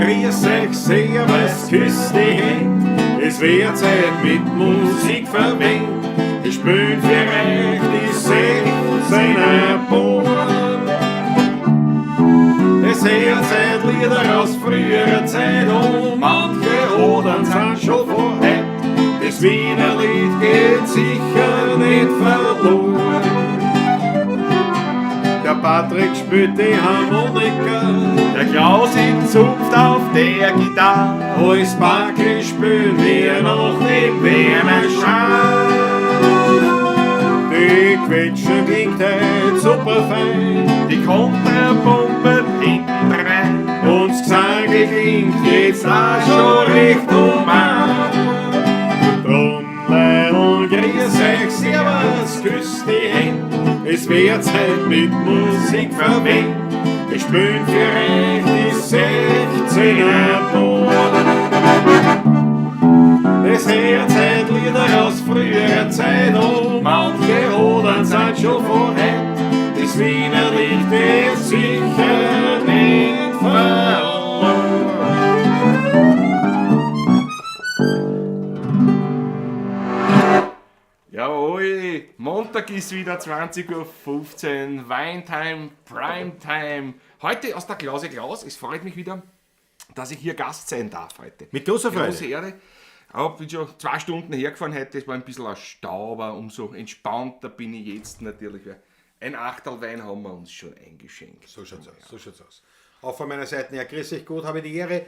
Grüß euch, servus, küss die Händ. Es wird Zeit mit Musik verwendet. Ich spiel für euch die 16er Bohren. Es hört Zeit Lieder aus früherer Zeit und manche Odern sind schon von heut. Das Wiener Lied geht sicher nicht verloren. Der Patrick spielt die Harmonika, Der Klaus in Zupft auf der Gitarre. Alles Barke spielen wir noch dem Wärmeschein. Die Quetsche klingt heut super fein Die Kontrapumpe hinten rein. und das Gesang klingt jetzt auch schon recht human. Drum, Leidl, grüß euch, servus, küss die Händ, es wird Zeit mit Musik verwendet. Ich spiel für euch die 16er Bohren. Es hört Zeit Lieder aus früherer Zeit und manche Odern sind schon von heut. Das Wiener Lied ist sicher nicht verloren. Jawohl, Montag ist wieder 20.15 Uhr, Weintime, Primetime. Heute aus der Klause Klaus. Es freut mich wieder, dass ich hier Gast sein darf heute. Mit großer Freude. Große Ehre. Ich bin schon 2 Stunden hergefahren heute, es war ein bisschen ein Stau, aber umso entspannter bin ich jetzt natürlich. Weil ein Achtel Wein haben wir uns schon eingeschenkt. So schaut's aus, so schaut's aus. Auch von meiner Seite her, grüß euch gut, habe ich die Ehre.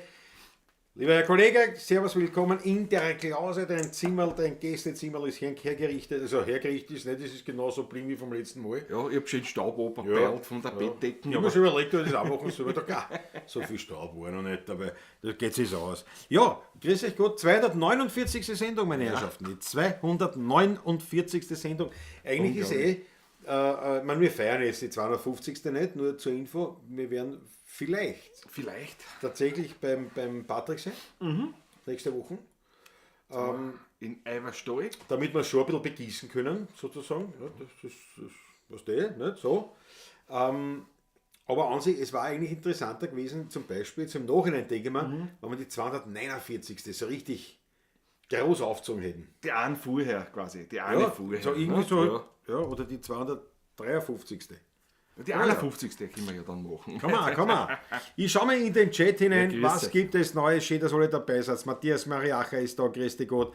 Lieber Herr Kollege, servus, willkommen in der Klause, dein Zimmerl, dein Gästezimmerl ist hergerichtet. Also hergerichtet ist nicht, das ist genauso geblieben wie vom letzten Mal. Ja, ich habe schön Staub abgepeilt von der Bettdecken. Ich habe mir schon überlegt, ob ich das auch machen soll, aber da, gar, so viel Staub war noch nicht, aber das geht sich aus. Ja, grüß euch Gott, 249. Sendung, meine Herrschaften. Die 249. Sendung. Eigentlich ist eh, ich meine, wir feiern jetzt die 250. nicht, nur zur Info, wir werden vielleicht Vielleicht tatsächlich beim Patrick sein, nächste Woche, in Eiverstall. damit wir schon ein bisschen begießen können, sozusagen. Ja, das, was der, nicht so. Aber an sich, es war eigentlich interessanter gewesen, zum Beispiel jetzt im Nachhinein denke ich mir, wenn wir die 249. so richtig groß aufgezogen hätten. Die einen vorher quasi. Die eine Ja, vorher. so irgendwie ne? so, Ja. ja, oder die 253. Die 51. können wir ja dann machen. Kann man, kann man. Ich schaue mal in den Chat hinein, Ja, grüß was dich. gibt es Neues? Schön, dass alle dabei seid. Matthias Mariacher ist da, grüß dich Gott.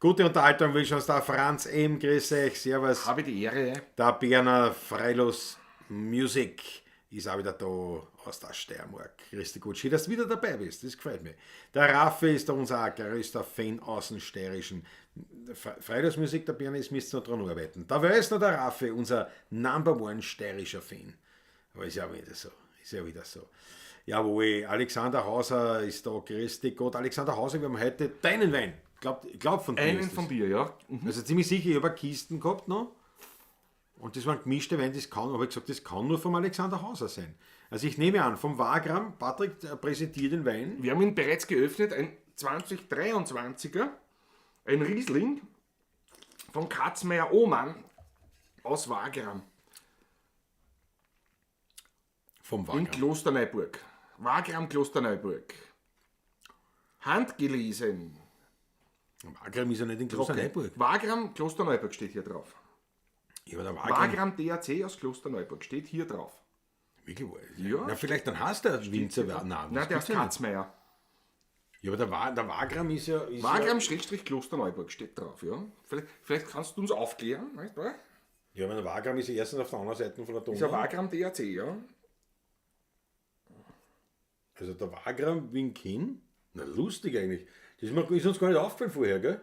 Gute Unterhaltung wünschen uns da Franz M., grüß euch, servus. Habe die Ehre. Der Berner Freilos Music ist auch wieder da aus der Steiermark. Grüß dich Gott. Schön, dass du wieder dabei bist, das gefällt mir. Der Raffi ist da unser größter Fan aus dem Steirischen. Freilos Musik, der Berner ist, müsst noch dran arbeiten. Da weiß noch der Raffi, unser Number One steirischer Fan. Aber ist ja wieder so. Ist ja wieder so. Jawohl, Alexander Hauser ist da, grüß dich Gott. Alexander Hauser, wir haben heute deinen Wein. Glaub von dir. Einen ist das. von dir, ja. Mhm. Also ziemlich sicher, ich habe Kisten gehabt noch. Und das waren gemischte Weine, das kann, habe ich gesagt, das kann nur vom Alexander Hauser sein. Also ich nehme an, vom Wagram, Patrick präsentiert den Wein. Wir haben ihn bereits geöffnet, ein 2023er, ein Riesling von Katzmeier Ohmann aus Wagram Vom in Wagram. Klosterneuburg. Wagram Klosterneuburg. Handgelesen. Wagram ist ja nicht in Klosterneuburg. Wagram Klosterneuburg steht hier drauf. Ja, aber der Wagram. Wagram DAC aus Klosterneuburg steht hier drauf. Wirklich? Ja. Na, vielleicht dann heißt der Winzer. Nein, das Nein, der gibt's ist ja nicht. Katzmeier. Ja, aber der Wagram ist ja. Ist Wagram Schrägstrich Klosterneuburg steht drauf, ja. Vielleicht kannst du uns aufklären, weißt du? Ja, ja, aber der Wagram ist ja erstens auf der anderen Seite von der Donau. Ist ja Wagram DAC, ja. Also der Wagram Winkin? Na, lustig eigentlich. Das ist uns gar nicht aufgefallen vorher, gell?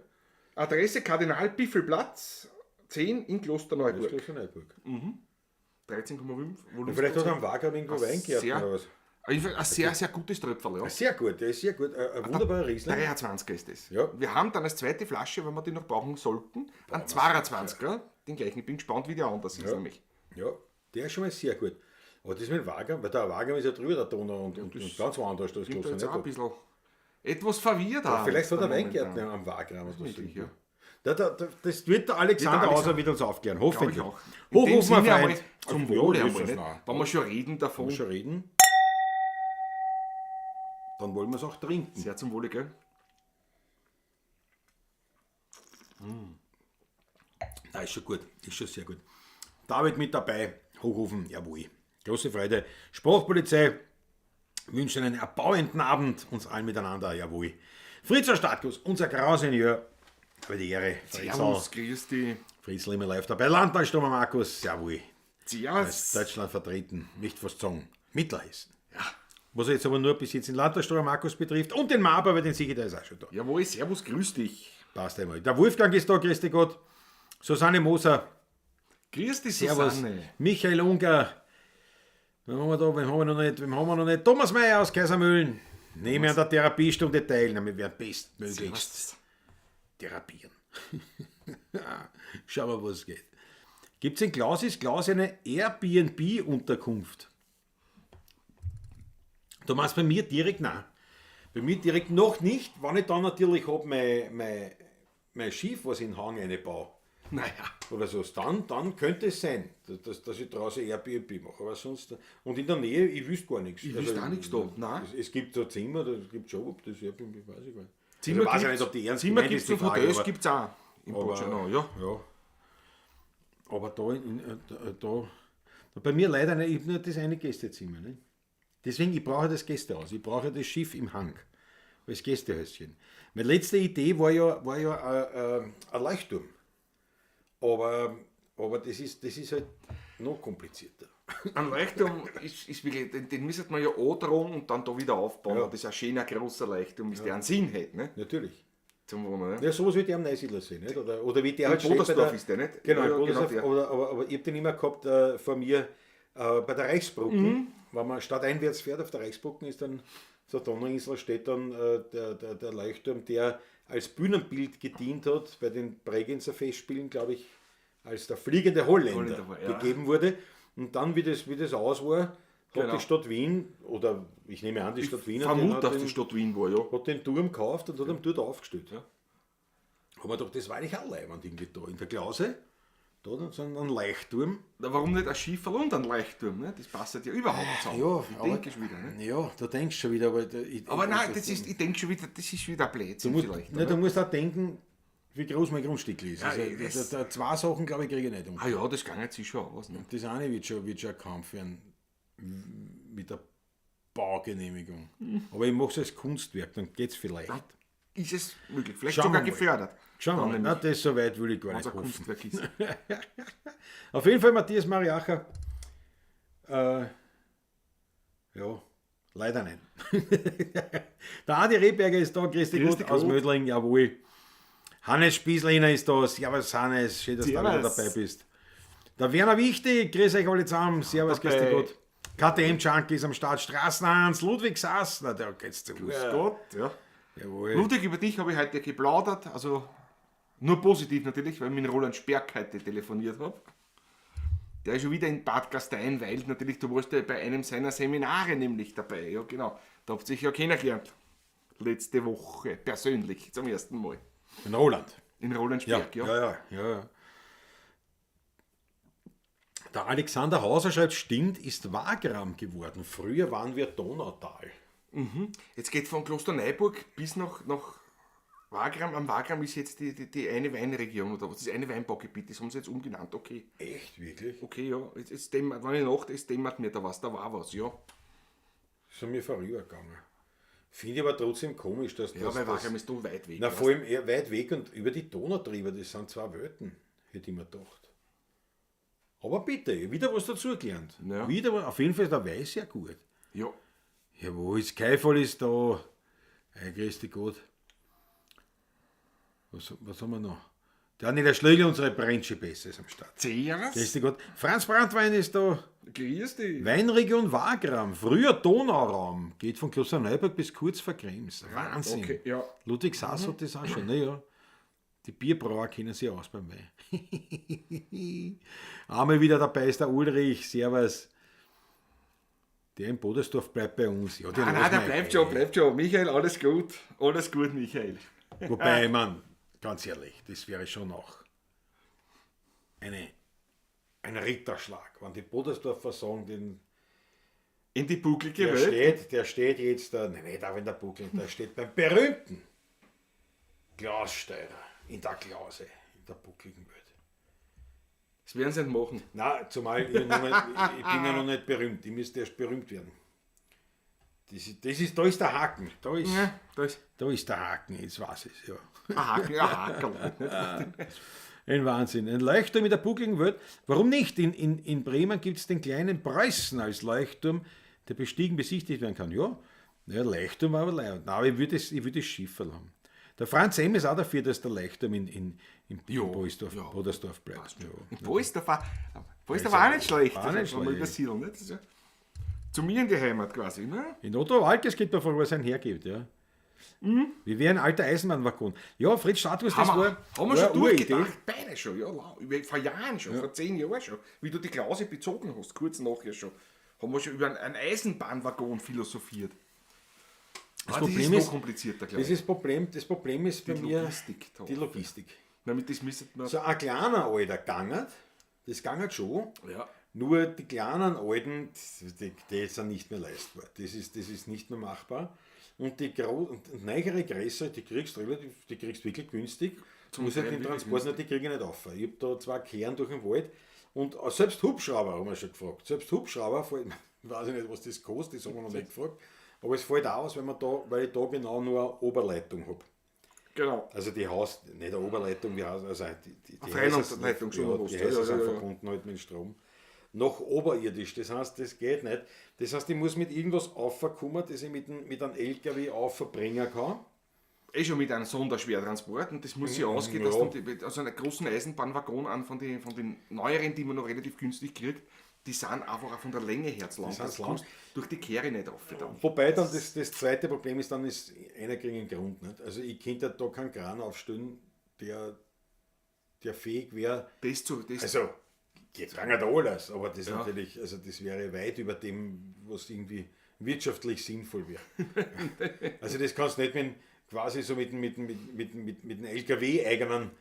Adresse Kardinal Biffelplatz 10 in Das ist Klosterneuburg. Klosterneuburg. 13,5 Ja, vielleicht hat er am Wagram irgendwo Weingärten sehr, oder was. ein sehr, sehr gutes Tröpferl, ja. Sehr gut, der ist sehr gut. Ein wunderbarer Riesling. 23er ist das. Ja. Wir haben dann als zweite Flasche, wenn wir die noch brauchen sollten, einen 22er, den gleichen. Ich bin gespannt, wie der anders ist nämlich. Ja, der ist schon mal sehr gut. Aber das mit dem Wagram, weil der Wagram ist ja drüber der Donau und ganz woanders als Bin da jetzt auch ein Klosterneuburg. bisschen etwas verwirrt. auch Vielleicht hat er momentan. Weingärten am Wagram oder so. Möglich, ja. Das wird der Alexander Wird der Hauser wieder uns aufklären, Glaub ich hoffentlich. auch. In dem Hoch, mein Sinne einmal Freund. zum Ja, Wohle das einmal, ist nicht? nah. Wenn wir schon reden davon. Schon reden. Dann wollen wir es auch trinken. Sehr zum Wohle, gell? Na, ist schon gut. Ist schon sehr gut. David mit dabei. Hochofen, jawohl. Große Freude. Sprachpolizei wünscht einen erbauenden Abend uns allen miteinander, jawohl. Fritz Stadtkuss, unser Grausingenieur. Habe die Ehre. Servus, grüß dich. Fritzl immer live dabei. Landtagssturmer Markus, jawohl. Servus. Deutschland vertreten, nicht fast sagen, Mittelhessen. Ja. Was jetzt aber nur bis jetzt den Landtagssteuer Markus betrifft und den Maber, weil den sehe ich, der ist auch schon da. Jawohl, servus, grüß dich. Passt einmal. Der Wolfgang ist da, grüß dich Gott. Susanne Moser, Grüß dich, servus. Susanne. Michael Unger. Wen haben wir da? Wen haben wir noch nicht? Wen haben wir noch nicht? Thomas Mayer aus Kaisermühlen. Nehme an der Therapiestunde teil, damit wir bestmöglichst Servus. therapieren. Schauen wir, was geht. Gibt es in Klausis Klaus eine Airbnb-Unterkunft? Du meinst bei mir direkt, nein. Bei mir direkt noch nicht, wenn ich dann natürlich habe mein Schiff, was ich in den Hang reinbaue. Naja. Oder so, dann könnte es sein, dass ich draußen Airbnb mache. Aber sonst, und in der Nähe, ich wüsste gar nichts. Ich wüsste auch nichts da. Nein. Es gibt so Zimmer, das gibt schon, ob das Airbnb, weiß ich gar nicht. Zimmer also, weiß ich gibt's- nicht, ob die ernst Zimmer gemeint gibt ist, es die und Frage, Hotels aber- gibt es auch. In Botschenau, ja. Ja. Aber da, da, bei mir leider nicht, ich habe nur das eine Gästezimmer. Ne? Deswegen, ich brauche das Gästehaus, ich brauche das Schiff im Hang als Gästehäuschen. Meine letzte Idee war ja, ein Leuchtturm. Aber das ist halt noch komplizierter. Ein Leuchtturm ist wirklich, den müsste man ja androhen und dann da wieder aufbauen. Ja. Das ist ein schöner, großer Leuchtturm, bis der einen Sinn hat, ne? Natürlich. Zum Wohnen, ne? Ja, sowas wie der am Neusiedlersee, nicht? Oder wie der In halt steht bei Podersdorf ist der, nicht? Genau, Ja, in ja, Podersdorf, genau der. aber ich habe den immer gehabt vor mir bei der Reichsbrücke. Wenn man stadteinwärts fährt, auf der Reichsbrücke ist dann, auf der Donauinsel steht dann der Leuchtturm, der als Bühnenbild gedient hat bei den Bregenzer Festspielen, glaube ich, als der fliegende Holländer, Holländer war, ja. gegeben wurde. Und dann, wie das aus war, hat Genau. die Stadt Wien, oder ich nehme an, die Stadt Wien, hat den- Vermute, hat dass den- die Stadt Wien war, ja. hat den Turm gekauft und hat ihn dort aufgestellt. Ja. Aber doch, das war eigentlich auch leibend irgendwie da in der Klause. Da dann so ein Leuchtturm. Na, warum nicht ein Schieferl und ein Leuchtturm? Ne? Das passt ja überhaupt zusammen. Ja, ich aber- denke schon wieder. Ne? Ja, da denkst du schon wieder. Aber, Aber nein, das ist, ich denke schon wieder, das ist wieder ein Blödsinn du musst, vielleicht. ne, oder? du musst auch denken, wie groß mein Grundstück ist. Ja, also, das- da zwei Sachen, glaube ich, kriege ich nicht um. Ah ja, das ging jetzt sicher aus. Ne? Das eine wird schon ein Kampf werden mit der Baugenehmigung. Aber ich mache es als Kunstwerk, dann geht es vielleicht. Ist es möglich? Vielleicht Schauen sogar wir mal. gefördert. Schauen wir Dann mal. nämlich, Na, das so weit will ich gar wenn's nicht ein hoffen. Kunstwerk ist. Auf jeden Fall Matthias Mariacher. Ja, leider nein. Der Adi Rehberger ist da, grüß dich Grüß gut, dich aus Gott. Mödling, jawohl. Hannes Spieslehner ist da, servus Hannes, schön, dass du da wieder Servus. dabei bist. Der Werner Wichtig, grüß euch alle zusammen, servus, grüß dich Dabei. Gott. KTM Junkie ist am Start, Straßenhans, Ludwig Sass, na, da geht's zu. Grüß Gott, ja. Jawohl. Ludwig, über dich habe ich heute geplaudert, also nur positiv natürlich, weil ich mit Roland Sperk heute telefoniert habe. Der ist schon wieder in Bad Gastein, weil natürlich, du warst ja bei einem seiner Seminare nämlich dabei. Ja, genau. Da habt ihr sich ja kennengelernt. Letzte Woche, persönlich, zum ersten Mal. In Roland. In Roland Sperk, ja. Ja. Der Alexander Hauser schreibt, stimmt, ist Wagram geworden. Früher waren wir Donautal. Jetzt geht von Klosterneuburg bis nach Wagram. Am Wagram ist jetzt die eine Weinregion oder was, das eine Weinbaugebiet, das haben sie jetzt umgenannt. Okay, Echt, wirklich? okay, ja. Jetzt dämmert, wenn ich nach, es dämmert mir da was, da war was, ja. Ist an mir vorübergegangen. Finde ich aber trotzdem komisch, dass Ja, das... weil Wagram ist so weit weg. Na, weißt vor allem eher weit weg und über die Donau drüber, das sind zwei Welten, hätte ich mir gedacht. Aber bitte, wieder was dazugelernt. Ja. Wieder, auf jeden Fall ist der Wein sehr gut. du? Ja. Jawohl, das Keifel ist da. Hey, grüß dich Gott. Was haben wir noch? Der Daniel Schlögl, unsere Brennschibesse ist am Start. Servus. Grüß dich Gott. Franz Brandwein ist da. Grüß dich. Weinregion Wagram, früher Donauraum, geht von Klosterneuburg bis kurz vor Krems. Wahnsinn. Okay, ja. Ludwig Sass hat das auch schon, naja. Die Bierbrauer kennen sich aus beim Wein. Einmal wieder dabei ist der Ulrich, servus. Der in Bodersdorf bleibt bei uns. Ja, den Ah, nein, lassen der wir bleibt eh. schon, bleibt schon. Michael, alles gut. Alles gut, Michael. Wobei, man, ganz ehrlich, das wäre schon auch ein Ritterschlag, wenn die Bodersdorfer sagen, In die bucklige Der Welt. steht jetzt da, nein, nicht auch in der Buckel, der steht beim berühmten Klaus Steurer in der Klause, in der buckligen Welt. Das werden sie nicht machen. Nein, zumal ich bin ja noch nicht berühmt, ich müsste erst berühmt werden. Da ist der Haken, da ist, Ja, da ist da ist der Haken, jetzt weiß ich's, ja. ein Haken, ein Hakerl. Ein Wahnsinn. Ein Leuchtturm in der buckligen Welt. Warum nicht? In Bremen gibt's den kleinen Preußen als Leuchtturm, der bestiegen besichtigt werden kann. Ja, ja, Leuchtturm war aber leid. Nein, aber ich würde das Schifferl haben. Der Franz M. ist auch dafür, dass der Leuchtturm in Podersdorf bleibt. Ja. In Podersdorf war auch nicht schlecht. War nicht Wenn man schlecht. übersiedeln, nicht? Das ist ja zu mir in die Heimat quasi. Ne? In Otto Waalkes geht man vor, was ein hergibt. Ja. Mhm. Wir wären alter Eisenbahnwaggon. Ja, Fritz Status, das Haben war wir schon eine Uridee. durchgedacht, beide schon, ja, vor Jahren schon, vor 10 Jahren schon, wie du die Klause bezogen hast, kurz nachher schon, haben wir schon über einen Eisenbahnwaggon philosophiert. Das Das Problem ist ist noch komplizierter, glaube Das ich. ist Problem, das Problem ist bei Die mir Logistik da. die Logistik. Damit das müsste man. So ein kleiner Alter gangert, das gangert schon. Ja. Nur die kleinen Alten, die sind nicht mehr leistbar. Das ist nicht mehr machbar. Und die und neuere Gräser, die kriegst du relativ, die kriegst wirklich günstig. Zum Muss halt Teil den wirklich Transport, die kriege ich nicht auf. Ich hab da 2 Kehren durch den Wald und selbst Hubschrauber haben wir schon gefragt. Selbst Hubschrauber, fällt, weiß ich nicht, was das kostet, das haben wir noch nicht gefragt. Aber es fällt aus, weil ich da genau nur eine Oberleitung hab. Genau. Also die Haus, nicht eine Oberleitung, die Haus, also die Freilandleitung schon ja, hast, die ja, Häuser ja, sind ja, ja. verbunden halt mit dem Strom. Noch oberirdisch, das heißt, das geht nicht. Das heißt, ich muss mit irgendwas aufkommen, das ich mit einem LKW aufverbringen kann. Eh schon mit einem Sonderschwertransport und das muss ja ausgehen, dass ja. dann die, also einen großen Eisenbahnwaggon an von den neueren, die man noch relativ günstig kriegt, die sind einfach auch von der Länge her zu lang. Die sind Das zu lang. kommst durch die Kehre nicht auf. Dann. Wobei dann das zweite Problem ist, dann ist, einer kriegt einen Grund. Nicht? Also ich könnte da keinen Kran aufstellen, der fähig wäre. Das zu, das Also, geht gar nicht alles, aber das Ja. natürlich, also das wäre weit über dem, was irgendwie wirtschaftlich sinnvoll wäre. Also das kannst du nicht mit, quasi so mit dem L K W-eigenen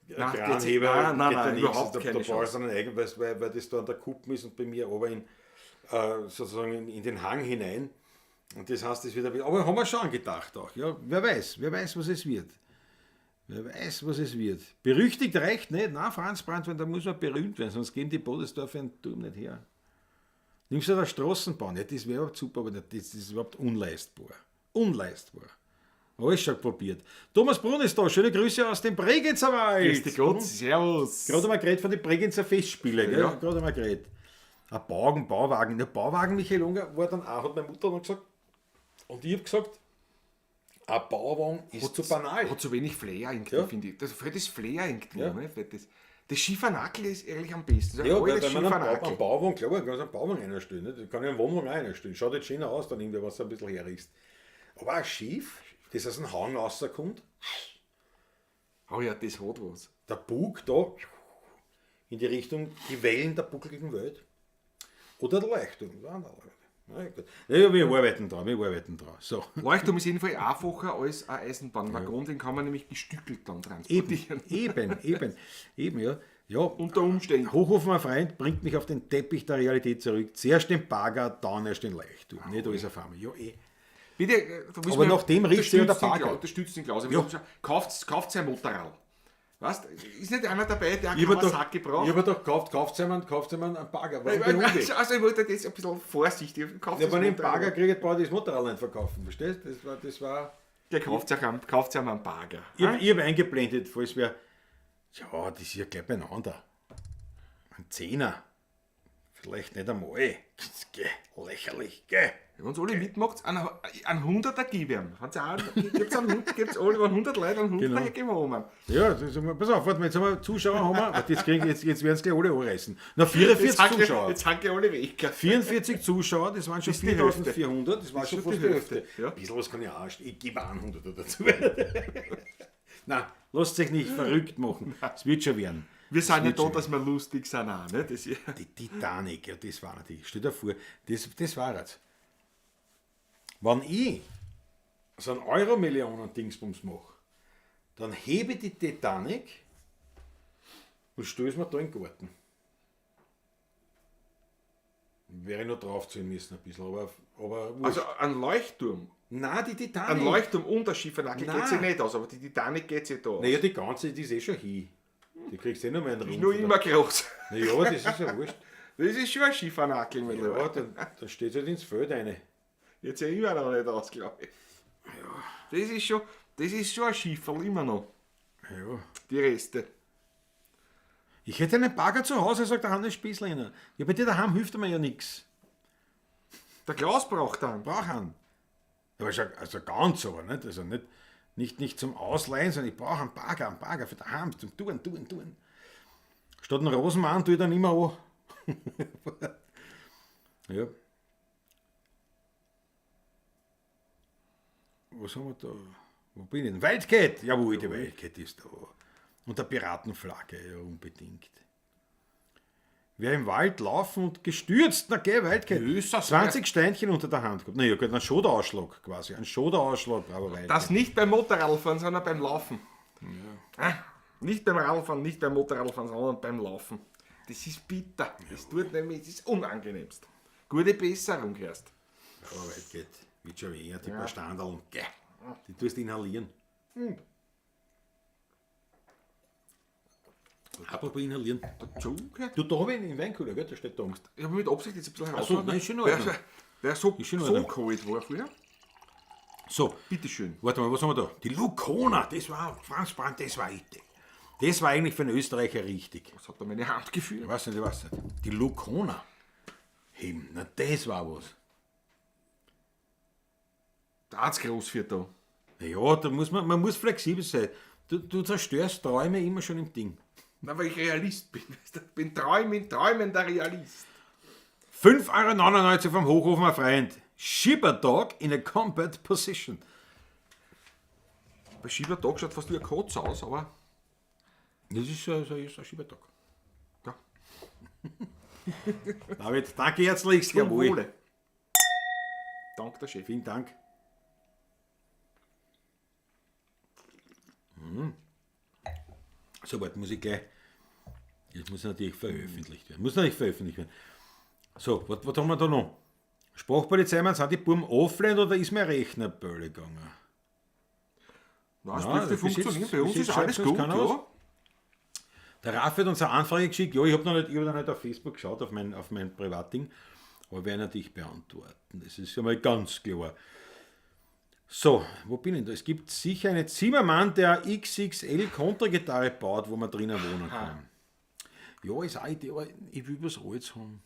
Nein, Kranheber, nein, nein, geht da nein, nichts. überhaupt Da keine brauchst Chance. du einen eigenen, weil das da an der Kuppe ist und bei mir aber sozusagen in den Hang hinein. Und das heißt, das wird ein bisschen, aber haben wir schon gedacht auch. Ja, wer weiß, was es wird. Wer weiß, was es wird. Berüchtigt reicht nicht. Na, Franz Brandwein, da muss man berühmt werden, sonst gehen die Podersdorfer einen Turm nicht her. Nimmst du da Straßenbahn? Ja, das wäre überhaupt super, aber das ist überhaupt unleistbar. Unleistbar. Alles schon probiert. Thomas Brunn ist da. Schöne Grüße aus dem Bregenzer Wald. Grüß dich Gott, servus. Gerade einmal geredet von den Bregenzer Festspielen. Gell? Ja. Gerade einmal geredet. Ein Bauwagen. Der Bauwagen, Michael Unger, war dann auch, hat meine Mutter noch gesagt. Und ich hab gesagt, ein Bauwagen ist zu banal. Hat zu wenig Flair irgendwie, Ja. finde ich. Das fehlt das Flair irgendwo. Ja. Ne? Fehlt das. Das Schiefernackel ist eigentlich am besten. Das Ja, weil, altes weil man Schiefernackel. einen Bauwagen, klar, man kann einen Bauwagen reinstellen. Ne? Da kann ich einen Wohnwagen reinstellen. Schaut jetzt schöner aus, dann irgendwie, was du ein bisschen herrichst. Aber ein Schiff, das aus dem Hang rauskommt, Oh ja, das hat was. der Bug da in die Richtung, die Wellen der buckligen Welt. Oder der Leuchtturm. Na ja, gut. Ja, wir arbeiten dran, wir arbeiten dran. So. Leuchtturm ist jedenfalls einfacher als ein Eisenbahnwaggon, den kann man nämlich gestückelt dann transportieren. Eben, ja. Ja. Unter Umständen. Hochhofen, mein Freund, bringt mich auf den Teppich der Realität zurück. Zuerst den Bagger, dann erst den Leuchtturm. Nicht alles auf einmal. Ja, eh. Bitte, da müssen Aber wir nach dem riecht's ja der unterstützt den Bagger. Unterstützt den Klaus. Ja. Kauft sein Motorrad. Weißt, ist nicht einer dabei, der Ich hab Kawasaki braucht? Ich hab doch gekauft, kauft jemand, kauft jemand einen Bagger. Warum den Umweg? Also ich wollte das ein bisschen vorsichtig. Kauft Ja, das wenn ich einen Motorrad. Bagger kriege, brauche ich das Motorrad nicht verkaufen, verstehst du? Das war Der kauft sich einen, kauft sich einen Bagger. Ich hab eingeblendet, falls wer. Ja, das ist ja gleich beieinander. Ein Zehner. Vielleicht nicht einmal. Geh, lächerlich, geh. Wenn uns alle mitmacht, einen Hunderter geben. Wenn's auch, gibt's einen, gibt's alle, wenn 100 Leute einen Hunderter Genau. geben wir um. Ja, das ist, pass auf, warte mal, jetzt haben wir Zuschauer, haben wir, warte, jetzt werden es gleich alle anreißen. Na, 44 Jetzt sind Zuschauer. Jetzt sind gleich alle weg. 44 Zuschauer, das waren schon ist die Hälfte. 4400, das war Das schon ist schon fast die die Hälfte. Hälfte, ja. Ein bisschen was kann ich auch, ich gebe auch 100 dazu. Nein, lasst euch nicht verrückt machen, es wird schon werden. Wir sind ja wird da, schon dass wir lustig sind auch, ne? Das ist, Die Titanic, ja, das war natürlich, stell dir vor, das war jetzt. Wenn ich so einen Euro-Millionen-Dingsbums mache, dann hebe ich die Titanic und stöße mir da in den Garten. Wäre ich noch draufziehen müssen ein bisschen, aber wurscht. Also ein Leuchtturm. Nein, die Titanic. Ein Leuchtturm und ein Schiefernackel Nein. geht sich nicht aus, aber die Titanic geht sich da aus. Naja, die ganze, die ist eh schon hin. Die kriegst du eh noch mehr einen Ist nur immer groß. Naja, das ist ja wurscht. Das ist schon ein Schiefernackel, mein Ja, Lieber. dann steht halt ins Feld eine. Jetzt ja immer noch nicht aus, glaube ich. Das ist schon ein Schieferl immer noch, Ja. die Reste. Ich hätte einen Bagger zu Hause, sagt der Hannes Spießlehner. Ja, bei dir daheim hilft mir ja nichts. Der Klaus braucht einen. Brauch einen. Aber schon, also ganz aber, nicht? Also nicht zum Ausleihen, sondern ich brauche einen Bagger für daheim, zum Tun, Tun, Tun. Statt einen Rosenmann tue ich dann immer an. Ja. Was haben wir da? Wo bin ich denn? Wildcat! Jawohl, die Wildcat ist da. Und der Piratenflagge, ja, unbedingt. Wer im Wald laufen und gestürzt, na geh, Wildcat. Jesus, 20 Steinchen unter der Hand gehabt. Naja, gut, ein Schoderausschlag quasi. Ein Schoderausschlag, bravo, Wildcat. Das nicht beim Motorradfahren, sondern beim Laufen. Ja. Nicht beim Radfahren, nicht beim Motorradfahren, sondern beim Laufen. Das ist bitter. Das tut nämlich, das ist unangenehmst. Gute Besserung erst. Aber Wildcat, wird schon eher die paar Standeln. Geh, die tust du inhalieren. Apropos inhalieren. Dazu gehört. Du, da habe ich einen Weinkühler, gell? Der steht da. Ich habe mit Absicht jetzt ein bisschen Ach so, nein, ist schon in Ordnung. Wer so, Ist schon in so Ordnung. kalt war früher. So, Bitteschön. warte mal, was haben wir da? Die Lucona, das war Franz Brandt, das war Idee. Das war eigentlich für einen Österreicher richtig. Was hat da meine Hand gefühlt? Ich weiß nicht, ich weiß nicht. Die Lucona. Heben, na das war was. Da hat's groß für da. Ja, da muss man muss flexibel sein. Du zerstörst Träume immer schon im Ding. Na, weil ich Realist bin. Weißt du? Ich bin träumender Realist. 5,99 € vom Hochofener Freund. Schieber Dog in a combat position. Bei Schiebertag schaut fast wie ein Kotz aus, aber Das ist so ist ein Schieber Dog. ja, David, danke herzlichst. zum Jawohl. Wohle. Dank der Chef. Vielen Dank. So, warte, muss ich gleich. Das muss natürlich veröffentlicht werden. Muss natürlich veröffentlicht werden. So, was haben wir da noch? Sprachpolizei, sind die Buben offline oder ist mein Rechner Bölle gegangen? Nein, es Nein, dürfte bis jetzt- funktionieren. Bei uns bis jetzt ist alles schreibt uns gut, keiner was. ja. Der Raffi hat uns eine Anfrage geschickt. Ja, ich habe noch nicht auf Facebook geschaut, auf mein Privatding. Aber werde natürlich beantworten. Das ist ja mal ganz klar. So, wo bin ich da? Es gibt sicher einen Zimmermann, der XXL Kontragitarre baut, wo man drinnen wohnen kann. Ja, ist auch eine Idee, aber ich will was Altes haben.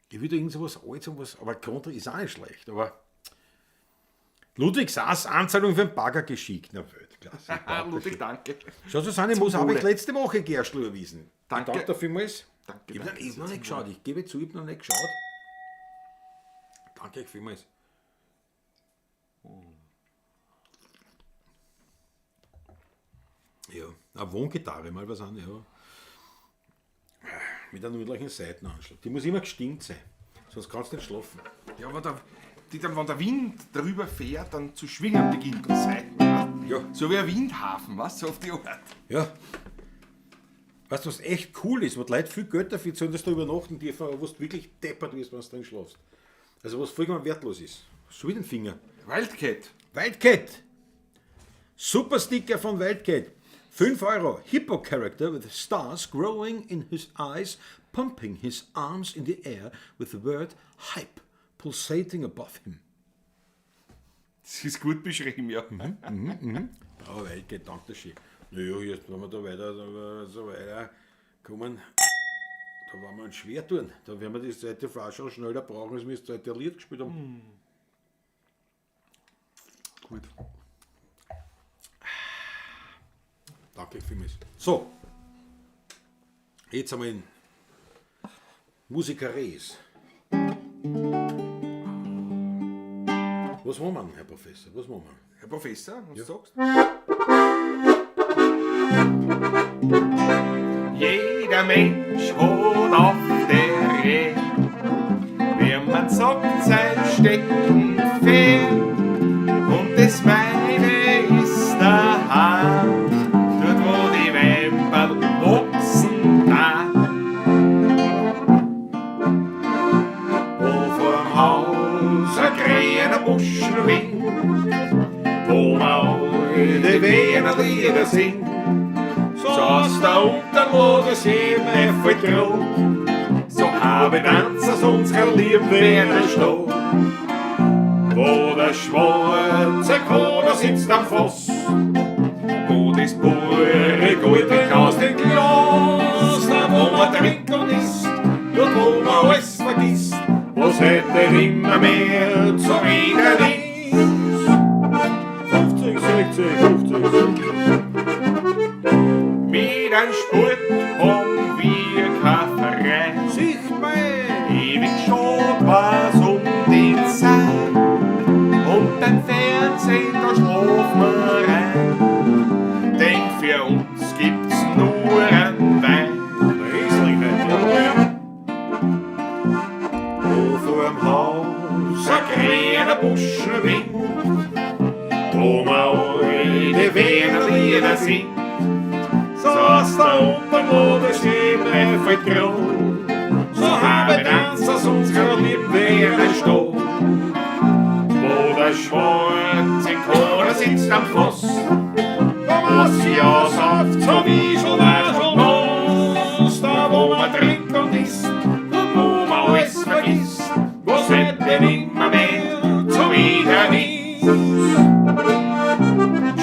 Ich will da irgend so was Altes haben, was, aber Kontra ist auch nicht schlecht. Aber Ludwig Sass, Anzahlung für den Bagger geschickt. Na, Weltklasse. Ah, Ludwig, danke. Schau, Susanne Moos habe ich Wohle. letzte Woche Gerstl überwiesen. Danke. Danke dafür vielmals. Danke, Ich habe danke. noch nicht geschaut. Ich gebe zu, ich habe noch nicht geschaut. Danke euch vielmals. Ja, eine Wohngitarre, mal was an, ja. Mit einem nürdlichen Seitenanschlag. Die muss immer gestimmt sein, sonst kannst du nicht schlafen. Ja, aber da, die dann, wenn der Wind darüber fährt, dann zu schwingen beginnt die Seiten. Weißt? Ja. So wie ein Windhafen, weißt du, so auf die Art. Ja. Weißt du, was echt cool ist, wo die Leute viel Geld dafür zahlen, dass du übernachten dürfen, aber wo du wirklich deppert wirst, wenn du drin schlafst. Also was vollkommen wertlos ist. So wie den Finger. Wildcat. Wildcat! Super Sticker von Wildcat. 5 Euro. Hippo Character with stars growing in his eyes, pumping his arms in the air with the word hype pulsating above him. Das ist gut beschrieben, ja. Bravo, Wildcat, danke schön. Naja, jetzt, wenn wir da weiter so weiter kommen, da werden wir uns schwer tun. Da werden wir die zweite Flasche auch schneller brauchen, als wir das zweite Lied gespielt haben. Gut. Danke vielmals. So, jetzt haben wir in Musica Res. Was wollen wir, Herr Professor? Was wollen wir? Herr Professor, was sagst du? Jeder Mensch hat auf der Erde, wie man sagt, sein Steckenpferd. Und das meine ist daheim, dort wo die Weiberl wachsen da. Buschen winkt, wo ma alte Wiener Lieder singt. So aus der Untern, wo das jedem fällt grad, so habe Tanzers unserer lieben Wiener Stadt. Wo der schwarze Koder sitzt am Fass, wo das pure Gold trinkt aus dem Glas, da wo man trinkt und isst, dort wo man alles vergisst, was heute nimmer mehr zu wieder ist. 50, 60, 50, 60. Mit einem Sport haben wir kein Verein. Sich mein! Ewig schad war's um die Zeit. Und beim Fernsehen, da schlafen wir rein. Denn für uns gibt's nur einen Wein. Riesling heute, ja. Wo vorm Haus ein grüner Busch winkt, wo man alte Wiener Lieder singt. So aus der Untern, wo das jedem fällt grad, so habe Tanzers unserer lieben Wiener Stadt. Wo der schwarze Koder sitzt am Fass, wo man sich aussauft, so wie schon war schon was. Da wo man trinkt und isst und wo man alles vergisst, was heute nimmer mehr zu wieder ist.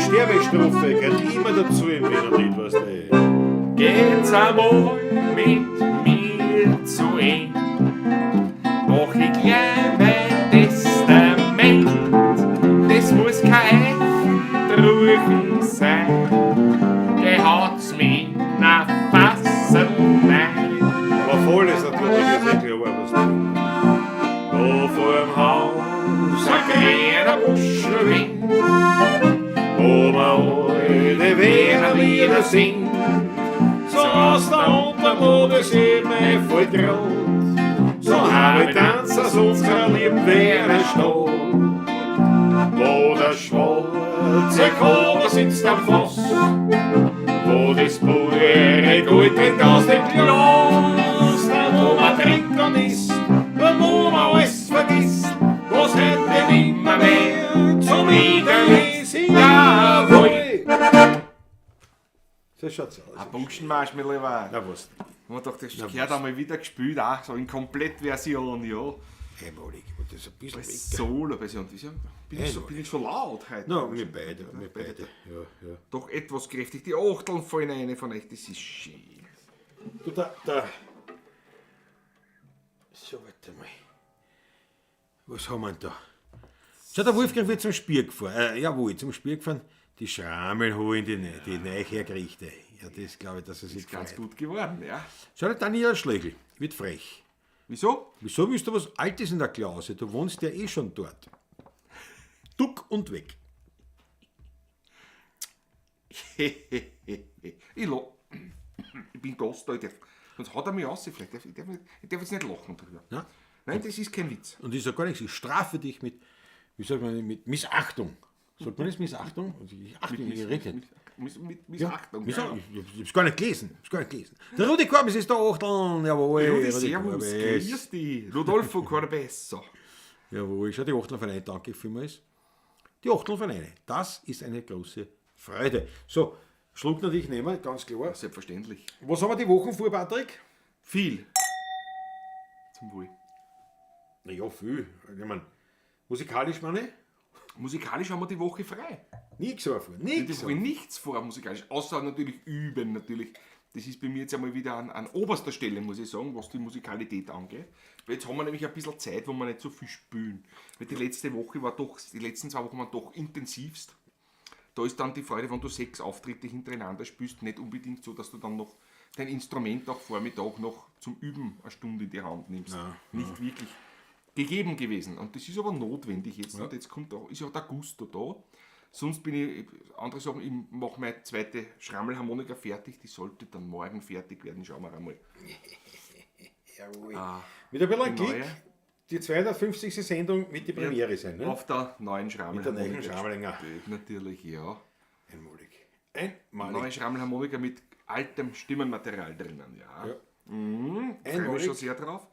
Sterbestrophe gehört immer dazu im Wiener Lied, weißt du. Geht's einmal mit mir zu ihm, mach ich gleich mein Testament. Das muss kein Truchen sein, der hat's mir nach Fassel nein. Aber voll ist natürlich jetzt wirklich aber was. Wo vorm Haus ein grüner Busch winkt, wo man alte Wiener Lieder singt. So aus der Untern, wo das jedem fällt grad, so habe Tanzers unserer lieben Wiener Stadt. Wo der schwarze Koder sitzt am Fass, wo das pure Gold trinkt aus dem Glas, da wo man trinkt und isst, und wo man alles vergisst, was heute nimmer mehr zum Wieder ist. Jawohl! So schaut's aus. Ein Burschenmarsch, mein Lieber. Na was? Man dachte, das gehört einmal wieder gespielt, auch so in Komplettversion, ja. Einmalig, und das ist ein bisschen weg. Solo-Version. Wieso? Bin ich, so, bin ich so laut heute? Na, wir beide, wir beide. Ja, ja. Doch etwas kräftig. Die Achteln fallen eine von euch, das ist schön. Du, da. So, warte mal. Was haben wir denn da? Schau, der Wolfgang wird zum Spiel gefahren. Jawohl, zum Spiel gefahren. Die Schrammeln holen, die neu hergerichte. Ja, das glaube ich, dass er sich Ist ganz freut. gut geworden, ja. Schau, der Daniel Schlegel wird frech. Wieso? Wieso willst du was Altes in der Klause? Du wohnst ja eh schon dort. Duck und weg. Ich bin Gast, ich darf, sonst haut er mich aus, vielleicht. Ich darf jetzt nicht lachen drüber. Ja? Nein, das ist kein Witz. Und ich sage gar nichts, ich strafe dich mit, wie sagt man, mit Missachtung. Sagt man das Missachtung? Also ich achte mich, ich rede nicht. Mit Missachtung. Ja, Missachtung. Ich hab's gar nicht gelesen. Ich hab's gar nicht gelesen. Der Rudi Korbis ist da, Achteln. Jawohl. Rudi, servus, grüß dich. Rodolfo Corbesso. Jawohl, schau, die Achteln von eine, danke vielmals. Die Achteln von eine, das ist eine große Freude. So, Schluck natürlich nehmen, ganz klar. Selbstverständlich. Was haben wir die Wochen vor, Patrick? Viel. Zum Wohl. Naja, viel. Ich mein, musikalisch meine ich? Musikalisch haben wir die Woche frei. Nichts vor. Nichts. Die Woche nichts vor musikalisch, außer natürlich üben natürlich. Das ist bei mir jetzt einmal wieder an oberster Stelle, muss ich sagen, was die Musikalität angeht. Weil jetzt haben wir nämlich ein bisschen Zeit, wo wir nicht so viel spielen. Weil die letzte Woche war doch, die letzten 2 Wochen waren doch intensivst. Da ist dann die Freude, wenn du 6 Auftritte hintereinander spielst, nicht unbedingt so, dass du dann noch dein Instrument auch Vormittag noch zum Üben eine Stunde in die Hand nimmst. Ja, nicht wirklich gegeben gewesen. Und das ist aber notwendig jetzt. Ja. Und jetzt kommt auch, ist ja auch der Gusto da. Sonst bin ich, andere sagen, ich mache meine zweite Schrammelharmonika fertig, die sollte dann morgen fertig werden, schauen wir einmal. Jawohl. Mit ein bisschen die Glück, neue. die 250. Sendung mit der Premiere sein. Ne? Auf der neuen Schrammelharmonika. Mit der neuen Schrammelharmonika. Natürlich, ja. Einmalig. Einmalig. Neue Schrammelharmonika mit altem Stimmenmaterial drinnen, ja. Ja. Mhm, freue mich Einmalig. schon sehr drauf.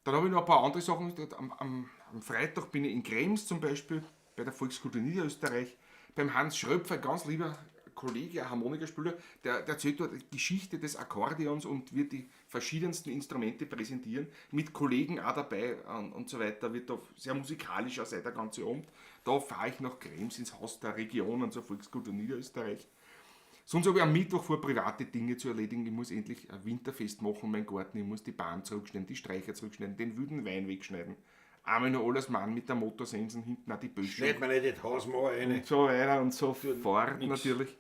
Dann habe ich noch ein paar andere Sachen. Am Am Freitag bin ich in Krems zum Beispiel, bei der Volkskultur Niederösterreich, beim Hans Schröpfer, ganz lieber Kollege, ein Harmonikaspieler, der erzählt dort die Geschichte des Akkordeons und wird die verschiedensten Instrumente präsentieren, mit Kollegen auch dabei und so weiter, wird da sehr musikalisch auch sein, der ganze Abend. Da fahre ich nach Krems ins Haus der Region und zur Volkskultur Niederösterreich. Sonst habe ich am Mittwoch vor, private Dinge zu erledigen. Ich muss endlich ein Winterfest machen, mein Garten. Ich muss die Bahn zurückschneiden, die Streicher zurückschneiden, den wilden Wein wegschneiden. Einmal noch alles Mann mit der Motorsensen, hinten auch die Böschung. Schneid mir nicht das Haus mal rein. Und so weiter und so fort nix. natürlich.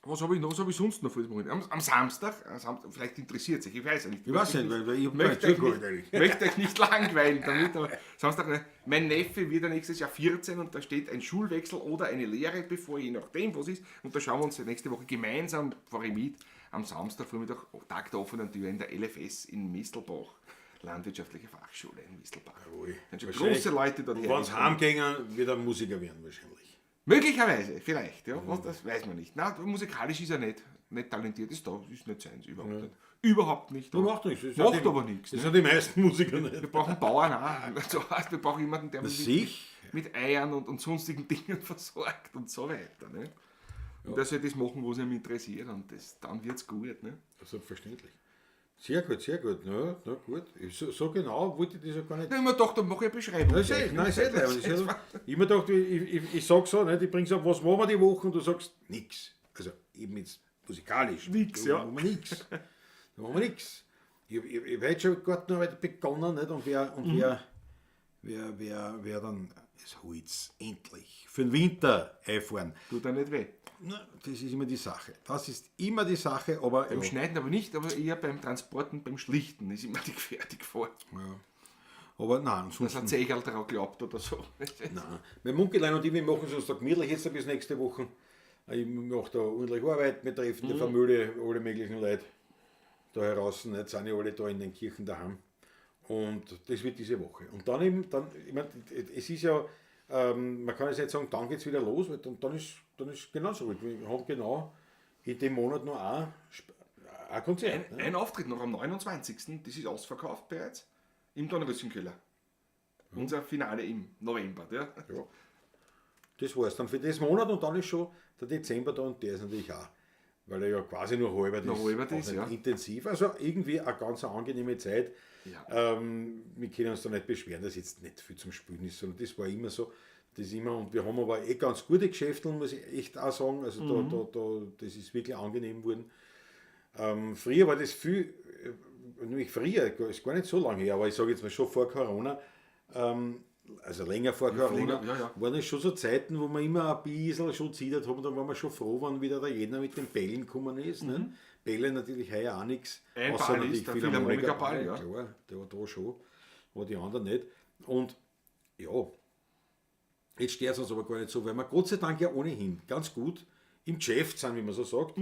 Was habe ich noch, was habe ich sonst noch vor? Am Samstag, vielleicht interessiert sich, ich weiß ja nicht. Ich weiß nicht, weil ich hab möchte gar euch nicht nicht, zugehört eigentlich. möchte euch nicht langweilen damit, aber Samstag, mein Neffe wird ja nächstes Jahr 14 und da steht ein Schulwechsel oder eine Lehre bevor, je nachdem was ist. Und da schauen wir uns nächste Woche gemeinsam, fahre ich mit, am Samstagvormittag, Tag der offenen Tür in der LFS in Mistelbach. Landwirtschaftliche Fachschule in Mistelbach. Jawohl. Sind schon Wahrscheinlich. große Leute dort Und wenn sie heimgehen, wird er Musiker werden wahrscheinlich. Möglicherweise, vielleicht, ja. Was, das weiß man nicht. Nein, musikalisch ist er nicht talentiert, ist da, ist nicht seins, überhaupt nicht. Überhaupt nicht. Du macht nichts. Das Macht sind die- aber nichts. Das Ne? sind die meisten Musiker nicht. Wir brauchen Bauern auch. Also, heißt, wir brauchen jemanden, der Sich? mit Eiern und sonstigen Dingen versorgt und so weiter. Ne? Und der soll das machen, was ihm interessiert und das, dann wird es gut. Ne? Selbstverständlich. Sehr gut, sehr gut. Na, na gut. So genau wollte ich das ja gar nicht. Ja, ich mir gedacht, dann mache ich eine Beschreibung. Das ist echt, nein, ist echt leibend. Das ist echt- Ich mir gedacht, ich sag so, nicht, ich bring's ab, was machen wir die Woche? Und du sagst nix. Also eben jetzt musikalisch. Nix, da ja. machen wir nix. Da machen wir nix. Ich hab heute schon Gartenarbeit begonnen, nicht? Und wer, und wer dann das Holz endlich für den Winter einfahren. Tut er nicht weh. Na, das ist immer die Sache. Das ist immer die Sache, aber. Beim ja. Schneiden aber nicht, aber eher beim Transport und beim Schlichten ist immer die Gefahr. Ja. Aber nein, Dass ansonsten. ein Zecherl daran glaubt oder so. Nein. Mein Munkelein und ich, wir machen es uns da gemütlich jetzt bis nächste Woche. Ich mache da ordentlich Arbeit, wir treffen die Familie, alle möglichen Leute da heraus, nicht? Sind ja alle da in den Kirchen daheim. Und das wird diese Woche. Und dann eben, dann, ich meine, es ist ja, man kann jetzt nicht sagen, dann geht es wieder los, weil dann ist genauso gut. Wir haben genau in dem Monat nur ein Konzert. ne? Ein Auftritt noch am 29. Das ist ausverkauft bereits. Im Dornröschenkeller. Unser Finale im November. Ja. Ja. Das war es dann für das Monat und dann ist schon der Dezember da und der ist natürlich auch, weil er ja quasi nur halber Nur ist, halber auch ist, nicht ja. intensiv. Also irgendwie eine ganz angenehme Zeit. Ja. Wir können uns da nicht beschweren, dass jetzt nicht viel zum Spielen ist, sondern das war immer so. Das ist immer, und wir haben aber eh ganz gute Geschäfte, muss ich echt auch sagen. Also das ist wirklich angenehm geworden. Früher war das viel, nämlich früher, ist gar nicht so lange her, aber ich sage jetzt mal schon vor Corona, also länger vor Corona, länger, ja, ja. waren es schon so Zeiten, wo man immer ein bisschen schon zittert haben, da waren wir schon froh, wenn wieder der Jänner mit den Bällen gekommen ist. Ne? Bälle natürlich heuer auch nichts. Ein außer Ball natürlich ist der Philharmonikerball, Philharmonikerball, ja. Klar, der war da schon, aber die anderen nicht. Und ja, jetzt stört es uns aber gar nicht so, weil wir Gott sei Dank ja ohnehin ganz gut im Geschäft sind, wie man so sagt.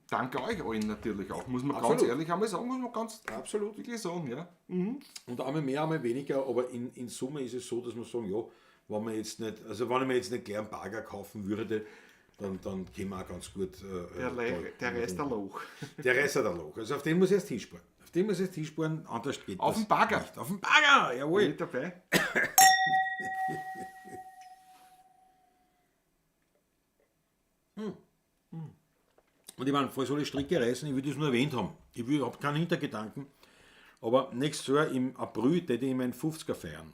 Danke euch allen natürlich auch, muss man Absolut. ganz ehrlich einmal sagen, muss man ganz Absolut. wirklich sagen, ja. Und einmal mehr, einmal weniger, aber in Summe ist es so, dass man sagen, ja, wenn man jetzt nicht, also wenn ich mir jetzt nicht gleich einen Bagger kaufen würde, dann kämen wir auch ganz gut. Der reißt ein Loch. Der reißt ein Loch. Also auf den muss ich erst hinsparen. Auf den muss ich erst hinsparen, anders geht Auf das den Bagger. Nicht. Auf den Bagger, jawohl. Mit dabei. Und ich meine, falls alle Stricke reißen, ich will das nur erwähnt haben. Ich habe keinen Hintergedanken. Aber nächstes Jahr im April täte ich meinen 50er feiern.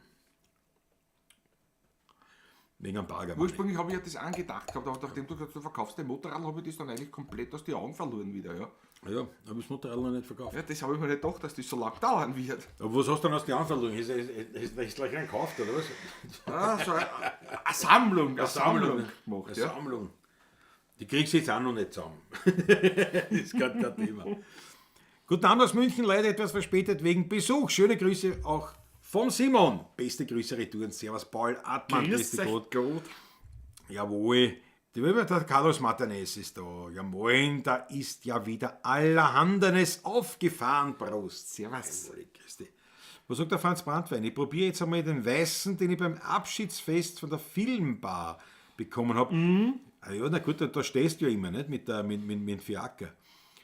Wegen einem Bagger. meine ich. Ursprünglich habe ich ja das angedacht gehabt, aber nachdem du gesagt hast, du verkaufst dein Motorrad, habe ich das dann eigentlich komplett aus den Augen verloren wieder, ja. Ja, habe ich das Motorrad noch nicht verkauft. Ja, das habe ich mir nicht gedacht, dass das so lange dauern wird. Aber was hast du denn aus den Augen verloren? Hast du gleich einen gekauft, oder was? Ah, so eine Sammlung, eine Sammlung gemacht, Eine ja. Sammlung. Die kriegst du jetzt auch noch nicht zusammen. Das ist gerade kein Thema. Guten Abend aus München, leider etwas verspätet wegen Besuch. Schöne Grüße auch vom Simon. Beste Grüße, Retouren. Servus, Paul Atman. Grüß Grüß dich euch Gott. Gott. Jawohl. Der Carlos Martinez ist da. Ja moin, da ist ja wieder allerhandenes aufgefahren. Prost. Servus. Jawohl, grüß dich. Was sagt der Franz Brandwein? Ich probiere jetzt einmal den Weißen, den ich beim Abschiedsfest von der Filmbar bekommen habe. Ah ja, na gut, da stehst du ja immer, nicht? Mit dem Fiaker.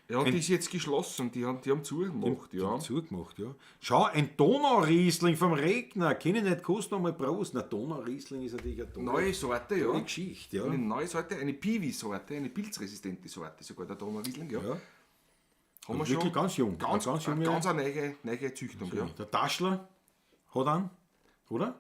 Ja, die ist jetzt geschlossen, die haben zugemacht, ja. Zugemacht, ja. Schau, ein Donauriesling vom Regner. Kenn ich nicht, kostet nochmal Prost. Na, Donauriesling ist natürlich eine neue Sorte, ja. Tolle Geschichte, ja. Eine neue Sorte, eine Piwi-Sorte, eine pilzresistente Sorte, sogar der Donauriesling, ja. Ja. Haben wir Wirklich schon. ganz jung. Ganz, Eine ganz junge. ganz eine neue Züchtung, ja. Der Taschler hat einen, oder?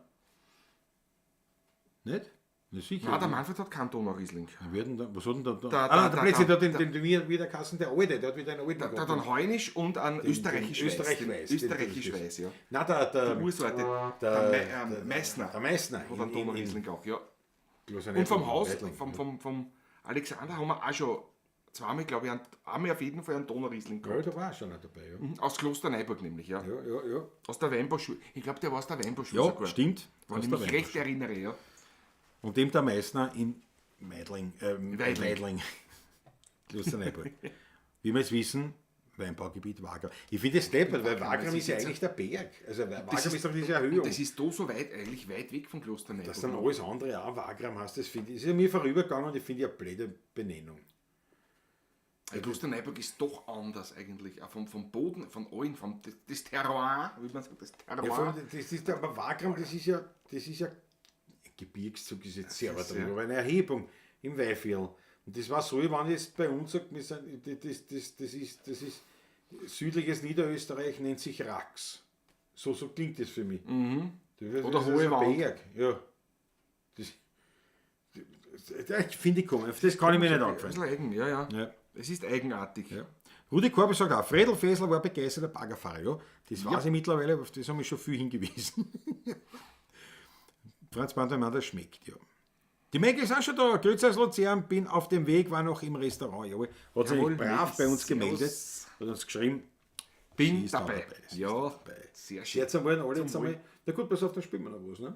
Nicht? Na, sicher. Nein, der Manfred hat keinen Donauriesling. Was hat denn der? Der- Der der- Plätze, der- der, den Wiederkassen, der Alte, der hat wieder einen alten Der hat einen Heunisch und einen Österreichisch-Weiß. Österreich-Weiß. Österreichisch-Weiß, ja. Nein, der Ursorte. Der Meißner. Der Meißner. Hat einen Donauriesling auch, ja. In, Und vom Haus, vom Alexander haben wir auch schon zweimal, glaube ich, einmal auf jeden Fall einen Donauriesling Ja, gehabt. da war er schon noch dabei, ja. Aus Klosterneuburg nämlich, ja. Ja, ja, ja. Aus der Weinbauschule. Ich glaube, der war aus der Weinbauschule Ja, sogar. stimmt. Wenn Aus ich der mich recht erinnere, ja. Und dem der Meißner in Meidling. Weidling. Weidling. Klosterneuburg. Wie wir es wissen, Weinbaugebiet Wagram. Ich finde es deppert, weil Wagram ist ja eigentlich der Berg. Also Wagram ist doch diese Erhöhung. Das ist da so weit, eigentlich weit weg von Klosterneuburg. Dass dann alles andere auch Wagram heißt, das finde ich, ist ja mir vorübergegangen und ich finde ja eine blöde Benennung. Weil Klosterneuburg ist doch anders eigentlich. Auch vom Boden, von allen, vom, das Terroir, wie man sagt, das Ja, Terroir. vor allem, das ist, aber Wagram, das ist ja Gebirgszug ist jetzt sehr weit ist, ja. drüber, aber eine Erhebung im Weihviertel. Und das war so, wenn ich jetzt bei uns sagt, wir sind, das ist südliches Niederösterreich nennt sich Rax. So klingt das für mich. Das ist, Oder das ist Hohe ein Wand. Berg. Ja. Das finde ich komisch. Auf das kann ich mir nicht Ein angefallen. bisschen eigen, ja, ja. Ja. Es ist eigenartig. Ja. Rudi Korbe sagt auch, Fredel Fäsler war begeisterter Baggerfahrer. Ja, das weiß ich mittlerweile, auf das haben wir schon viel hingewiesen. Franz Bandermann, das schmeckt, ja. Die Maggie ist auch schon da. Grüße aus Luzern, bin auf dem Weg, war noch im Restaurant. Jawohl. Hat sich Jawohl, brav Maggie, bei uns servus. gemeldet, hat uns geschrieben. Bin Sie ist da dabei. dabei, sie ist Ja, dabei. sehr schön. Jetzt wollen alle jetzt einmal. Na gut, pass auf, dann spielen wir noch was, ne?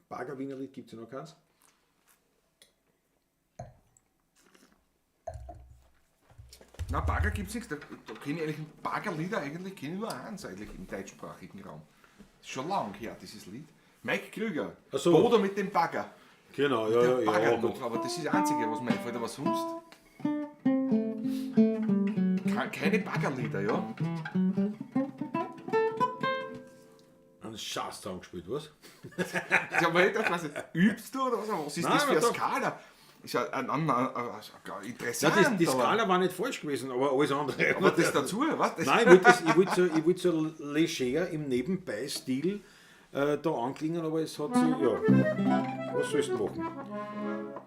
Bagger Wienerlied gibt es ja noch keins. Na, Bagger gibt es nichts. Da kenne ich eigentlich Baggerlieder eigentlich kenne ich nur eins eigentlich im deutschsprachigen Raum. Ist schon lang her, dieses Lied. Mike Krüger. Ach so. Bodo mit dem Bagger. Genau, Der ja, Bagger ja, gut. noch, aber das ist das Einzige, was mir einfällt, aber sonst. Keine Baggerlieder, ja. Einen Schatz gespielt, was? Ja, aber ich dachte, was, übst du oder was? Was ist Nein, das für aber eine doch. Skala? Ist ja ein interessant. Nein, die aber- Skala war nicht falsch gewesen, aber alles andere. Aber das dazu, was? Das, Nein, ich wollte so leger im Nebenbei-Stil da anklingen, aber es hat sich, ja, was sollst du machen?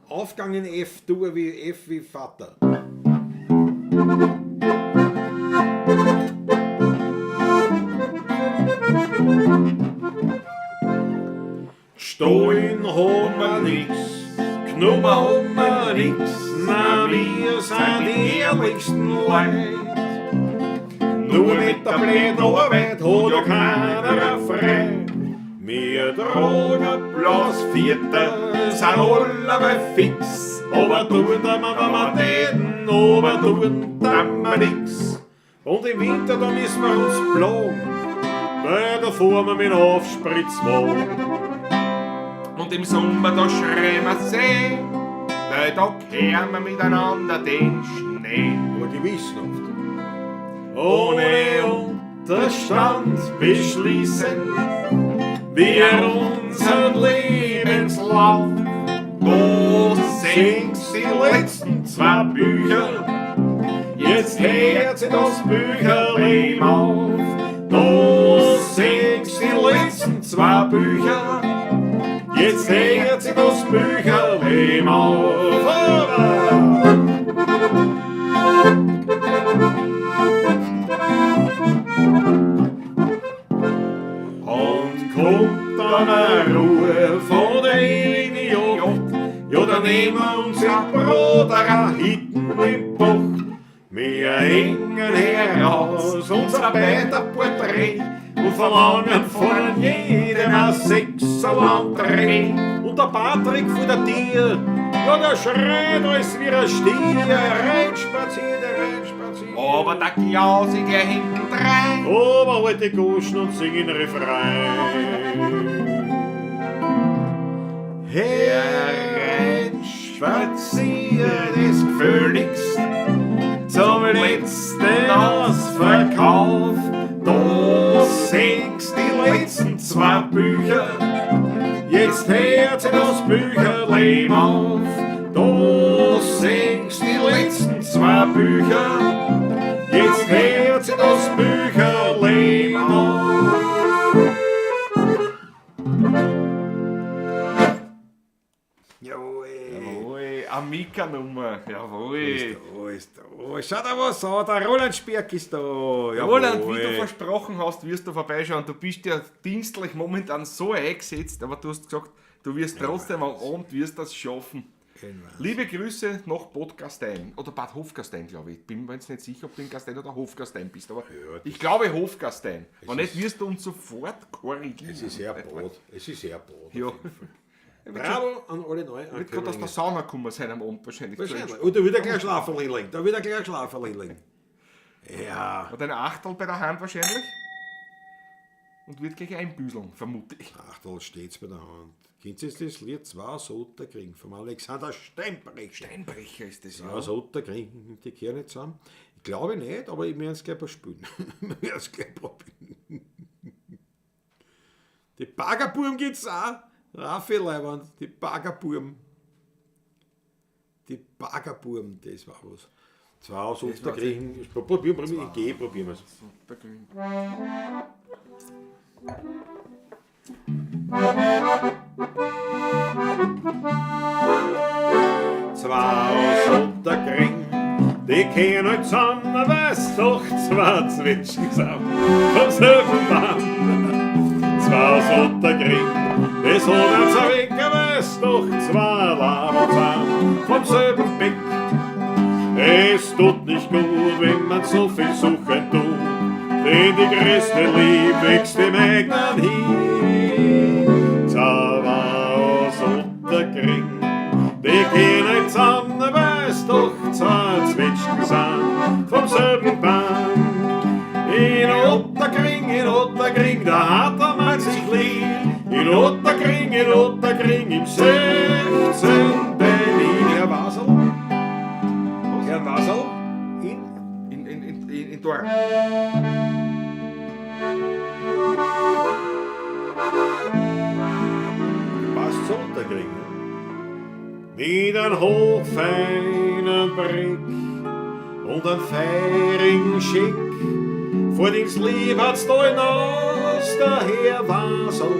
Aufgang in F, Dur wie F wie Vater. Stohlen haben wir nix, genommen haben wir nix, na wir sind die ehrlichsten Leute. Nur mit der blöden Arbeit hat ja keiner frei. Wir tragen bloß Vierte, sind alle fix. Aber tun wir, wenn wir täten, aber tun tun wir nix. Und im Winter, da müssen wir uns plagen, weil da fahren wir mit dem Aufspritzwagen. Und im Sommer, da schreien wir See, weil da kehren wir miteinander den Schnee. Aber gewissenhaft. Ohne Unterstand beschließen wir unseren Lebenslauf. Da Singst die letzten zwei Bücher, jetzt hört sich das Bücherleben auf. Du singst die letzten zwei Bücher, jetzt hört sich das Bücherleben auf. Und kommt dann eine Ruhe von der Idiot, ja, dann nehmen wir uns ein Brot, ein Hitten im Bucht. Wir hängen heraus unser beider Porträt und verlangen von jedem ein Sechserl-Entree. Und der Patrick vor der Tür, ja, der schreit alles wie ein Stier, reinspaziert, reinspaziert. Aber der Klausi gleich hinten drein. Aber halt die Guschen und singen Refrain. Hereinspaziert ist gefälligst zum letzten Ausverkauf. Da singst die letzten zwei Bücher, jetzt hört sich das Bücherleben auf. Da singst die letzten zwei Bücher, jetzt hört sich das Bücherleben auf. Jawohl. Jawohl, Amika-Nummer. Jawohl. Ist da, ist da. Schau da was an, der Roland Sperk ist da. Jawohl. Roland, wie du versprochen hast, wirst du vorbeischauen. Du bist ja dienstlich momentan so eingesetzt, aber du hast gesagt, du wirst trotzdem am Abend wirst das schaffen. Liebe Grüße nach Bad Gastein oder Bad Hofgastein, glaube ich. Bin mir jetzt nicht sicher, ob du in Gastein oder Hofgastein bist, aber Ja, ich glaube Hofgastein. Wenn nicht, wirst du uns sofort korrigieren. Es ist sehr Bad. Es ist sehr Bad. Ja. Bravo an alle neuen Wird gerade aus der Sauna gekommen sein am Abend wahrscheinlich. Wahrscheinlich. Und da wird er gleich schlafen liegen. Da wird er gleich schlafen liegen. Ja. Hat ein Achtel bei der Hand wahrscheinlich. Und wird gleich einbüseln, vermute ich. Achtel steht's bei der Hand. Kennt ihr das Lied? Zwei aus Otterkring vom Alexander Steinbrecher. Steinbrecher ist das, Zwei ja. aus Otterkring, die kehren nicht zusammen. Ich glaube nicht, aber ich werde es gleich spielen. Ich werde es gleich probieren. Die Baggerburm gibt's auch. Raffi Leiwand, die Baggerburm. Die Baggerburm, das war was. Zwei aus Otterkring. Probieren, probieren, ich gehe, probieren wir's. Otterkring. Zwei aus Otterkring, die kehren halt zusammen, weil's doch zwei Zwetschgen sind vom selben Baum. Zwei aus Otterkring, das hat uns ein wenig, weil's doch zwei Laber sind vom selben Beck. Es tut nicht gut, wenn man so viel suchen tut, denn die größte Liebe wächst im eigenen Hin. Zwei aus Otterkring, die gehen nicht zusammen, weil's doch zwei Zwetschgen sind vom selben Baum. In Otterkring, da hat er mal sich lieb. In Otterkring, im 16. Herr Wasel. Herr Wasel, in In Dor. Passt zu Otterkring. Mit einem hochfeinen Brick und einem feirigen Schick vor ins Liebertstal hinaus, der Herr Wasel.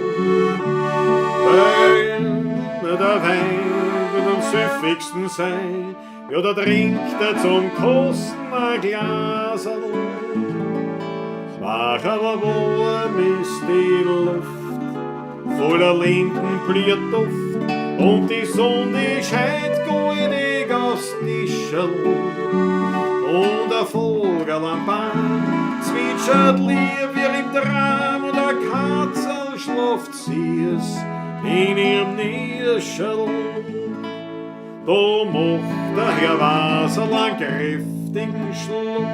Wenn der Wein wird am süffigsten sein, ja, da trinkt er zum Kosten ein Glaserl. Mach aber warm ist die Luft, voller Lindenblüherduft, und die Sonne scheint goldig aufs Tischerl. Und ein Vogel am Baum zwitschert lieb wie im Traum, und a Katzel schlaft süß in ihrem Nierschel. Da macht der Herr Wasel einen kräftigen Schluck.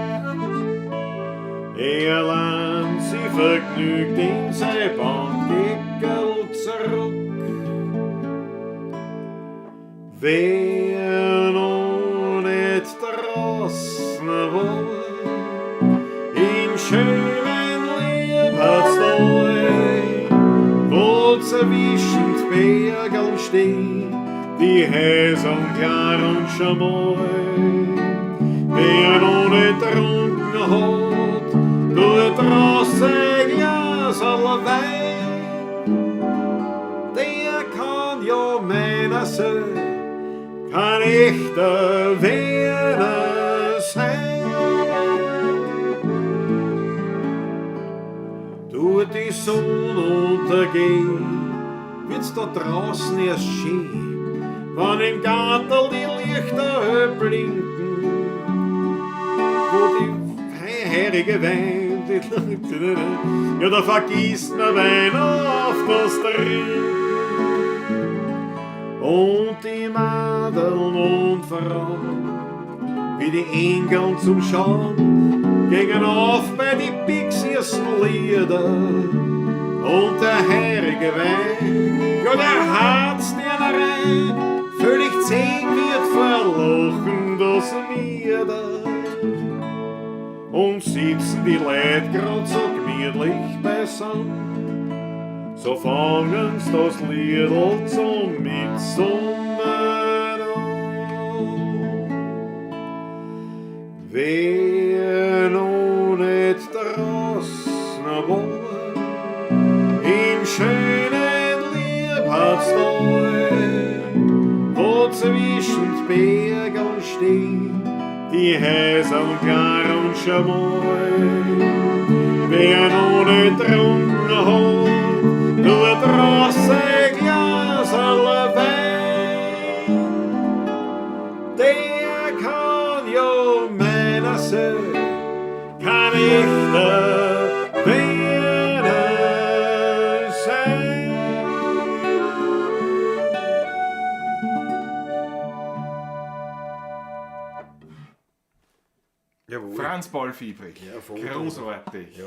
Er lehnt sich vergnügt in sein Bankeckerl zurück. Wer noch nicht draußen war, im schönen Liebertstal, wo zwischen Bergen stehen, die Häuser klar und schmal. Wer noch nicht getrunken hat, tut draußen ein Glaserl Wein. Der kann ja meiner sein, kein echter Werner sein. Tut die Sonne untergehen, wird's da draußen erst schön, wenn im Garten die Lichter blinken, wo die heurige Wein, die, ja, da vergießt man Wein auf das Trinken. Und die Madeln und Frauen, wie die Engeln zum Schauen, gingen auf bei die pixiersten Lieder. Und der heurige Wein, ja, der hat's dir rein, völlig zehn wird verlochen das Mieder. Und sitzen die Leute grad so gemütlich beisammen, so fangen's das Liedl zum Mitsummen an. Wer noch nicht draußen war, im schönen Liebhardstal, wo zwischen Bergen stehen die Häuser klar und schmal. Wer noch nicht getrunken hat, tut draußen ein Glaserl Wein. Der kann ja meiner Seele kein echter Wiener sein. Jawohl. Franz Paul Fiebrich. Ja, voll. Großartig. Ja,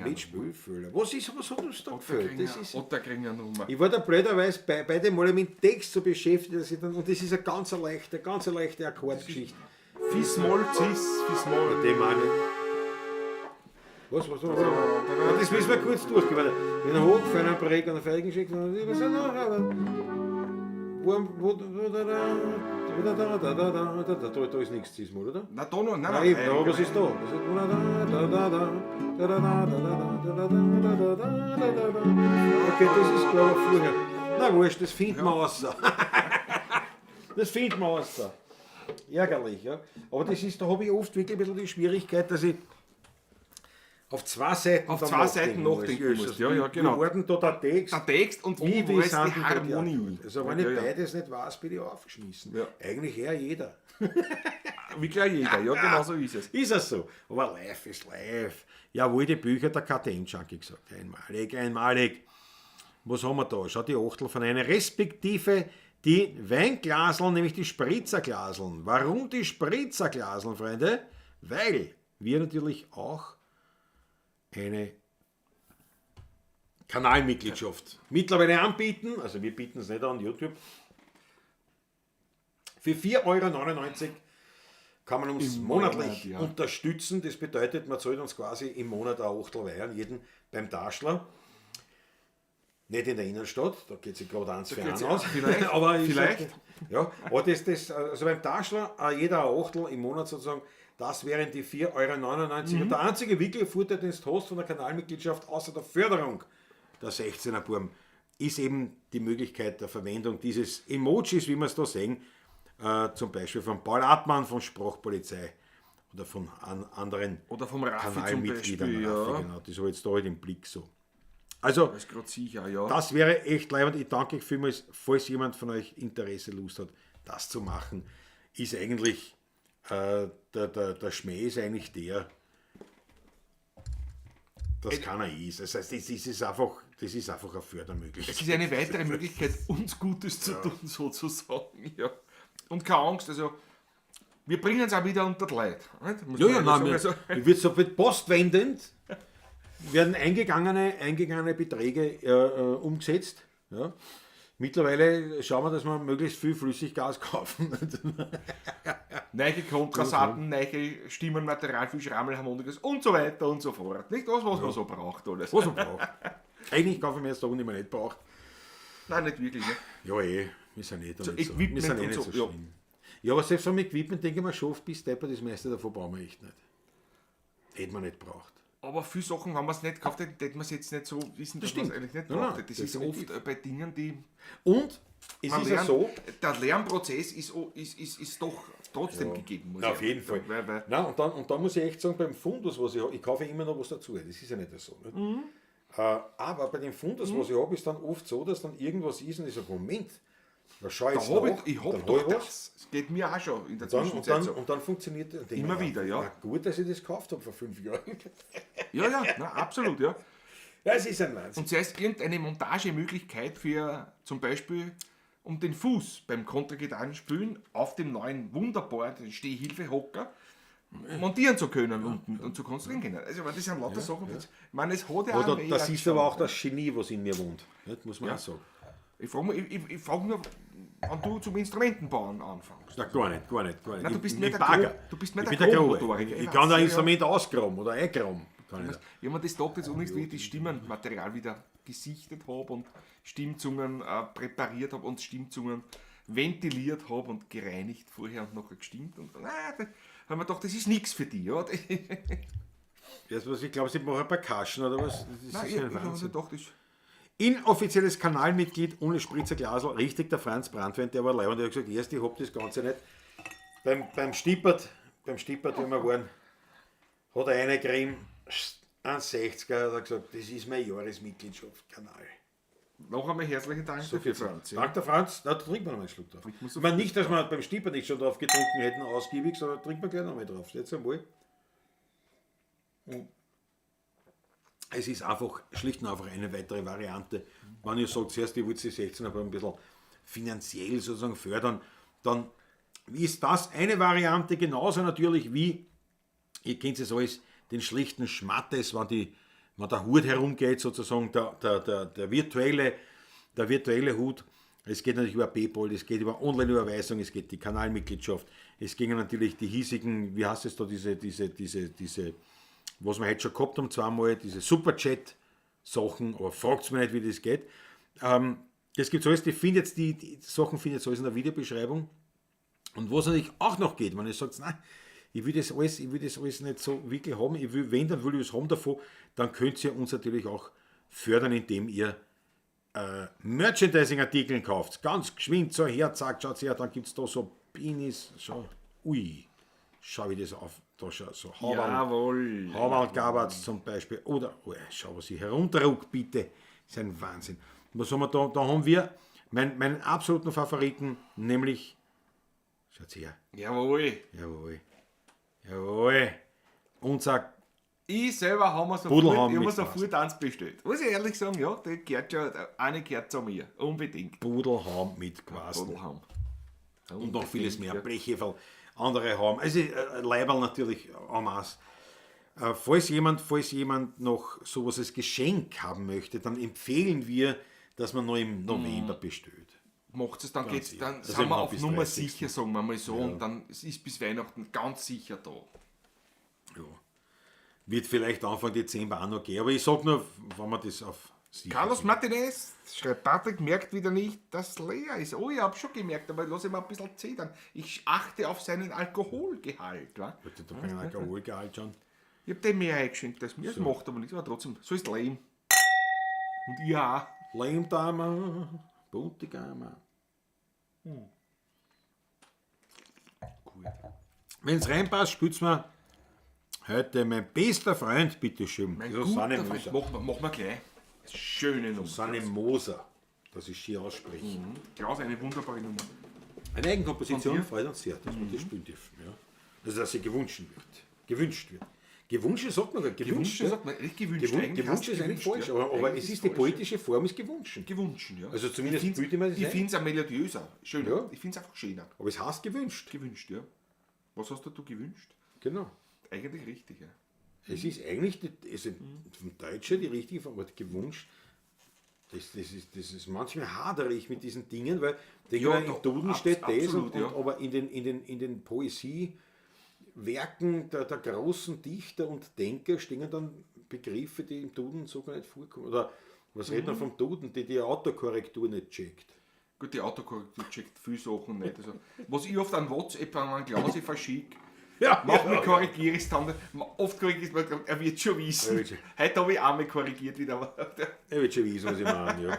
mit Spülfüller. Was hat uns da gefällt? Das ist, Otterkringer Nummer. ich war da blöderweise beide Male mit dem Text so beschäftigt, dass ich dann, und das ist eine ganz leichte Akkordgeschichte. Fis-Moll, Cis, Fis-Moll. Dem meine ich. Was? Ja, das müssen wir kurz durchgehen. Warte. Wenn er hoch, feiner Break und Feigen schickt, dann ist er noch, aber wo, wo, wo, da, da, da, da, da, da, da, da, da, da, da ist nichts diesmal, oder? Na, da noch, nein, Nein, nein. eben, da, was ist da? Was ist, da, da, da, da, da, da, da, da, da, da, da, da, da, da, da, da, da. Okay, das ist glaube ich vorher. Na wurscht, das finden wir raus. Das finden wir raus. Ärgerlich, ja. Aber das ist, da habe ich oft wirklich ein bisschen die Schwierigkeit, dass ich auf zwei Seiten Auf dann zwei Seiten nachdenken musst. musst. Ja, ja, genau. Wie war denn da der Text? Der Text und wie Wie war jetzt sind die denn da die Harmonie? Akkorde? Also wenn ich Ja, ja. beides nicht weiß, bin ich aufgeschmissen. Ja. Eigentlich eher jeder. Wie gleich jeder, ja, genau so ist es. Ist es so. Aber live ist live. Jawohl, die Bücher der KTM-Junkie gesagt. Einmalig, einmalig. Was haben wir da? Schau, die Achtel von einer, respektive die Weinglaseln, nämlich die Spritzerglaseln. Warum die Spritzerglaseln, Freunde? Weil wir natürlich auch eine Kanalmitgliedschaft mittlerweile anbieten. Also wir bieten es nicht an YouTube. Für 4,99 € kann man uns Im monatlich Monat, ja. unterstützen. Das bedeutet, man zahlt uns quasi im Monat ein Achtel Wein an jeden beim Taschler. Nicht in der Innenstadt, da geht sich gerade eins für geht's einen aus. vielleicht, aber ich vielleicht. Sag, ja, aber das, also beim Taschler, jeder ein Achtel im Monat sozusagen, das wären die 4,99 €. Und der einzige wirkliche Vorteil, den du hast von der Kanalmitgliedschaft, außer der Förderung der 16er Burm, ist eben die Möglichkeit der Verwendung dieses Emojis, wie wir es da sehen, zum Beispiel von Paul Hartmann von Sprachpolizei oder von anderen Oder vom Raffi zum Kanalmitgliedern. Beispiel, Raffi, ja. genau, das habe ich jetzt da halt im Blick so. Also, Das ist grad sicher, ja. das wäre echt leibend. Ich danke euch vielmals, falls jemand von euch Interesse, Lust hat, das zu machen, ist eigentlich, der Schmäh ist eigentlich der, dass keiner ist. Das heißt, das ist einfach eine Fördermöglichkeit. Es ist eine weitere Möglichkeit, uns Gutes zu tun, sozusagen. Ja. Und keine Angst, also wir bringen es auch wieder unter die Leute. Nicht? Muss Ja, man ja, ehrlich nein, sagen, wir, also, ich würd so mit postwendend werden eingegangene Beträge umgesetzt. Ja. Mittlerweile schauen wir, dass wir möglichst viel Flüssiggas kaufen. Neue Kontrasaaten, neue Stimmenmaterial für Schrammelharmonikas und so weiter und so fort. Nicht das, was man so braucht alles. Was man braucht. Eigentlich kaufe ich mir jetzt da, die man nicht braucht. Nein, nicht wirklich. Ne? Ja, eh. Wir sind eh da So nicht so, Equipment wir sind eh und nicht so, so ja. schlimm. Ja, aber selbst mit Equipment denke ich mir schon oft, bis deppert, das meiste davon brauchen wir echt nicht. Hätte man nicht braucht. Aber viele Sachen, wenn man es nicht gekauft hätte, hätte man es jetzt nicht so wissen, dass man es stimmt. eigentlich nicht Nein, braucht. nein, Das ist definitiv. oft bei Dingen, die Und es man ist ja lernt, so. Der Lernprozess ist doch trotzdem gegeben. Muss Na, ich auf jeden Fall. Weil, weil, Nein, und dann muss ich echt sagen, beim Fundus, was ich habe, ich kaufe immer noch was dazu. Das ist ja nicht so. Nicht? Mhm. Aber bei dem Fundus, was ich habe, ist dann oft so, dass dann irgendwas ist und ich sage, Moment, da schau ich da jetzt hab nach, ich, ich hab dann doch hab ich was. das. Es geht mir auch schon in der Dann, und, Zwischenzeit dann, so. und dann funktioniert das. Und denk Immer mir, wieder, ja. Na gut, dass ich das gekauft habe vor 5 Jahren. Ja, ja, na, absolut, ja. Ja, es ist ein Wahnsinn. Und sei es irgendeine Montagemöglichkeit für zum Beispiel um den Fuß beim Kontragitarrenspielen auf dem neuen wunderbaren Stehhilfehocker montieren zu können und zu konstruieren können. Also, das sind lauter Sachen. Ich meine, es hat ja Oder auch das jeder ist aber auch das Genie, was in mir wohnt. Nicht? Muss man auch sagen. Ich frage mich, ich, ich frag nur, wenn du zum Instrumentenbauen anfängst. Na, gar nicht, gar nicht, gar nicht. Nein, du Ich- bist ich nicht der Bagger. Gro- du bist nicht Ich der bin der Grobe. Grobmotoriker. Ich Ich kann weiß, ein ja. Instrument ausgraben oder eingraben. Kann ich da. Ich habe mir das gedacht, jetzt unlängst, wie ich das Stimmenmaterial wieder gesichtet habe und Stimmzungen präpariert habe und Stimmzungen ventiliert habe und gereinigt vorher und nachher gestimmt. Und da haben wir gedacht, das ist nichts für dich. Ja? Das, was ich glaube, sie machen Percussion oder was? Das ist Nein, ja ich ein habe mir Wahnsinn. gedacht, das Inoffizielles Kanalmitglied ohne Spritzerglasl, richtig, der Franz Brandwein, der war leibend, der hat gesagt, erst, ich hab das Ganze nicht. Beim Stippert, wenn wir waren, hat er eine gekriegt, einen 60er, hat er gesagt, das ist mein Jahresmitgliedschaft, Kanal. noch einmal herzlichen Dank So dafür, viel Franz. Ja. Dank der Franz, na, da trinkt man noch einen Schluck drauf. Trinkt man Ich meine nicht, dass wir beim Stippert nicht schon drauf getrunken hätten, ausgiebig, sondern trinkt man gleich noch mal drauf. Jetzt einmal. Es ist einfach, schlicht und einfach eine weitere Variante. Wenn ihr sagt, zuerst, ich wollte die 16 aber ein bisschen finanziell sozusagen fördern, dann ist das eine Variante genauso natürlich wie, ihr kennt es alles, den schlichten Schmattes, wenn der Hut herumgeht, sozusagen, der virtuelle Hut. Es geht natürlich über PayPal, es geht über Online-Überweisung, es geht die Kanalmitgliedschaft, es gingen natürlich die hiesigen, wie heißt es da, diese, was wir heute schon gehabt haben, zweimal, diese Superchat-Sachen, aber fragt's mir nicht, wie das geht. Das gibt's alles, die findet die Sachen findet alles in der Videobeschreibung. Und was natürlich auch noch geht, wenn ihr sagt, nein, ich will das alles, nicht so wirklich haben, ich will, wenn, dann will ich was haben davon, dann könnt ihr uns natürlich auch fördern, indem ihr Merchandising-Artikel kauft. Ganz geschwind, so her, zack, schaut her, dann gibt's da so Penis, schau, ui, schau wie das auf, da schau, so Haberl, Jawohl. Haberl Gaberts zum Beispiel, oder, oh, schau, was ich herunterruck, bitte, das ist ein Wahnsinn. Was haben wir da? Da haben wir meinen absoluten Favoriten, nämlich, schaut her. Jawohl. Jawohl. Jawohl. Unser Ich selber habe mir Pudelhaum sofort, ich hab mir mit sofort eins bestellt. Muss ich ehrlich sagen, ja, der gehört ja, eine gehört zu mir. Unbedingt. Pudelhaum mit Quasten. Pudelhaum. Und noch vieles mehr. Blechheferl, andere haben. Also Leiberl natürlich en masse. Falls jemand noch sowas als Geschenk haben möchte, dann empfehlen wir, dass man noch im November bestellt. Macht es, dann geht's, sicher. dann Also sind wir immer auf bis Nummer 30. sicher, sagen wir mal so, und dann es ist bis Weihnachten ganz sicher da. Ja. Wird vielleicht Anfang Dezember auch noch gehen, aber ich sag nur, wenn man das auf sicher Carlos geht. Martinez schreibt, Patrick merkt wieder nicht, dass leer ist. Oh, ich hab schon gemerkt, aber lass ihn mal ein bisschen zedern. Ich achte auf seinen Alkoholgehalt. Wa? Bitte, da kein Alkoholgehalt schon. Ich hab dem mehr eingeschenkt als mir. Das macht aber nichts, aber trotzdem, so ist lame. Und ich auch. Lame bunte Dame. Gut. Wenn's reinpasst, spielt's mir heute mein bester Freund, bitteschön. Mein Susanne guter Freund. Moser. Machen wir gleich. Schöne Nummer. Susanne Moser, dass ich schön ausspreche. Klaus, eine wunderbare Nummer. Eine Eigenkomposition Von dir? freut uns sehr, dass wir das spielen dürfen. Ja. Also, dass sie gewünscht wird. Gewünscht wird. Gewünscht sagt man gar nicht. Gewünscht, ja. sagt man, nicht gewünscht. Eigentlich Gewünscht heißt ist eigentlich gewünscht, falsch, ja. aber Eigentlich es ist ist die falsch, poetische Form ist gewünscht. Gewünscht, ja. Also zumindest ich bilde ich mir das Ich ein. finde es auch melodiöser. Schöner. Ja. Ich finde es einfach schöner. Aber es heißt gewünscht. Gewünscht, ja. Was hast du gewünscht? Genau. Eigentlich richtig, ja. Es ist eigentlich die, also vom Deutschen die richtige Form, aber gewünscht. Das ist manchmal haderig mit diesen Dingen, weil denke Ja, mal, im doch, Duden steht das, absolut, ja. aber in den Poesiewerken der großen Dichter und Denker stehen dann Begriffe, die im Duden so gar nicht vorkommen. Oder was redet man vom Duden, die Autokorrektur nicht checkt? Gut, die Autokorrektur checkt viele Sachen nicht. Also, was ich oft an WhatsApp an einen Klausi verschicke, Ja, manchmal korrigiere ich es dann. Oft korrigiere ich es, er wird schon wissen. Er wird schon. Heute habe ich einmal korrigiert wieder, aber Er wird schon wissen, was ich meine, ja.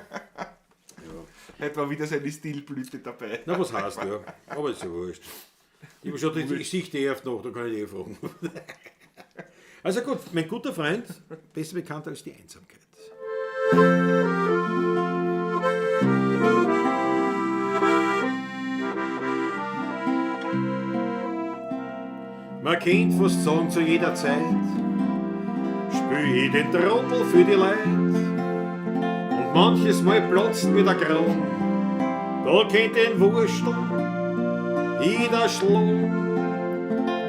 heute war wieder seine Stilblüte dabei. Na, was heißt, ja. Aber ist ja wurscht. Ich, hab schon, ich sehe die erst noch, da kann ich die eh fragen. Also gut, mein guter Freund, besser bekannt als die Einsamkeit. Man kennt fast sagen zu jeder Zeit, spül ich den Trottel für die Leid. Und manches Mal platzt mir der Kran, da kennt den Wurstel jeder schlagen.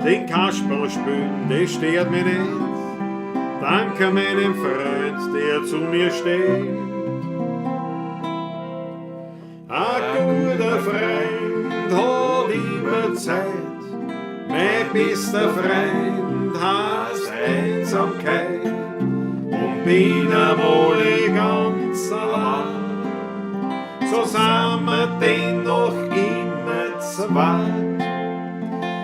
Den Kasperl spülen, das stört mich nicht. Danke meinem Freund, der zu mir steht. Ein guter Freund bester Freund heißt Einsamkeit und bin einmal ganz allein. So sind wir denn noch immer zwei.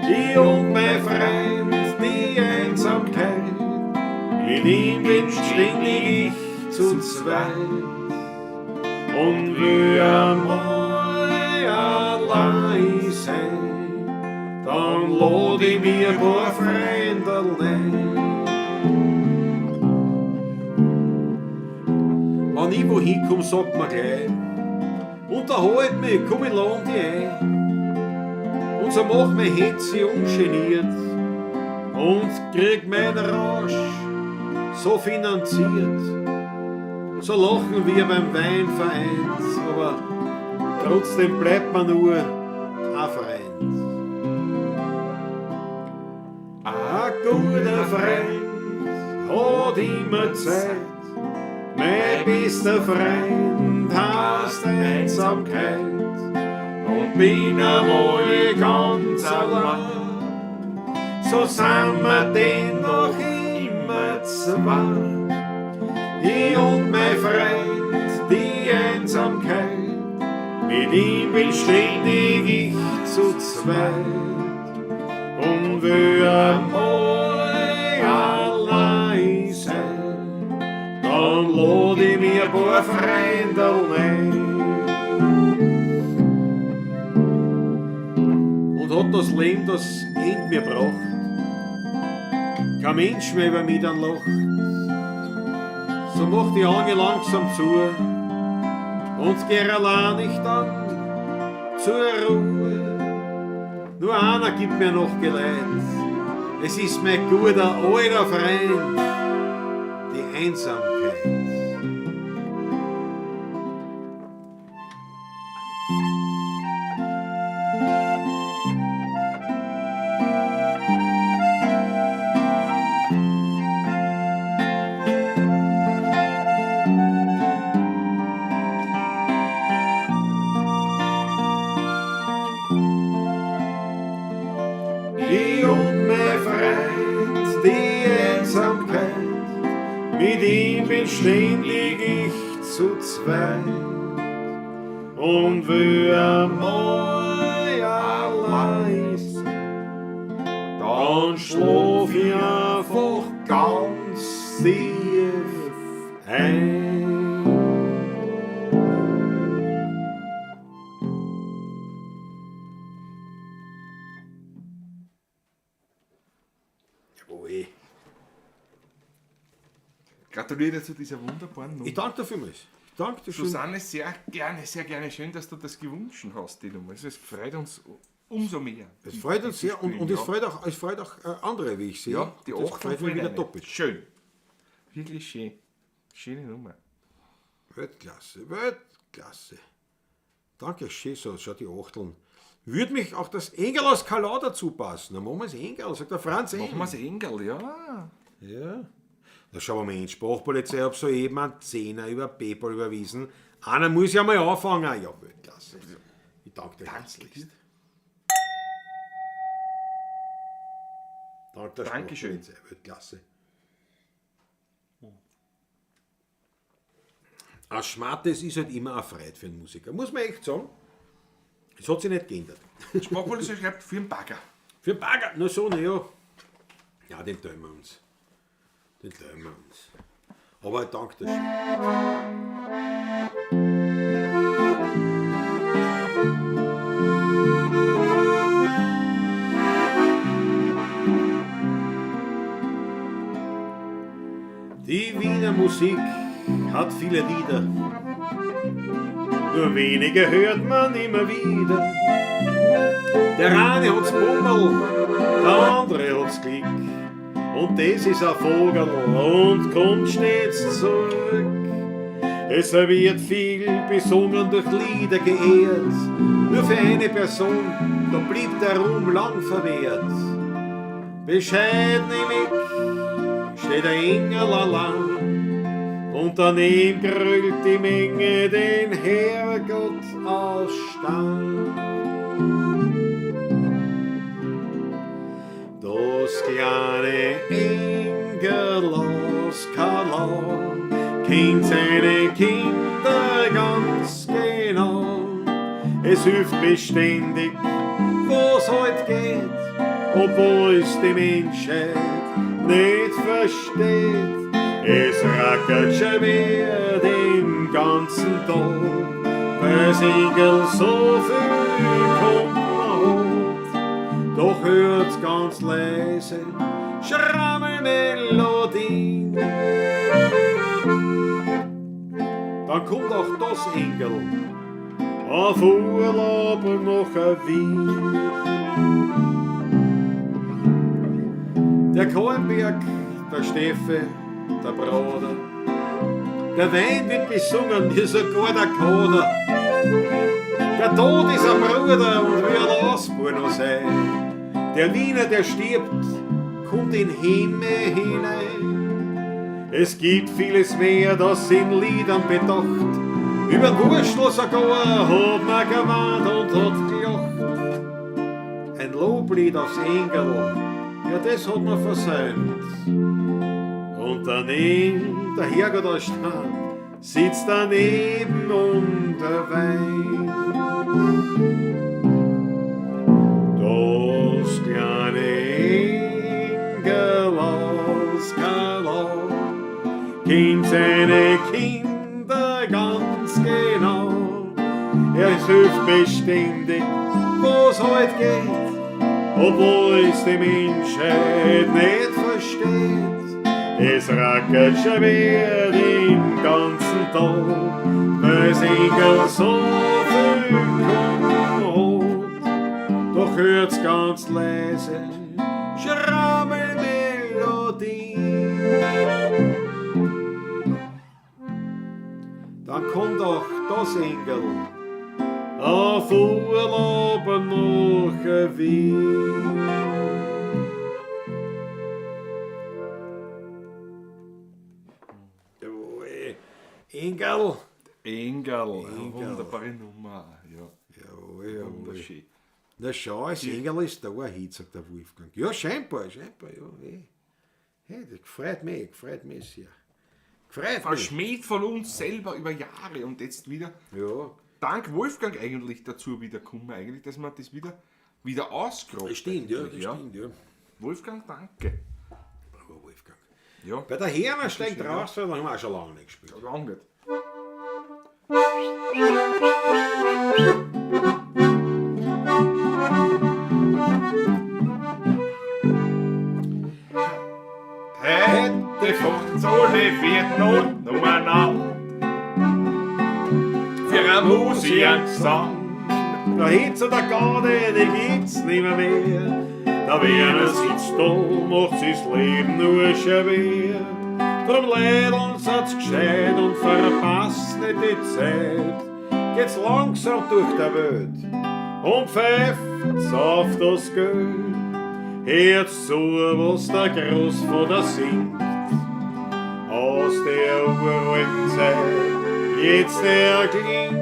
Ich und mein Freund, die Einsamkeit, mit ihm bin ständig ich zu zweit. Und will einmal allein sein, dann lad ich mir ein paar Freunde ein. Wenn ich wohin komm, sagt man gleich, unterhalt mich, komm, ich lad dich ein. Und so mach mich Hetze ungeniert und krieg meinen Rausch so finanziert. So lachen wir beim Wein vereint, aber trotzdem bleibt man nur ein Freund. Ein guter Freund hat immer Zeit, mein bester Freund heißt Einsamkeit und bin einmal ganz allein. So sind wir denn noch immer zwei. Ich und mein Freund, die Einsamkeit, mit ihm bin ständig ich zu zweit. Und will einmal allein sein, dann lad ich mir ein paar Freunde ein. Und hat das Leben das End mir gebracht, kein Mensch mehr über mich dann lacht. So mach die Augen langsam zu und geh allein ich dann zur Ruhe. Nur einer gibt mir noch Geleit, es ist mein guter alter Freund, die Einsamkeit. Ich und mein Freund, die Einsamkeit, mit ihm bin ständig ich zu zweit. Und will einmal allein sein, dann schlaf ich einfach ganz tief ein. Jawohl. Gratuliere zu dieser wunderbaren Nummer. Ich danke dir vielmals. Ich danke dir schön. Susanne, sehr gerne, sehr gerne. Schön, dass du das gewünscht hast, die Nummer. Es freut uns umso mehr. Es freut uns sehr und ja. es freut auch andere, wie ich sehe. Ja, die das Achtung freut mich wieder rein. doppelt. Schön. Wirklich schön. Schöne Nummer. Weltklasse, Weltklasse. Danke, schön so, schau die Achteln. Würde mich auch das Engel aus Kalau dazu passen. Dann machen wir das Engel, sagt der Franz Engel. Machen wir das Engel, ja. Ja. Da schauen wir mal in. Sprachpolizei, ob soeben einen Zehner über PayPal überwiesen. Einer muss ja mal anfangen. Ja, Weltklasse. Ich danke dir herzlichst. Danke der Dankeschön. Sprachpolizei, Weltklasse. Ein Schmattes ist halt immer eine Freude für einen Musiker. Muss man echt sagen. Es hat sich nicht geändert. Sprachpolizei schreibt für den Bagger. Für den Bagger, nur so, na ja. Ja, den teilen wir uns. Den teilen wir uns. Aber danke dir schön. Die Wiener Musik hat viele Lieder, nur wenige hört man immer wieder. Der eine hat's Bummel, der andere hat's Glück. Und das ist ein Vogel und kommt stets zurück. Es wird viel besungen, durch Lieder geehrt. Nur für eine Person, da blieb der Ruhm lang verwehrt. Bescheiden im Eck steht der Engel allein. Und daneben grölt die Menge den Herrgott aus Stein. Kennt seine Kinder ganz genau. Es hilft beständig, wo's halt geht, obwohl es die Menschheit nicht versteht. Es rackert schon wieder den ganzen Tag, weil's Engel so viel Kunden hat. Doch hört's ganz leise Schrammelmelodien. Dann kommt auch das Engel auf Urlaub nach Wien. Der Kohlenberg, der Steffe, der Bruder, der Wein wird besungen, ja sogar der Koder. Der Tod ist ein Bruder und wird Ausbau noch sein. Der Wiener, der stirbt, kommt in Himmel hinein. Es gibt vieles mehr, das in Liedern bedacht. Über den Wurstel sogar hat man gewarnt und hat gelacht. Ein Loblied aufs Engel, ja das hat man versäumt. Und daneben, der Herrgott aus Stand, sitzt daneben und er weint. Das kleine Engel aus Kalau kennt seine Kinder ganz genau. Er hilft beständig, wo's halt geht, obwohl es die Menschheit nicht versteht. Es rackert schon wieder den ganzen Tag, weil's Engel so viel Kummer hat. Doch hört's ganz leise Schrammelmelodie. Dann kommt auch das Engel auf Urlaub nach Wien. Jawohl. Engel. Engel, eine Engel. wunderbare Nummer. Ja, Jawohl, jawohl. wunderschön. Na schau, das Engel ist da ein Hit, sagt der Wolfgang. Ja, scheinbar, scheinbar, ja. Hey, hey, das freut mich, freut mich sehr. Freut mich. Verschmäht von uns selber über Jahre und jetzt wieder, Ja, dank Wolfgang eigentlich dazu wieder kommen, eigentlich, dass man das wieder ausgrabt. das stimmt, ja, das eigentlich, ja. stimmt, ja. Wolfgang, danke. Bravo, Wolfgang. Ja, Bei der Herner steigt raus, weil da haben wir auch schon lange nicht gespielt. lang nicht. Heute von Zolle wird noch umeinander für ein Musikgesang. Der Hitze der Garde, die gibt's nimmer mehr. Der Werner sitzt da, macht sich's Leben nur schwer. Drum Lädeln seid's gescheit und verpasst nicht die Zeit. Geht's langsam durch der Welt und pfeift's auf das Geld. Hört's zu, was der Großvater singt. Aus der uralten Zeit jetzt erklingt.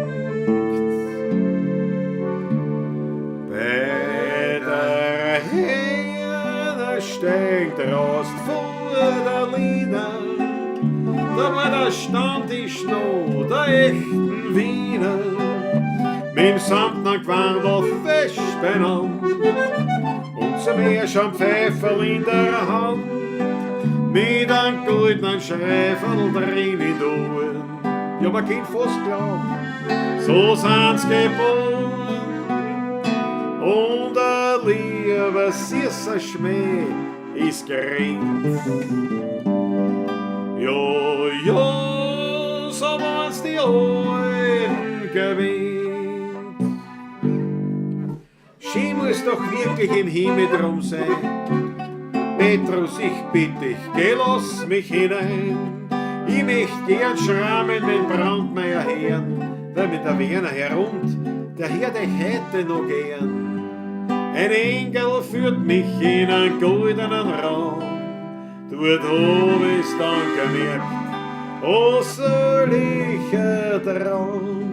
Bei der Herde steigt Rost vor der Lina, da war der Stammtisch noch der echten Wiener. Mit dem samtnen Gewandel fest beieinander und zum ersten Pfeiferl in der Hand, mit einem goldenen Schreiferl drin in den Ohren. Ja, man kann fast glauben, so sind's geboren. Und ein lieber süßer Schmäh ist gering. Ja, ja, so waren's die Alten gewinnt. Schön muss doch wirklich im Himmel drum sein. Petrus, ich bitte dich, geh, lass mich hinein. Ich möcht gern schrammen mit Brandmeier Herrn, weil mit der Werner herund, der hört euch heute noch gern. Ein Engel führt mich in einen goldenen Raum, dort hab ich's dann gemerkt, o seliger Traum.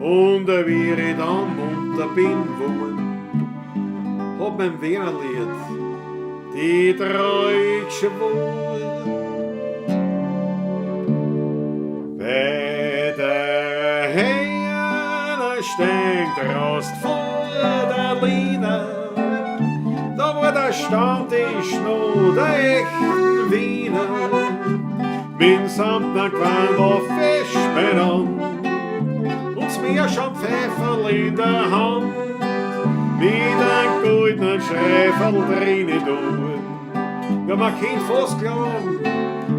Und wie ich dann munter bin worden, hab mein Wernerlied die Treu geschworen. Bei der Herner steigt Rost vor der Lina, da war der Stammtisch noch der echten Wiener. Mit samtner Quandl fest beieinander und mir schon Pfefferl in der Hand, mit einem goldenen Schreiferl drin tun. Ja, man kennt fast glauben,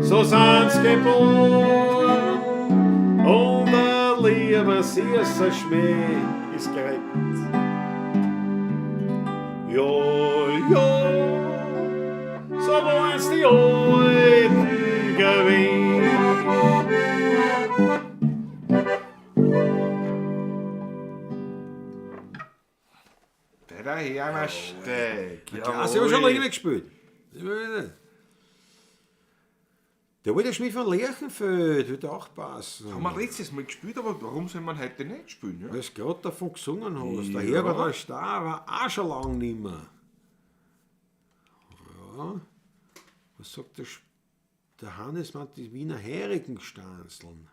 so sind's geboren. Und ein lieber süßer Schmäh ist gerecht. Ja, ja, so waren's die Alten gewesen. Bei der Hernersteig. Ja, sie haben schon lange nicht gespielt. Der wollte Schmied von Lerchenfeld, würde auch passen. Haben wir letztes Mal gespielt, aber warum soll man heute nicht spielen? Ja? Weil du gerade davon gesungen hast. Der Herbert war da, war auch schon lange nicht mehr. Ja. Was sagt der, der Hannes meint, die Wiener Heurigenstanzeln.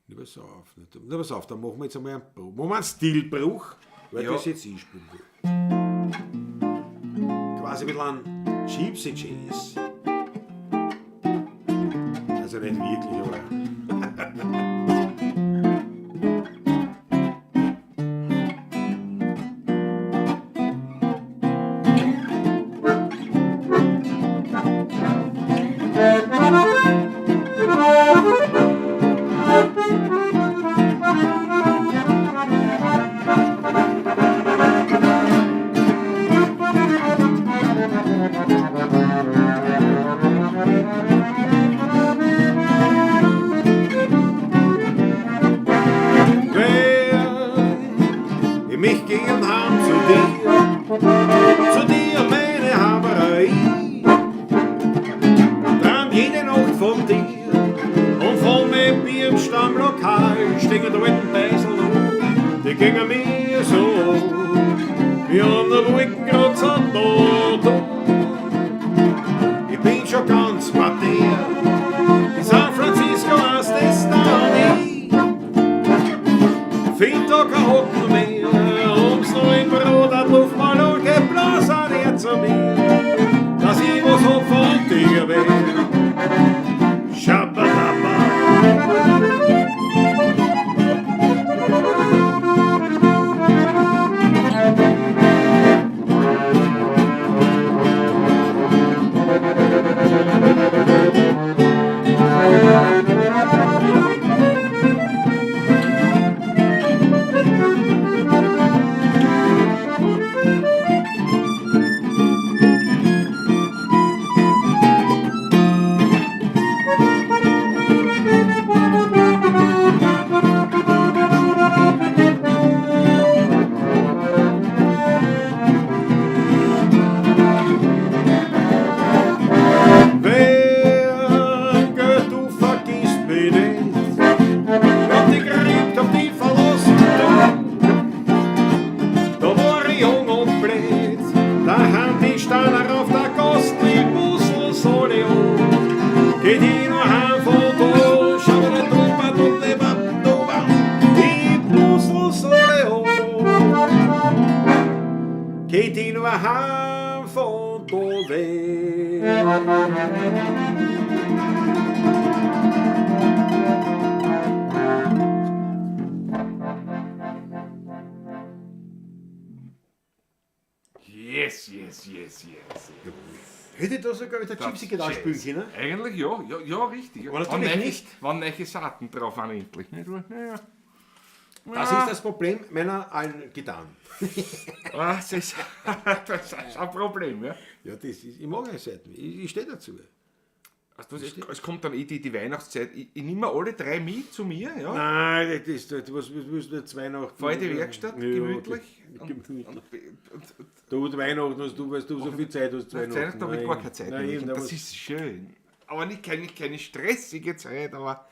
Na, pass auf. Na, pass auf, dann machen wir jetzt einmal einen Bruch. Machen wir einen Stilbruch, weil ja. das jetzt ich spielen will. Quasi ein bisschen ein Gypsy Jazz. Also nicht wirklich, aber. Wenn mich gehen haben zu dir meine Haberei, träum jede Nacht von dir und von meinem Bier im Stammlokal stehen da alten Beisel an, die gingen mir so wie an der Wolkenkratzer da, da. Ich bin schon ganz bei dir, in San Francisco hast es da nicht. Find da kein Hocken mehr, ums neue Brot hat Luftballon geblasen her zu mir, dass ich was hab von dir bin. Schabalaba. Wer, du vergisst mich nicht, hab dich geliebt, hab dich verlassen, du. Da war ich jung und blöd, da haben die Steiner auf der Gostli Busl soll an. Geht ich nur heim von da, schau mir nicht drüber, du, du, du, die Busl soll an. Geht ich nur heim von da weg. Yes, yes, yes, yes. Hätte ich da sogar mit der Gypsy Gitarre spielen können? Eigentlich ja, ja, ja, richtig. Aber natürlich Wann nicht. Wann neue Saaten drauf an endlich. Nicht wahr? Ja, ja. Das ist das Problem meiner allen Gitarren. Ah, das, ist, das ist ein Problem, ja. Ja, das ist, ich mag eine Seiten. Ich stehe dazu. Also, es kommt dann eh die Weihnachtszeit. Ich nehme alle drei mit zu mir, ja. Nein, das ist, was willst du jetzt Weihnachten? Fahr in die Werkstatt, Ja, gemütlich. Okay. Und, Du, Weihnachten hast du, weißt du, so viel Zeit hast. Weihnachten Weihnachten habe ich gar keine Zeit. Nein, mehr. eben, Und das aber- ist schön. Aber nicht keine stressige Zeit, aber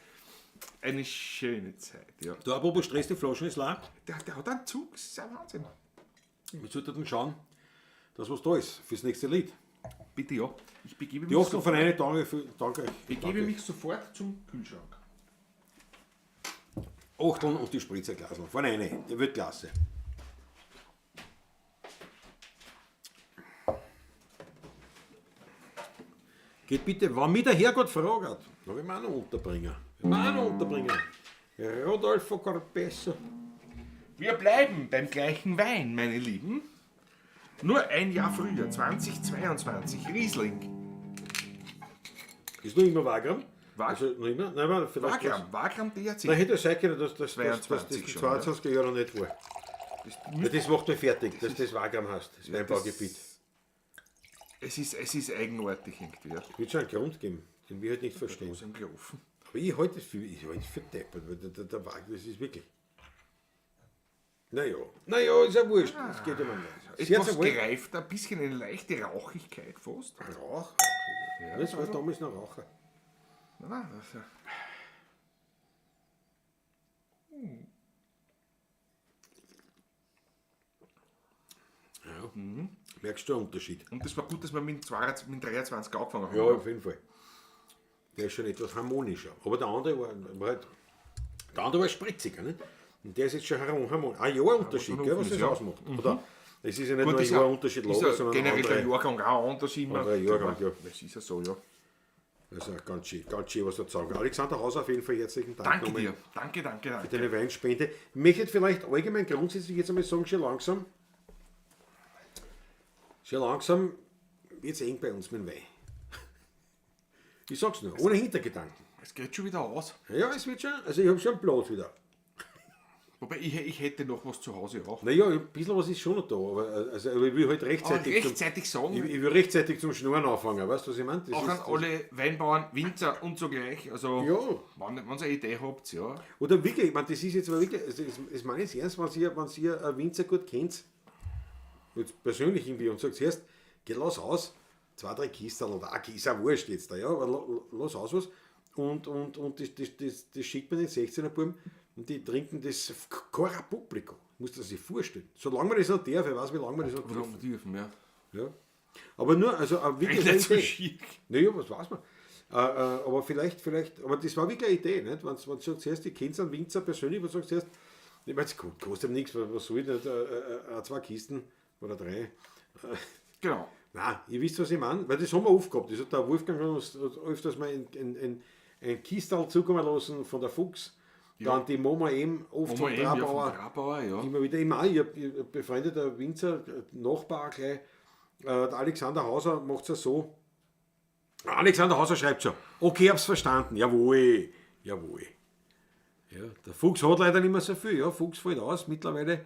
eine schöne Zeit, ja. Du, apropos Stress, die Flaschen ist leer. Der hat einen Zug, das ist ein Wahnsinn. Wir sollten schauen, dass was da ist fürs nächste Lied. Bitte ja. Ich begebe Die mich, Achtung von sofort, eine, danke, danke euch. begebe Danke. mich sofort zum Kühlschrank. Achteln und die Spritzerglasel. Von eine, der wird klasse. Geht bitte, wenn mich der Herrgott fragt, dann will ich auch noch unterbringen. Will ich auch noch unterbringen. Rodolfo Carpesso. Wir bleiben beim gleichen Wein, meine Lieben. Nur ein Jahr früher, 2022, Riesling. Ist noch immer Wagram? Wag- Also noch immer? Nein, nein, vielleicht Wagram, Wagram DRC. Nein, hätte sein können, dass das, dass das 22 die schon, 22er Jahre noch nicht war. Das Ja, das macht mich fertig, dass das Wagram heißt, das Weinbaugebiet. Es ist eigenartig irgendwie. Ja. Wird schon einen Grund geben, den wir halt nicht verstehen. Ist irgendwie offen. Aber ich halte es für, ich halte es für deppert, weil der Wagen, das ist wirklich. Naja, naja, ist ja wurscht. Es geht immer nicht. Sehr Etwas sehr wohl. gereift, ein bisschen eine leichte Rauchigkeit fast. Rauch? Ja, das war damals noch Raucher. Nein, nein, das, ja. Ja. Merkst du einen Unterschied? Und das war gut, dass wir mit, 22, mit 23 angefangen haben. Ja, auf jeden Fall. Der ist schon etwas harmonischer. Aber der andere war halt. Der andere war spritziger, ne? Und der ist jetzt schon harmonisch. Ein Jahr Unterschied, gell, was das ja. ausmacht. Oder es ist ja nicht Gut, nur ein ist ja- Jahr Unterschied, ist logisch, ja sondern generell andere, der Jahrgang auch anders immer. anderer Jahrgang, ja. Das ist ja so, ja. Also ganz schön, was da zu sagen. Alexander Hauser, auf jeden Fall herzlichen Dank Danke nochmal dir. Danke, danke, danke. für deine Weinspende. Ich möchte vielleicht allgemein grundsätzlich jetzt einmal sagen, schon langsam wird es eng bei uns mit dem Wein. Ich sag's nur, ohne Hintergedanken. Es geht schon wieder aus. Ja, es wird schon, also ich habe schon einen Platz wieder. Wobei, ich hätte noch was zu Hause auch. Naja, ein bisschen was ist schon noch da, aber, also, aber ich will halt rechtzeitig, Aber rechtzeitig zum, sagen. ich will rechtzeitig zum Schnurren anfangen, weißt du, was ich meine? Das Auch ist, an alle Weinbauern, Winzer und so gleich. Also, Ja. wenn ihr eine Idee habt, ja. Oder wirklich, ich meine, das ist jetzt aber wirklich, also das meine ich jetzt ernst, wenn ihr einen Winzer gut kennt, jetzt persönlich irgendwie, und sagt erst, geh, lass aus, 2, 3 Kistel oder ein Kiste, ist auch wurscht jetzt da, ja, aber lass aus was und das schickt man den 16er Buben und die trinken das Cora Publico, muss das sich vorstellen. Solange man das noch darf, ich weiß, wie lange man das noch darf. Warum dürfen, ja. Ja. Aber nur, also wirklich Nicht eine so Idee. schier. Naja, was weiß man. Aber vielleicht, aber das war wirklich eine Idee, nicht? Wenn du sagst, zuerst, ich kenne einen Winzer persönlich, was sagst du zuerst, ich meine, es kostet ihm nichts, was soll ich nicht, 2 Kisten oder 3. Genau. Nein, ihr wisst, was ich meine, weil das haben wir oft gehabt. Das hat der Wolfgang uns öfters mal ein Kistal zukommen lassen von der Fuchs. Dann die Moma M, oft Moma vom M, ja, vom Trabauer. Trabauer, ja. Immer wieder, immer, ich hab befreundeter Winzer, Nachbar gleich, der Alexander Hauser macht's ja so. Alexander Hauser schreibt schon, okay, hab's verstanden, jawohl, jawohl. Ja, der Fuchs hat leider nicht mehr so viel, ja, Fuchs fällt aus mittlerweile.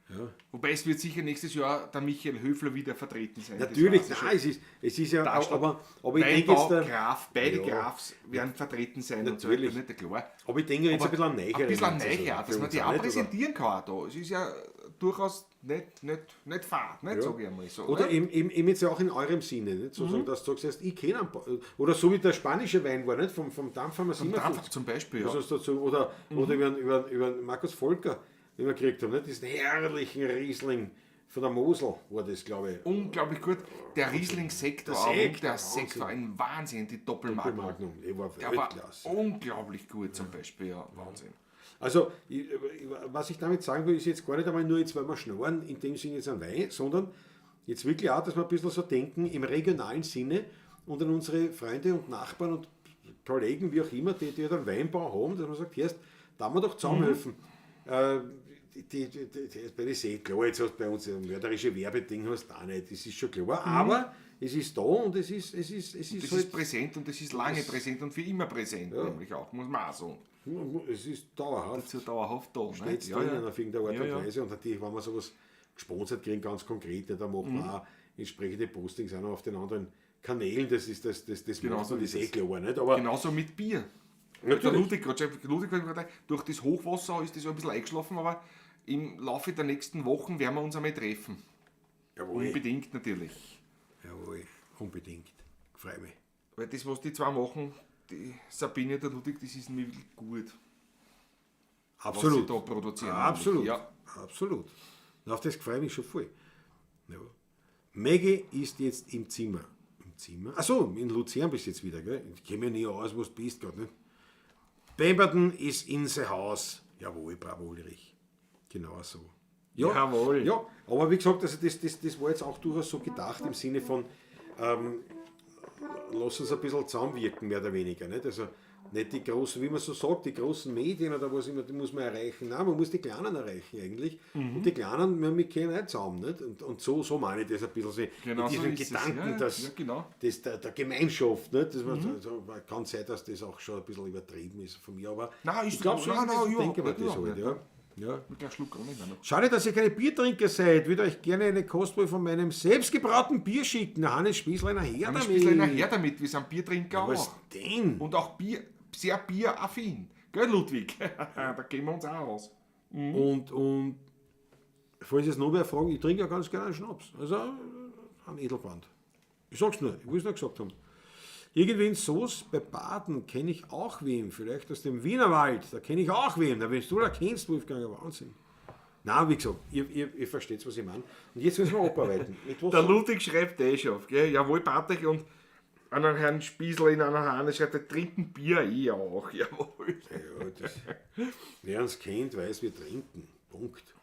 Ja. Wobei es wird sicher nächstes Jahr der Michael Höfler wieder vertreten sein. Das Natürlich, weiß ich nein, es ist ja, Da steht aber ich denke Weinbau, jetzt, der, Graf, beide Ja. Grafs werden vertreten sein. Natürlich. Und so weiter, nicht klar. aber ich denke jetzt Aber ein bisschen an Neuer. Ein bisschen an Neuer, für dass man uns die auch auch nicht, oder? präsentieren kann. Auch da. Es ist ja durchaus nicht fad, nicht, sag ich einmal so. Oder ne? eben jetzt auch in eurem Sinne, nicht? Sozusagen, dass du sagst, erst, ich kenne ein paar, oder so wie der spanische Wein war, nicht? Vom Dampfhammer 57. Dampf zum Beispiel, ja. Was uns dazu, oder oder über Markus Volker, den wir gekriegt haben, nicht? Diesen herrlichen Riesling von der Mosel war das, glaube ich. Unglaublich gut. Der Riesling-Sekt war, Sekt, der Sekt war ein Wahnsinn, die Doppelmagnum. Doppelmagnum, die war Der war Weltklasse. unglaublich gut zum Beispiel, ja, Wahnsinn. Also, was ich damit sagen will, ist jetzt gar nicht einmal nur jetzt, weil wir schnorren, in dem Sinne jetzt an Wein, sondern jetzt wirklich auch, dass wir ein bisschen so denken im regionalen Sinne und an unsere Freunde und Nachbarn und Kollegen, wie auch immer, die einen Weinbau haben, dass man sagt, erst, da wir doch zusammenhelfen. Bei den See, klar, jetzt hast du bei uns ein mörderische Werbeding, hast du auch nicht, das ist schon klar, aber es ist da und es ist Das halt, ist präsent und das ist lange präsent und für immer präsent, nämlich auch, muss man auch sagen. es ist dauerhaft. Das ist ja dauerhaft da. Steht Ne? Ja, drinnen ja. auf irgendeine Art Ja, und ja. Weise. Und natürlich, wenn wir sowas gesponsert kriegen, ganz konkret, ja, da machen wir auch entsprechende Postings auch noch auf den anderen Kanälen. Das ist das Genau macht so man, ist das ist eh es. klar, nicht? Aber Genauso mit Bier. Der natürlich. Ludwig, gerade, durch das Hochwasser ist das so ein bisschen eingeschlafen, aber im Laufe der nächsten Wochen werden wir uns einmal treffen. Jawohl. Unbedingt natürlich. Jawohl, unbedingt. Freue mich. Weil das, was die zwei machen, die Sabine und der Ludwig, das ist mir wirklich gut. Absolut. Was sie da produzieren. Absolut. Ja. Absolut. Und auf das freue ich mich schon voll. Ja. Maggie ist jetzt im Zimmer. Im Zimmer? Achso, in Luzern bist du jetzt wieder, gell? Ich kenne mich nie aus, wo du bist gerade, ne? Pemberton ist in the house. Jawohl, bravo Ulrich. Genau so. Ja, Jawohl. Ja, aber wie gesagt, also das war jetzt auch durchaus so gedacht im Sinne von, lass uns ein bisschen zusammenwirken, mehr oder weniger. Nicht? Also nicht die großen, wie man so sagt, die großen Medien oder was immer, die muss man erreichen. Nein, man muss die Kleinen erreichen eigentlich. Mhm. Und die Kleinen, wir kennen auch zusammen. Nicht? Und so meine ich das ein bisschen. So Genau mit so diesem ist es, Gedanken, ja, dass ja, genau. das der Gemeinschaft. Nicht? Das man, also, kann sein, dass das auch schon ein bisschen übertrieben ist von mir, aber Nein, ist ich glaube, so nein, nein, denke überhaupt ich mir nicht, das überhaupt halt. nicht. Ja. Ja. Mit einem Schluck auch nicht mehr noch. Schade, dass ihr keine Biertrinker seid. Würde euch gerne eine Kostprobe von meinem selbstgebrauten Bier schicken. Hannes Spießleiner, her Hannes damit. Spießleiner, her damit. Wir sind Biertrinker Was auch. denn? Und auch Bier, sehr bieraffin. Gell, Ludwig? Da gehen wir uns auch aus. Und falls jetzt noch wer fragen, ich trinke ja ganz gerne einen Schnaps. Also einen Edelbrand. Ich sag's nur, ich will's nur gesagt haben. Irgendwie in Soos bei Baden kenne ich auch wen, vielleicht aus dem Wienerwald, da kenne ich auch wen. Da, wenn du da kennst, Wolfgang, ja, Wahnsinn. Na, wie gesagt, ihr versteht, was ich meine. Und jetzt müssen wir abarbeiten. Mit was Der Ludwig schreibt eh schon, gell? Jawohl, Patrick, und an einen Herrn Spießl in einer Hannes schreibt, er trinken Bier eh auch, jawohl. Ja, das, wer uns kennt, weiß, wir trinken. Punkt.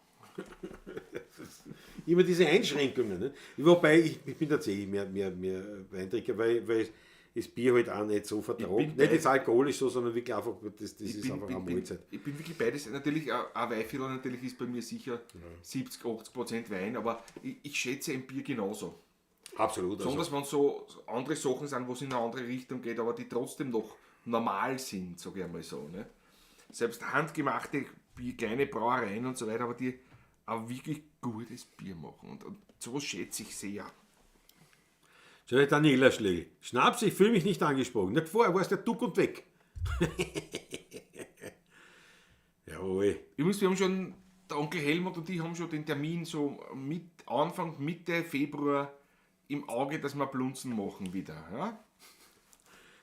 Das ist immer diese Einschränkungen. Ne? Wobei, ich bin tatsächlich mehr Weintrinker, weil das Bier halt auch nicht so vertragt. bin Nicht bei- jetzt alkoholisch so, sondern wirklich einfach, das ist einfach eine Mahlzeit. Ich bin wirklich beides. Natürlich, ein Weinviertel natürlich ist bei mir sicher 70, 80% Wein, aber ich schätze ein Bier genauso. Absolut. Also, Besonders wenn so andere Sachen sind, wo es in eine andere Richtung geht, aber die trotzdem noch normal sind, sage ich einmal so. Ne? Selbst handgemachte Bier, kleine Brauereien und so weiter, aber die auch wirklich gutes Bier machen. Und sowas schätze ich sehr. Schau dir Daniela Schlegel. Schnaps, ich fühle mich nicht angesprochen. Nicht vorher war es der Duck und weg. Jawohl. Übrigens, wir haben schon, der Onkel Helmut und ich haben schon den Termin so mit Anfang, Mitte Februar im Auge, dass wir Blunzen machen wieder. Ja?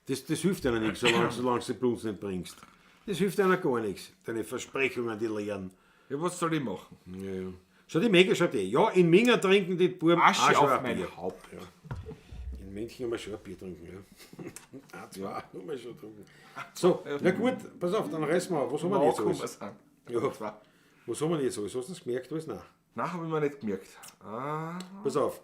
Das hilft einer nichts, solange du die Blunzen nicht bringst. Das hilft einer gar nichts. Deine Versprechungen, die leeren. Ja, was soll ich machen? Ja, ja. Schau, die Mega schreibt eh, ja, in Minga trinken die Buben Asche auch schon auf ein mein Bier. Haupt. Ja. In München haben wir schon ein Bier getrunken, ja. Ein, zwei haben wir schon getrunken. So, na gut, pass auf, dann reißen wir auf. Was haben wir denn jetzt Genau alles? sind. Ja. Zwei. Was haben wir denn jetzt alles? Hast du das gemerkt? Alles? Nein. Nein, habe ich mir nicht gemerkt. Ah, Pass auf.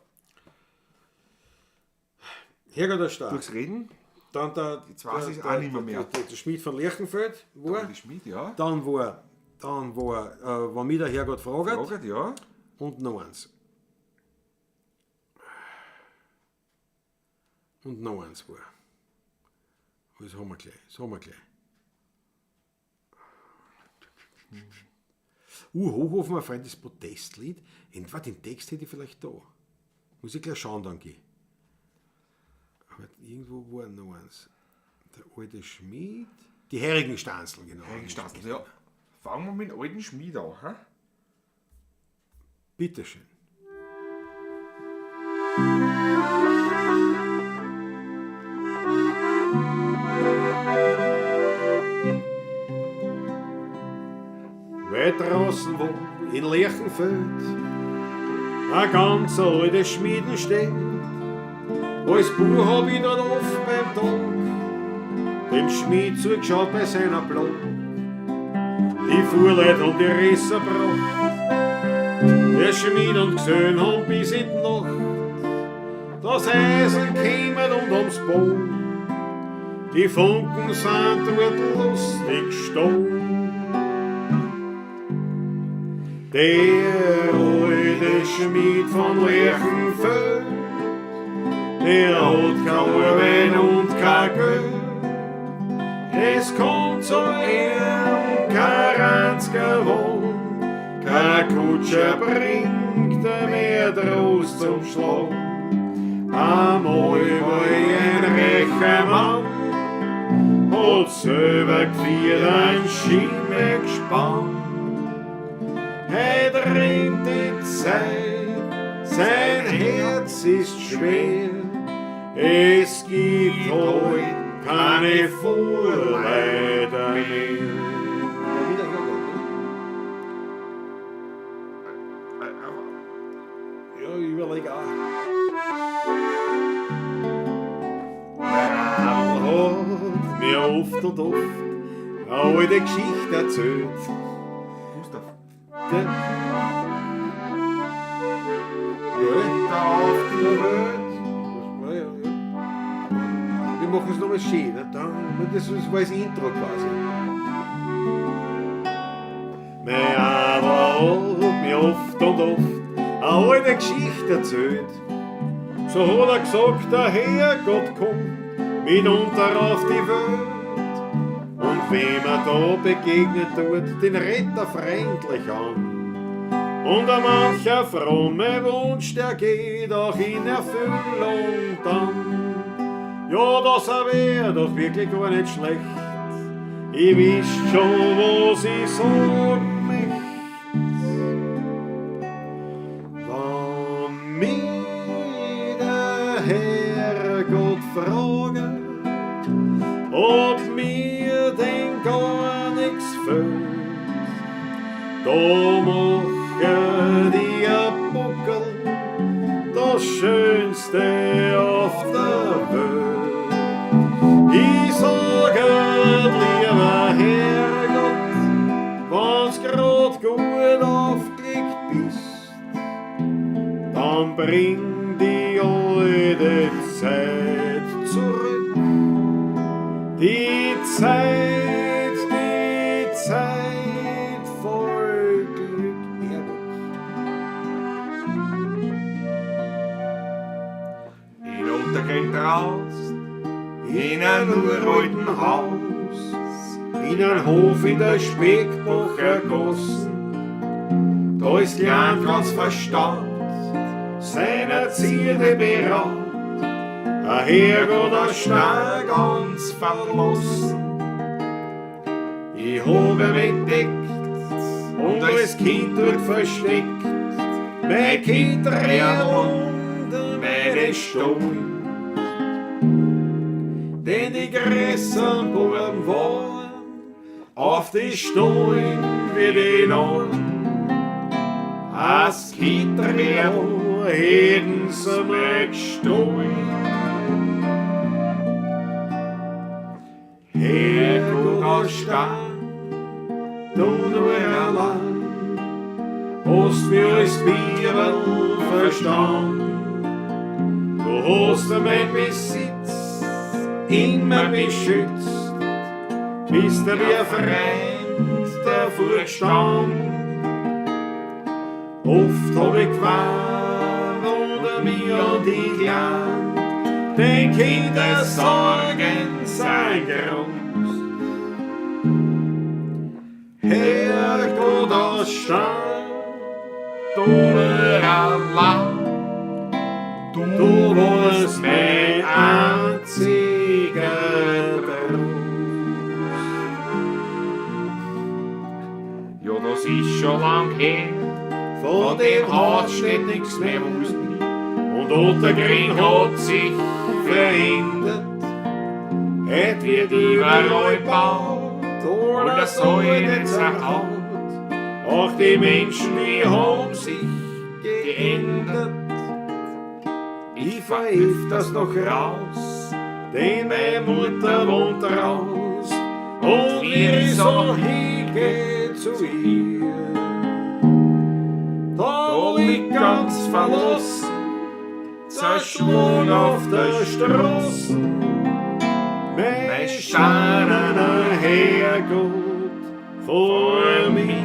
Herrgott der Stark. durchs Reden? Dann der, Jetzt weiß ich's auch nicht mehr. Der Schmied von Lerchenfeld war. Die Schmied, ja. Dann war, wenn mich der Herrgott fragt, Fragt, ja. und noch eins. Und noch eins war. Das haben wir gleich. Das haben wir gleich. Hochhofen, ein Freund, das Protestlied. Entweder den Text hätte ich vielleicht da. Muss ich gleich schauen, dann geh. Aber irgendwo war noch eins. Der alte Schmied. Die Heiligenstanzel, genau. Heiligenstanzel, ja. Fangen wir mit dem alten Schmied an. Hä? Bitteschön. Weit draußen, wo in Lerchenfeld a ganz alte Schmieden steht, als Bub hab ich dort oft beim Tag dem Schmied zugeschaut bei seiner Plog. Die Fuhrleut haben die Risser gebracht, der Schmied und Gesellen haben bis in die Nacht das Eisen kämen und ums Boden. Die Funken sind dort lustig gestohlen. Der alte Schmied von Lerchenfeld, der hat kein Arbeit und kein Geld. Es kommt zu ihm kein einziger Wohn, kein Kutscher bringt er mehr Trost zum Schlag. Einmal war ich ein reicher Mann, hat selber geführt ein Schimmel gespannt. Heut rennt die Zeit, sein Herz ist schwer, es gibt heut keine Vorleiter mehr. Ja, ich überlege auch. mir oft und oft eine alte Geschichte erzählt. Gustav. Der ja, Da auf die Welt. ja, ja, ja. Wir machen es nochmal schön. Ne? Das war das Intro quasi. Mein Aber hat mir oft und oft eine alte Geschichte erzählt. So hat er gesagt, der Herrgott kommt mitunter auf die Welt. Und wem er da begegnet tut, den redet er freundlich an. Und ein mancher fromme Wunsch, der geht auch in Erfüllung dann. Ja, das wär doch wirklich gar nicht schlecht. Ich wüsst schon, was ich sagen möcht. Wenn mich der Herrgott fragt, ob mir denn gar nix fehlt, da mache die ein Buckel das Schönste auf der Welt. Ich sage, lieber Herrgott, wenn's grad gut aufgelegt bist, dann bring die alte Zeit zurück. Die Zeit voll Glück, Herrgott. In Ottergring draußen, in einem uralten Haus, In einem Hof in der Speckbacher Gassen, da ist Klein ganz verstaubt, seiner Zierde beraubt, ein Herrgott ein Stein ganz verlassen. Ich hab ihn entdeckt und als Kind dort versteckt, mein Kind rennt unter meine Stuhl. Denn die größeren Buben waren auf die Stollen wie die Nollen. Als Kind hätten sie mir gestohlen. Herrgott aus Stein, du nur allein, hast mir als Bibel verstanden. Du hast mein Besitz immer beschützt, bist du wie ein Freund davor gestanden. Oft hab ich geweint unter mir und die Kleinen, den Kinder Sorgen sind groß. Herrgott aus Stein, du nur allein, du warst mein einziger Trost. Ja, das ist schon lang her, Von dem Haus steht nichts mehr, wo musst du hin? Und Ottergring hat sich verändert. Heut wird überall gebaut, oder Säule zerhaut. Auch die Menschen, die haben sich geändert. Ich fahr öfters noch raus, denn meine Mutter wohnt raus. Und wie ich so hingehe zu ihr, da liegt ganz verlassen, zerschlagen auf der Straße, mein steinerner Herrgott vor mir.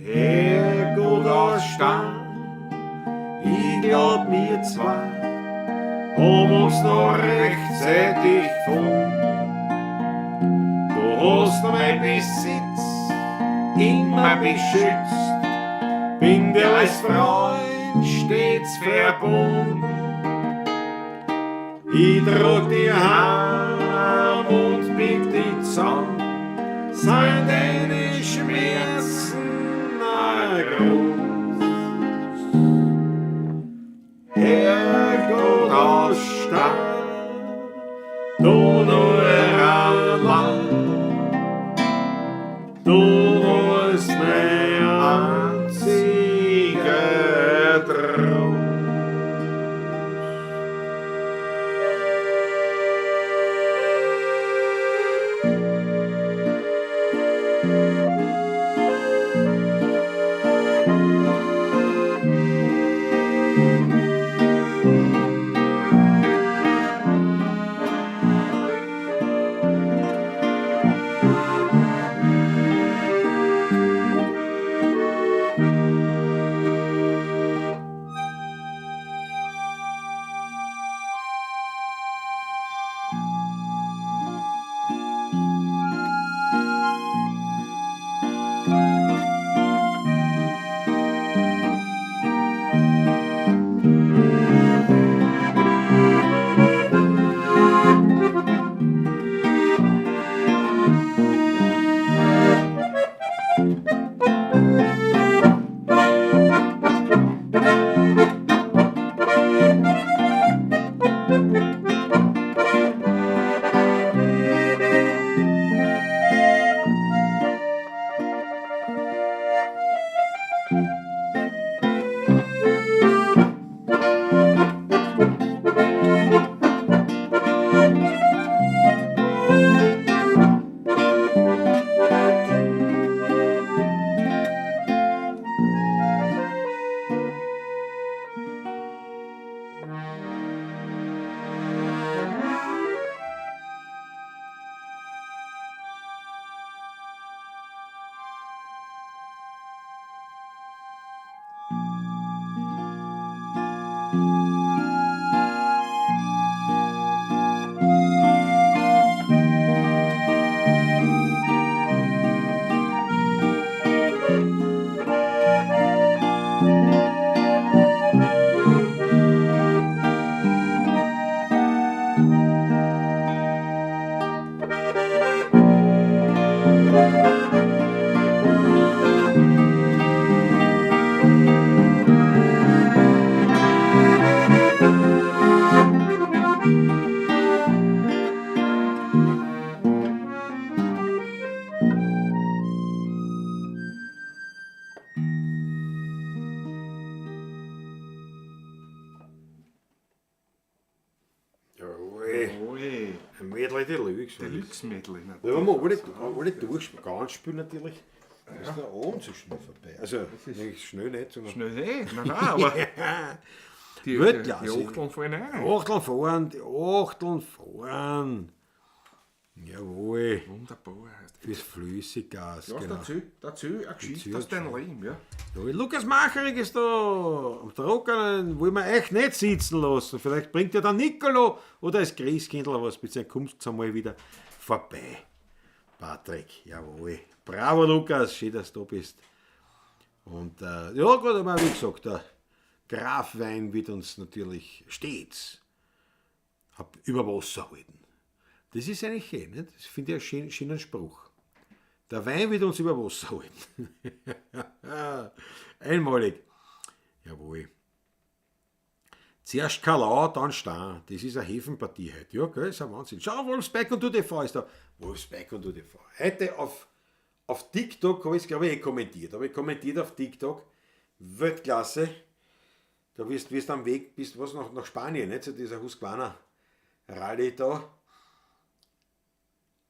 Herrgott aus Stein, ich glaub mir zwar, haben uns noch rechtzeitig gefunden. Du hast mein Besitz immer beschützt, bin dir als Freund stets verbunden. Ich trag dir heim und bieg dich zusammen, seien deine Schmerzen groß. Herrgott aus Stein, du nur allein, du warst mein einziger Trost. Jawohl. Oi, Ein Medley Deluxe. Deluxe Medley. Ja, wenn wir alle durchspielen, ganz spielen natürlich, das ist der Abend so schnell vorbei. Also, nicht schnell nicht, sondern Schnell nicht, nein, nein, aber die Weltklasse. die Achteln fallen ein. Achteln fahren, die Achteln fahren. Jawohl, Wunderbar. fürs Flüssiggas, Ja, genau. dazu eine Geschichte aus deinem Leben, ja. Jawohl, Lukas Macherik ist da. Am Trockenen wollen wir euch nicht sitzen lassen. Vielleicht bringt ja der Nicolo oder das Christkindl was. Bitte kommst du einmal wieder vorbei. Patrick, jawohl. Bravo, Lukas, schön, dass du da bist. Und ja, gut, aber wie gesagt, der Grafwein wird uns natürlich stets über Wasser halten. Das ist eigentlich schön, nicht? Das finde ich einen schönen Spruch. Der Wein wird uns über Wasser halten. Einmalig. Jawohl. Zuerst Kalau, dann Stein. Das ist eine Häfenpartie heute. Ja, gell, ist ein Wahnsinn. Schau, Wolfsberg und UTV ist da. Wolfsberg und UTV. Heute auf TikTok habe ich es, glaube ich, kommentiert. Habe ich kommentiert auf TikTok. Weltklasse. Da wirst am Weg, bist was nach Spanien, nicht? Zu dieser Husqvarna Rallye da.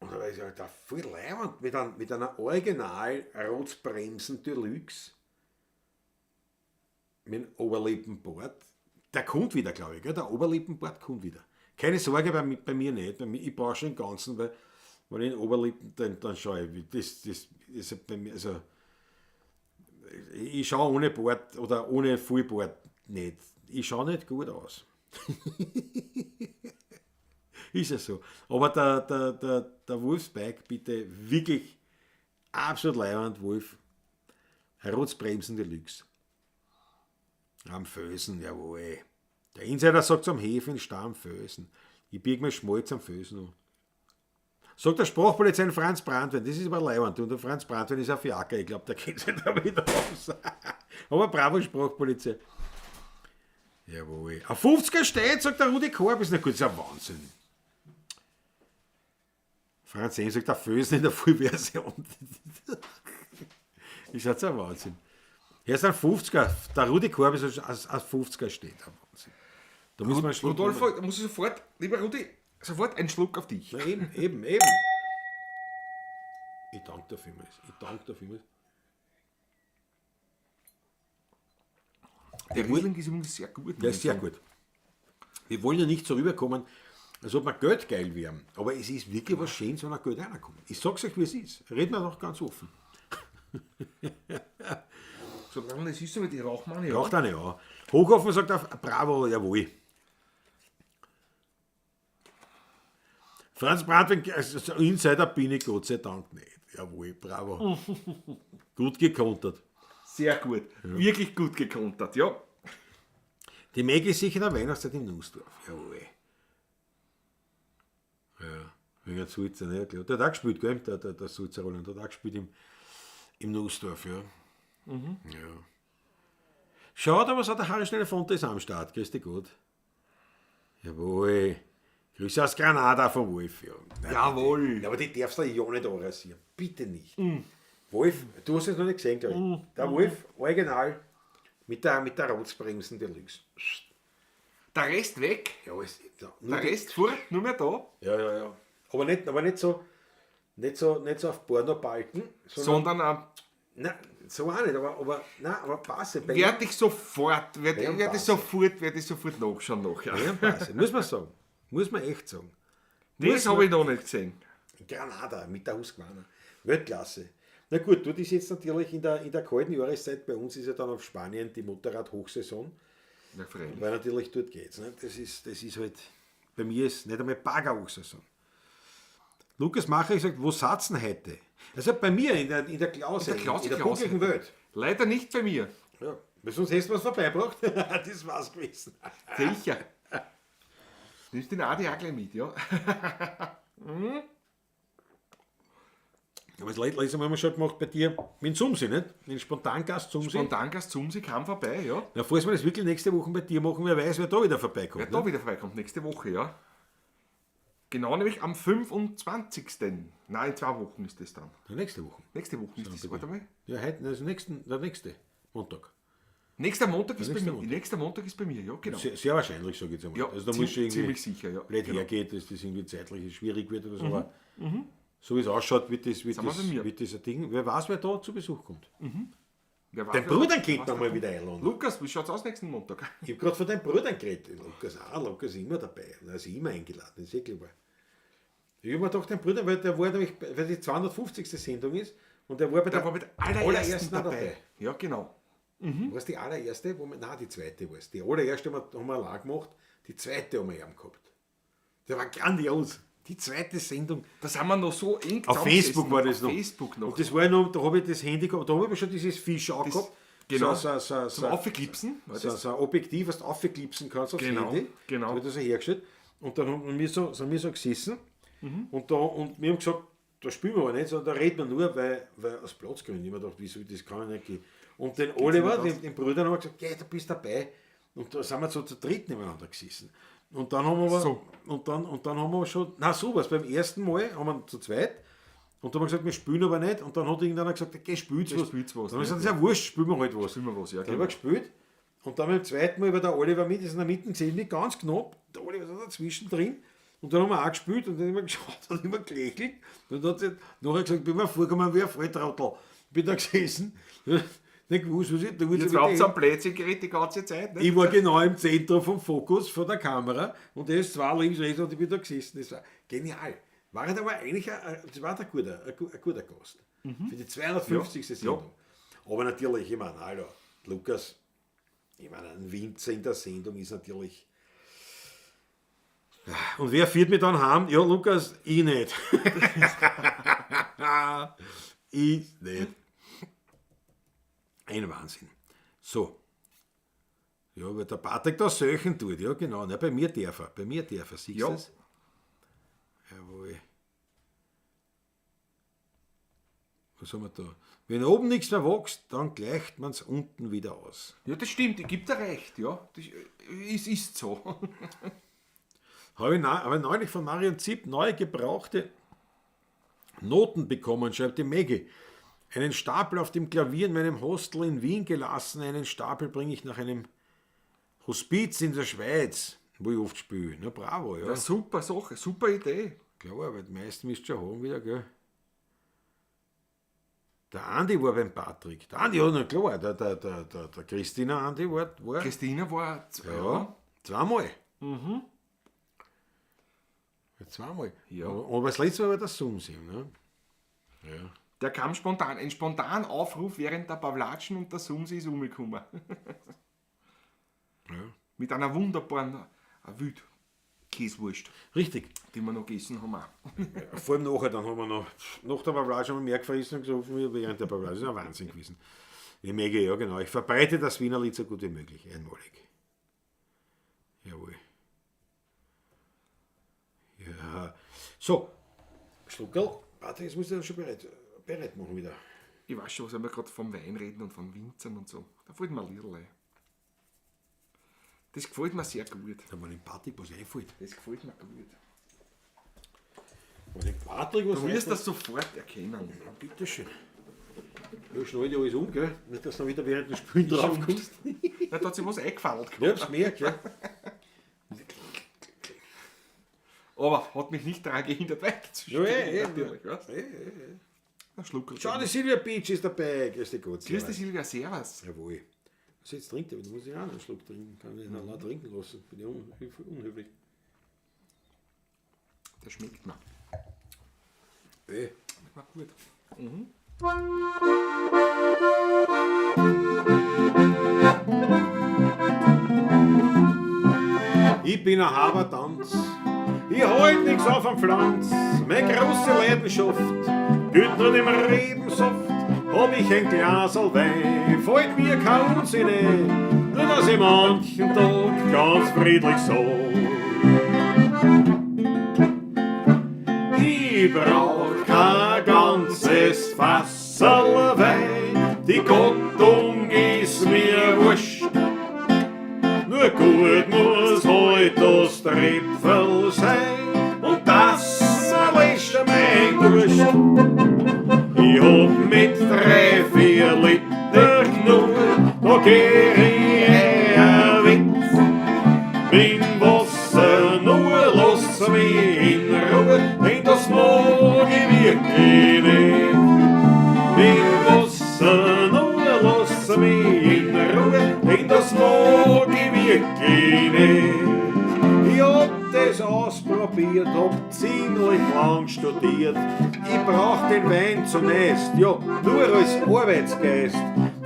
Und da war ich da voll leibend mit einer Original Rotzbremsen Deluxe mit dem Oberlippenbart. Der kommt wieder, glaube ich, gell? Der Oberlippenbart kommt wieder. Keine Sorge, bei mir nicht. Bei mir, ich brauche schon den ganzen, weil wenn ich den Oberlippen, dann schaue ich, das ist bei mir, also ich schaue ohne Bart oder ohne Vollbart nicht. Ich schaue nicht gut aus. Ist ja so. Aber der Wolfsbike, bitte, wirklich absolut leibend, Wolf. Rotzbremsen Deluxe. Am Fösen, jawohl. Der Insider sagt am Hefen, Stamm Fösen. Ich bieg mir Schmalz am Fösen an. Sagt der Sprachpolizei Franz Brandwein, das ist aber leibend. Und der Franz Brandwein ist ein Fiaker, ich glaube, der kennt sich da wieder aus. Aber bravo Sprachpolizei. Jawohl. Ein 50er steht, sagt der Rudi Korb, ist nicht gut, das ist ein Wahnsinn. Franz M. sagt, der Fösen in der Vollversion. Ist jetzt ein Wahnsinn. Er ist ein 50er. Der Rudi Korb ist ein 50er steht. Ein Wahnsinn. Da muss man Schluck Rudolfo, da muss ich sofort, lieber Rudi, sofort einen Schluck auf dich. Na, eben. Ich danke dir vielmals. Ich danke dir vielmals. Der Riesling ist übrigens sehr gut. Der ist sehr gut. Wir wollen ja nicht so rüberkommen, als ob wir geldgeil wären. Aber es ist wirklich was Schönes, wenn ein Geld reinkommt. Ich sag's euch, wie es ist. Reden wir doch ganz offen. Solange das ist, so wie die rauchen wir nicht. Braucht auch nicht, ja. Hochoffen sagt auf Bravo, jawohl. Franz Bratwin, also Insider bin ich Gott sei Dank nicht. Jawohl, bravo. Gut gekontert. Sehr gut. Wirklich gut gekontert, ja. Die Maggie ist sicher in der Weihnachtszeit im Nussdorf. Jawohl. Ja, wegen der Sulzer, ne? Klar. Der hat auch gespielt, gell? Der Sulzer Roland, der hat auch gespielt im Nussdorf, ja. Ja. Schaut aber, was hat der Harry Schnelle ist am Start. Grüß dich gut. Jawohl. Grüße aus Granada von Wolf. Ja. Nein, Jawohl. Ja, aber die darfst du ja nicht anrasieren. Bitte nicht. Wolf, du hast es noch nicht gesehen, glaube ich. Der Wolf, original, mit der Rotzbremsen Deluxe. Der Rest weg. Ja, es, ja, nur Der die- Rest fort, nur mehr da. Ja, ja, ja. Aber nicht so auf Pornobalken, sondern. Sondern Nein, so auch nicht, aber nein, aber passe. Bei werde ich sofort, werde Bei werd ich Passe. sofort, werde ich sofort nachschauen nachher. ihm passe, muss man sagen. Muss man echt sagen. Das habe ich noch nicht gesehen. Granada mit der Husqvarna. Weltklasse. Na gut, dort ist jetzt natürlich in der kalten Jahreszeit, bei uns ist ja dann auf Spanien die Motorrad-Hochsaison, Na, freilich. weil natürlich dort geht's. Ne? Das ist halt, bei mir ist nicht einmal Bagger-Hochsaison. Lukas Macher sagt, wo satzen heute? Also bei mir in der Klause, In der Klause, in der Klause. buckligen Welt. Leider nicht bei mir. Ja, weil sonst hättest du was vorbeigebracht. Das war's gewesen. Sicher. Nimmst den Adi auch gleich mit, ja? Aber das letzte Mal haben wir schon gemacht bei dir mit dem Sumsi, nicht? Mit dem Spontangast Sumsi. Spontangast Sumsi kam vorbei, ja. Na, falls wir das wirklich nächste Woche bei dir machen, wer weiß, wer da wieder vorbeikommt. Wer da wieder vorbeikommt, nächste Woche, ja. Genau, nämlich am 25. Nein, in 2 Wochen ist das dann. Na, nächste Woche. Nächste Woche ist das, warte mal. Ja, heute, also der nächste Montag. Nächster Montag ist bei nächster mir. Montag. Nächster Montag ist bei mir, ja, genau. Sehr, sehr wahrscheinlich, sage ich jetzt einmal. Ja, also da muss schon irgendwie ziemlich sicher, ja. blöd Genau. hergeht, dass das irgendwie zeitlich schwierig wird oder so. Aber so wie es ausschaut, wird das, Sind wir bei mir. wird das ein Ding. Wer weiß, wer da zu Besuch kommt. Wer weiß, Dein wer Bruder da- könnte was man da mal kommt. wieder einladen. Lukas, wie schaut's aus nächsten Montag? Ich habe gerade von deinem Bruder geredet. Lukas ist immer dabei. Er ist immer eingeladen, das ist eh klar. Ich habe mir gedacht, dein Bruder, weil der war nämlich, weil die 250. Sendung ist und der war bei Der der, war mit allerersten dabei. Ja, genau. War es die allererste? Wo wir, nein, die zweite war es. Die allererste haben wir allein gemacht, die zweite haben wir ihm gehabt. Der war grandios. Die zweite Sendung. Da sind wir noch so eng Auf Facebook war das auf noch. Facebook noch. Und das war ja noch, da habe ich das Handy gehabt, da habe ich schon dieses Fisch auch gehabt. genau. So, Zum Aufklipsen. war so, das? so ein Objektiv, was du aufklipsen kannst aufs Genau, Handy. genau. Da habe ich das so hergestellt. Und dann haben wir so, sind wir so gesessen und, da, und wir haben gesagt, da spielen wir aber nicht, sondern da reden wir nur, weil aus Platzgründen. Ich habe mir gedacht, wieso, das kann ich nicht gehen. Und den Oliver, den Brüdern haben wir gesagt, geh, du bist dabei. Und da sind wir so zu dritt nebeneinander gesessen. Und dann haben wir aber, So. und dann haben wir schon, na sowas, beim ersten Mal haben wir zu zweit und dann haben wir gesagt, wir spielen aber nicht. Und dann hat irgendeiner gesagt, geh, spielt's was. spielt's was, Dann haben wir ne? gesagt, das ist ja wurscht, spielen wir halt was. Spielen wir was, ja, Dann genau. haben wir gespielt. Und dann beim zweiten Mal war der Oliver mit, ist in der Mitte gesehen, nicht ganz knapp. Der Oliver ist dazwischen drin. Und dann haben wir auch gespielt und dann immer geschaut und immer gelächelt. Und dann hat sie nachher gesagt, bin mir vorgekommen wie ein Volltrottel. Bin da gesessen, nicht gewusst, was ich tue. Jetzt überhaupt so am Plätzchen geredet die ganze Zeit. Ne? Ich war genau im Zentrum vom Fokus von der Kamera und er ist zwei links, rechts und ich bin da gesessen. Das war genial. War halt aber eigentlich das war ein guter Gast. Für die 250. Sendung. Aber natürlich, ich meine, hallo, Lukas, ich meine, ein Winzer in der Sendung ist natürlich. Und wer führt mich dann heim? Ja, Lukas, ich nicht. Ich nicht. Ein Wahnsinn. So. Ja, weil der Patrick da Söchen tut, ja genau. Na, bei mir darf er, siehst du Ja. das? Jawohl. Was haben wir da? Wenn oben nichts mehr wächst, dann gleicht man es unten wieder aus. Ja, das stimmt, ich gebe dir recht, ja. Das ist so. Habe ich, hab ich neulich von Marion Zipp neu gebrauchte Noten bekommen, schreibt die Maggie. Einen Stapel auf dem Klavier in meinem Hostel in Wien gelassen, einen Stapel bringe ich nach einem Hospiz in der Schweiz, wo ich oft spiele. Na bravo, ja. Ja, super Sache, super Idee. Klar, weil die meisten müsst schon haben wieder, gell? Der Andi war beim Patrick. Der Andi hat noch klar, der Christina Andi war Christina war. Ja, zweimal. Mhm. Ja, zweimal. Ja. Aber das letzte Mal war der Sumsi, ne? Ja. Der kam spontan. Ein spontan Aufruf während der Pavlatschen und der Sumsi ist umgekommen. Ja. Mit einer wunderbaren Wildkäsewurst, Richtig. die wir noch gegessen haben. Auch. Vor allem nachher, dann haben wir noch, nach der Pavlatsch haben wir mehr gefressen und gesoffen wie während der Pavlatsch. Das ist ein Wahnsinn gewesen. Ich mega, ja genau. Ich verbreite das Wienerlied so gut wie möglich. Einmalig. Jawohl. Ja. So, Schluckerl. Warte, jetzt muss ich das schon bereit machen wieder. Ich weiß schon, was wir gerade vom Wein reden und von Winzern und so. Da fällt mir ein Liedl ein. Das gefällt mir sehr gut. Da war dem Patrick was einfällt. Das gefällt mir gut. Wenn dem Patrick was Du wirst das sofort erkennen. Ja, bitteschön. Ja, schneide ich alles um, gell? Nicht, dass du noch wieder während dem Spielen drauf kommst. Na, da hat sich was eingefallen. Ja, hab's gemerkt, ja. Aber hat mich nicht daran gehindert, weiterzuspielen. Ja, eh, natürlich. Weißt? Ein Schluckerl. Schau, die Silvia Beach ist dabei. Grüß dich Gott. Grüß dich, Silvia, servus. Jawohl. Was jetzt trinkt er? Da muss ich auch einen Schluck trinken. Kann ich ihn allein trinken lassen. Bin ich unhöflich. Der schmeckt mir. Ey. Schmeckt mir gut. Ich bin ein Habertanz. Ich halt nix auf am Pflanz. Meine große Leidenschaft gilt nur dem Rebensaft. Hab ich ein Glaserl Wein, fällt mir kein Unsinn ein, nur dass ich manchen Tag ganz friedlich sag. Ich brauch kein ganzes Fasserl Wein, die Gattung ist mir wurscht. Nur gut muss heut das Tripfel sein und das erlischt mein Durst. Ich hab mit 3, 4 Liter genug, da geh ich ein Witz. Mein Wasser nur lass mich in Ruhe, denn das mag ich wirklich nicht. Mein Wasser nur lass mich in Ruhe, denn das mag ich wirklich nicht. Ich hab das ausprobiert, hab ziemlich lang studiert. Ich brauch den Wein zunächst, ja, nur als Arbeitsgeist.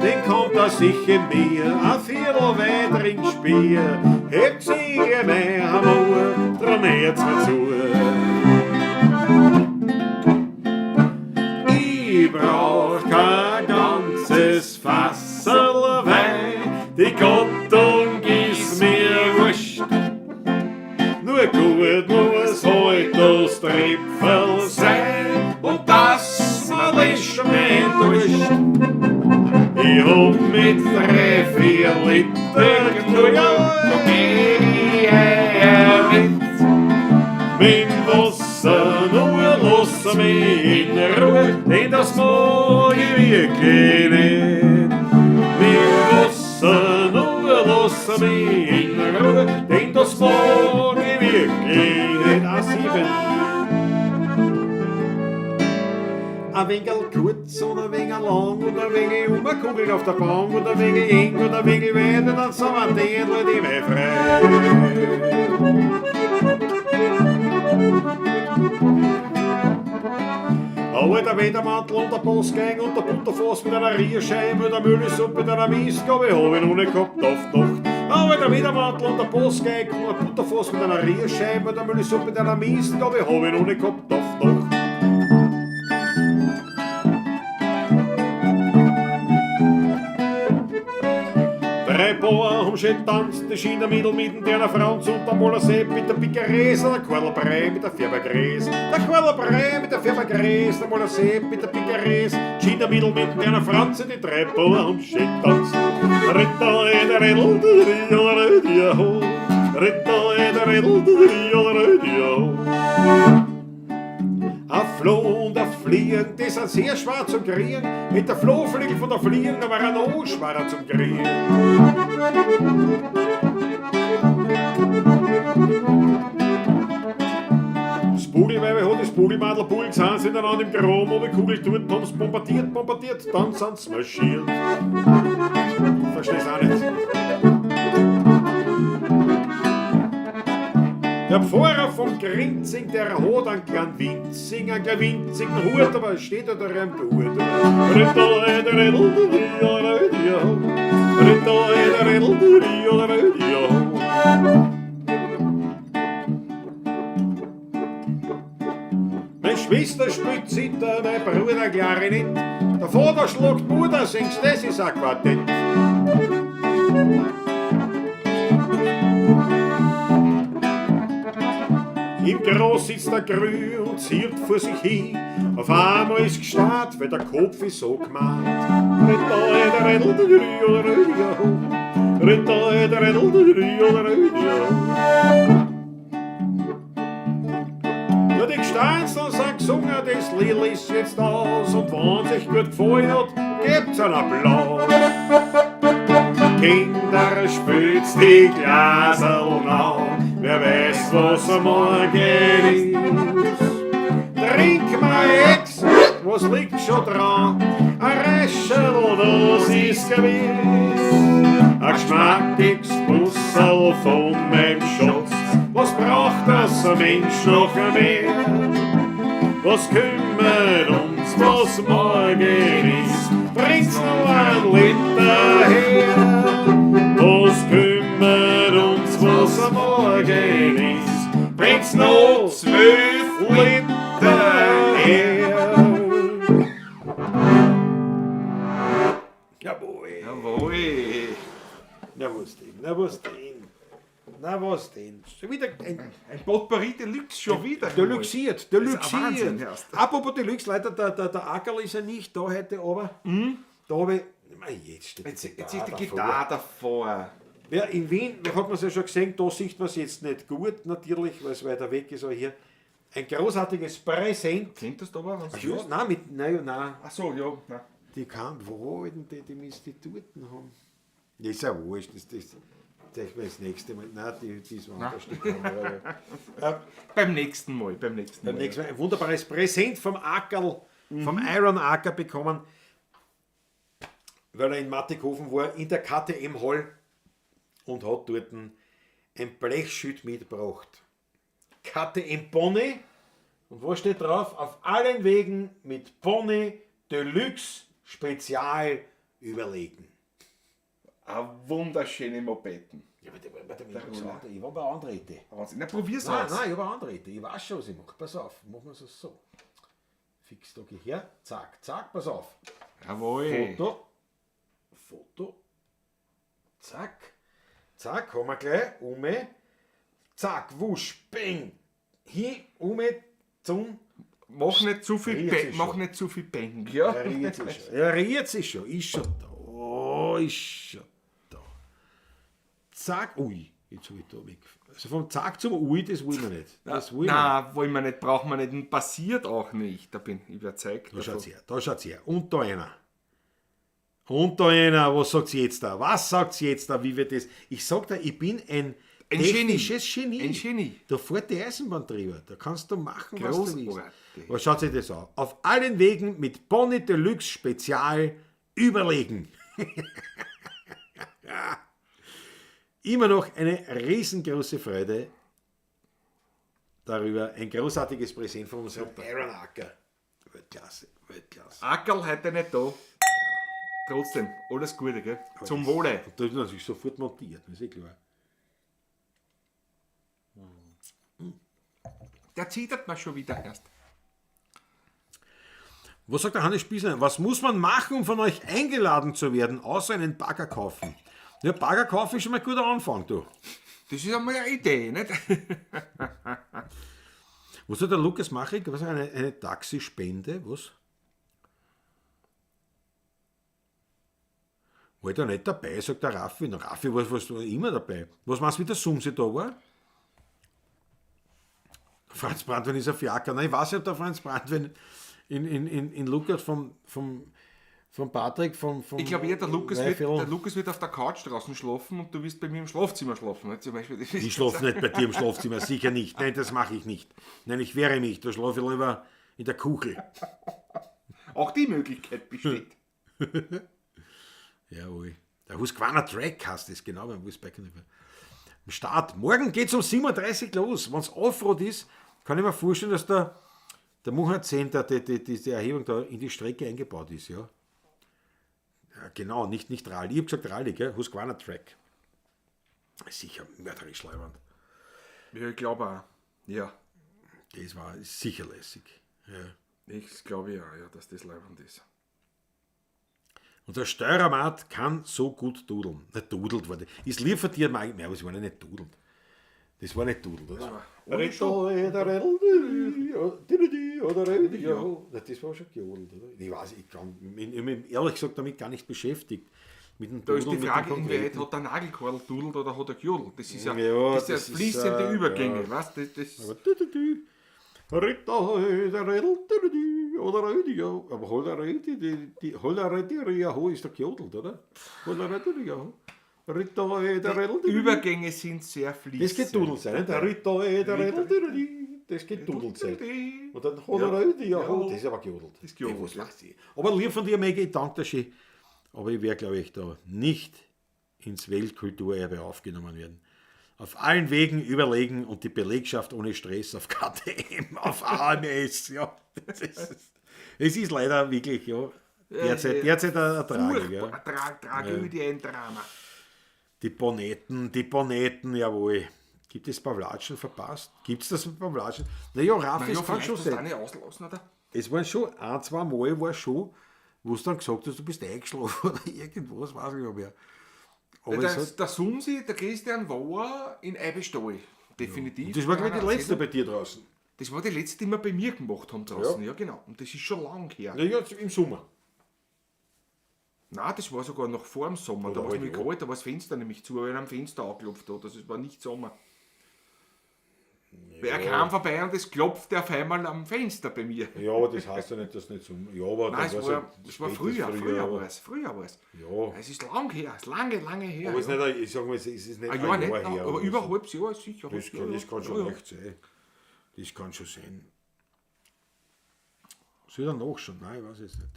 Den kommt er sicher mir, ein Viertel Wein Trinkspiel. Hebt sich mein Amor, drum hört's mir zu. Ich brauch kein ganzes Fasserl Wein, die Gattung ist mir wurscht. Nur gut muss heut das Tripfel sein und das erlischt mein Durst. Ich hab mit 3, 4 Liter genug, da geh ich ein Witz. Mein Wasser nur lass mich in Ruhe, denn das mag ich wirklich nicht. Mein Wasser nur lass mich in Ruhe, denn das mag ich wirklich nicht. A 7. Ein wenig kurz und ein wenig lang und ein wenig umgekugelt auf der Bank und ein wenig eng und ein wenig weit und dann sind wir den die mehr frei. Ein alter Wettermantel und der Postgang und der Butterfass mit einer Rierscheibe und der Müllesuppe mit einer Mistgabel hab ich noch nicht gehabt auf die Nacht. Ein alter Wettermantel und der Postgang und der Butterfass mit einer Rierscheibe und der Müllesuppe mit einer Mistgabel hab ich noch nicht gehabt auf die Nacht. Drei Bauern haben schön getanzt, die Schienenmittel mit der Franz und der Moller Sepp mit der Picares, der Quadelbrei mit der Färbergräs, der Quadelbrei mit der Färbergräs, der Moller Sepp mit der Picares, Schienenmittel mit der Franz und die drei Bauern haben schön getanzt. Ein Floh und ein Fliegen, die sind sehr schwer zum Kriegen. Mit der Flohfliegel von der Fliegen, da war er noch schwerer zum Kriegen. Das Bugelweibe hat das Bugelmadel, Bull, sind sie ineinander im Grom, ob ich Kugel tut, haben's bombardiert, bombardiert, dann sind's marschiert. Versteh's auch nicht. Der Pfarrer vom Grinzing, der hat einen kleinen winzigen, einen kleinen winzigen Hut, aber steht er da im Hut. Meine Schwester spielt Zither, mein Bruder Klarinett. Der Vater schlagt Mutter, singst, das ist ein Quartett. Im Gras sitzt der Grü und zirrt vor sich hin. Auf einmal ist gestarrt, weil der Kopf ist so gemalt. Ja, die Gsteinseln sind gesungen, das Lied ist jetzt aus. Und wenn's euch gut gefallen hat, gebt's einen Applaus. Kinder, spült's die Glaserl an, wer weiß, was morgen ist. Trink mal jetzt, was liegt schon dran? Ein Rescherl, das ist gewiss. Ein geschmackiges Busserl von meinem Schatz. Was braucht das ein Mensch noch mehr? Was kümmert uns, was morgen ist? Bringt's noch ein Liter her? Was kümmert uns, was morgen ist? Bringt's noch 12 Liter her? Jawohl. Jawohl. Na was denn, na was denn? Na was denn? Schon wieder ein Ein Potpourri Deluxe schon wieder. Deluxiert, Das ist ein deluxiert. Wahnsinn, erst. Apropos Deluxe, leider, der Ackerl ist ja nicht da heute, aber da habe ich. Mei, jetzt steht die Jetzt, jetzt Gitarre ist die davor. Gitarre davor. Ja, in Wien, da hat man es ja schon gesehen, da sieht man es jetzt nicht gut, natürlich, weil es weiter weg ist, aber hier ein großartiges Präsent. Kennt das da aber? wenn's Ach ja, willst? nein, mit, nein, ja, nein. Ach so, ja. Nein. Die kam, wo wollten die, die Instituten haben? Ja, ist ja wurscht, das das das nächste Mal. Nein, die ist woanders. Die Kamera. Ja. Beim nächsten Mal, beim nächsten Beim Mal. nächsten Mal ein wunderbares Präsent vom Ackerl, vom Iron Acker bekommen, weil er in Mattighofen war, in der KTM Hall und hat dort ein Blechschild mitgebracht. KTM Pony. Und was steht drauf? Auf allen Wegen mit Pony Deluxe Spezial überlegen. Eine wunderschöne Mopeden. Ja, aber der, ich habe eine andere Idee. Wahnsinn. Na, probier's Nein, aus. nein, ich habe eine andere Idee. Ich weiß schon, was ich mache. Pass auf, machen wir es so. Fix, da geh her. Zack, zack, pass auf. Jawohl. Foto. Foto. Zack. Zack, haben wir gleich. Ume. Zack, wusch, bang. Hin, ume, zum. Mach nicht zu viel, Riert sich mach schon. nicht zu viel Bang, ja? Er riert sich schon. Er riert sich schon. Ist schon da. Ist schon da. Zack, ui. Jetzt habe ich da weg. Also vom Zack zum Ui, das wollen wir nicht. Das wollen wir nicht. Nein, wollen wir nicht, brauchen wir nicht und passiert auch nicht. Da bin ich überzeugt. Da schaut's davon. her, da schaut's her. Und da einer. Und da einer, was sagt's jetzt da? Was sagt's jetzt da? Wie wird das? Ich sag da, ich bin ein, Ein technisches Genie. Ein Genie. Da fährt die Eisenbahn drüber. Da kannst du machen, was du willst. Großartig. Was schaut sich das an? Auf allen Wegen mit Pony Deluxe Spezial überlegen. Immer noch eine riesengroße Freude darüber. Ein großartiges Präsent von unserem Aaron Acker. Weltklasse, Weltklasse. Ackerl heute nicht da. Trotzdem, alles Gute, gell? Zum Wohle. Und das ist natürlich sofort montiert, das ist eh klar. Der zittert mir schon wieder erst. Was sagt der Hannes Spießner? Was muss man machen, um von euch eingeladen zu werden, außer einen Bagger kaufen? Ja, Bagger kaufen ist schon mal ein guter Anfang, du. Das ist einmal eine Idee, nicht? Was hat der Lukas Machig? Was, eine Taxispende? Was? War ich da nicht dabei, sagt der Raffi. Na, Raffi, warst du immer dabei. Was meinst du, wie der Sumsi da war? Franz Brandwein ist ein Fiaker. Nein, ich weiß nicht, ob der Franz Brandwein in Lukas vom Von Patrick, vom Ich glaube eher, der Lukas, wird, Neufeld. der Lukas wird auf der Couch draußen schlafen und du wirst bei mir im Schlafzimmer schlafen. Ne? Zum Beispiel. Ich schlafe nicht bei dir im Schlafzimmer, sicher nicht. Nein, das mache ich nicht. Nein, ich wehre mich, da schlafe ich lieber in der Kuchel. Auch die Möglichkeit besteht. Jawohl. Der Husqvarna Track heißt das, genau, beim Fußball. Am Start. Morgen geht es um 7:30 Uhr los. Wenn es Offroad ist, kann ich mir vorstellen, dass der Mucher Center, die Erhebung da in die Strecke eingebaut ist. Ja, ja genau, nicht Rallye. Ich habe gesagt Rallye, gell? Husqvarna Track. Sicher mörderisch leiwand. Ja, ich glaube auch. Ja, Das war sicher lässig. Ja. ich glaube ja, ja, dass das leibend ist. Und der Steuermat kann so gut dudeln. Nicht dudelt war das. Ist lieb von dir, mag ich mehr, aber es war nicht dudelt. Das war nicht dudelt, oder? Das war schon gejodelt, oder? Ich weiß, ich kann mich ehrlich gesagt damit gar nicht beschäftigt. Mit dem Da ist Dudeln, die mit dem Frage, inwieweit Konkreten. hat der Nagelkorl dudelt oder hat er gejodelt? Das ist ja, Ja, das ist ja das ist, fließende Übergänge, ja. weißt du? Das, Aber du, du, du. Aber ist der gejodelt, oder? die Übergänge sind sehr fließend. Das geht dudelt sein, nicht? Das geht dudelt sein. Und dann Ja. das ist aber gejodelt. Das ist gejodelt, Ich, was ja. weiß ich. Aber lieb von dir, Maggie, ich danke dir schön. Aber ich werde, glaube ich, da nicht ins Weltkulturerbe aufgenommen werden. Auf allen Wegen überlegen und die Belegschaft ohne Stress auf KTM, auf AMS. Ja, das ist, es ist leider wirklich, ja, derzeit eine Tragik. Ja. Furchtbar, Tragödie, ein Drama. Die Boneten, jawohl. Gibt es Pavlatschen verpasst? Gibt es das mit Pavlatschen? Naja, Raffi, Naja, es kann vielleicht schon hast du sein. auch nicht auslassen, oder? Es waren schon ein, zwei Mal war schon, wo du dann gesagt hast, du bist eingeschlafen oder irgendwas, weiß ich nicht mehr. Aber Der, es hat, der Sumsi, der Christian, war in Eibestall. Definitiv. das war, glaube ich, die Ja, letzte bei dir draußen. Das war die letzte, die wir bei mir gemacht haben draußen. Ja, genau. Und das ist schon lang her. Naja, im Sommer. Nein, das war sogar noch vor dem Sommer. Da Oder war es halt, nämlich ja. kalt, da war das Fenster nämlich zu, weil er am Fenster angeklopft hat. Also es war nicht Sommer. Weil er kam vorbei und es klopfte auf einmal am Fenster bei mir. Ja, aber das heißt ja nicht, dass nicht Sommer. Ja, aber Nein, dann es war's war, halt es war spätes früher, früher aber- war es, früher war es. Ja. Es ist lang her, es ist lange, lange her. Aber es ist ja. nicht, ich sag mal, es ist nicht Ein Jahr nicht, her nein, aber oder über so. ein halbes Jahr ist sicher. Das ja, kann ja, schon ja. echt sein. Das kann schon sein. Soll ich dann nachschauen? Nein, ich weiß es nicht.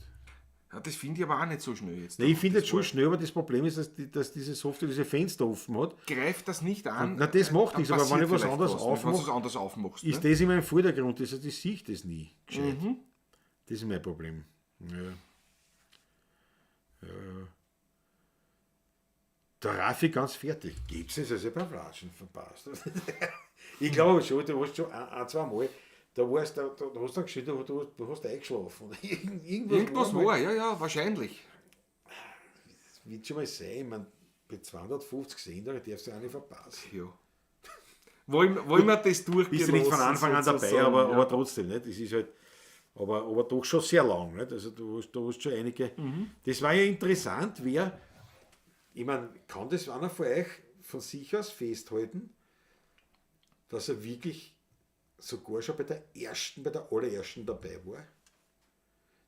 Ja, das finde ich aber auch nicht so schnell jetzt. Nein, ich finde es schon schnell, aber das Problem ist, dass diese Software diese Fenster offen hat. Greift das nicht an. Na, das macht dann nichts, aber wenn passiert ich was vielleicht anderes was, ne? Wenn du aufmache, es anders aufmachst. Ist ne? das immer im Vordergrund? Das heißt, ich sehe das nie gescheit. Das ist mein Problem. Ja. Ja. Der Raffi ganz fertig. Gibt's es also beim Flaschen verpasst. Ich glaube schon, du hast schon ein zwei Mal, da warst, da, da, da hast du dann geschrieben, du hast eingeschlafen. Irgendwas, Irgendwas mal. war, ja, ja, wahrscheinlich. Das wird schon mal sein. Ich mein, bei 250 Sendungen darfst du auch nicht verpassen. Ja. Wollen wir das durchgehen Bist du nicht von Anfang an dabei, sozusagen, aber, ja. aber trotzdem, nicht? Das ist halt, aber doch schon sehr lang. Nicht? Also du hast schon einige. Mhm. Das war ja interessant, wer, ich meine, kann das einer von euch von sich aus festhalten, dass er wirklich sogar schon bei der ersten, bei der allerersten dabei war?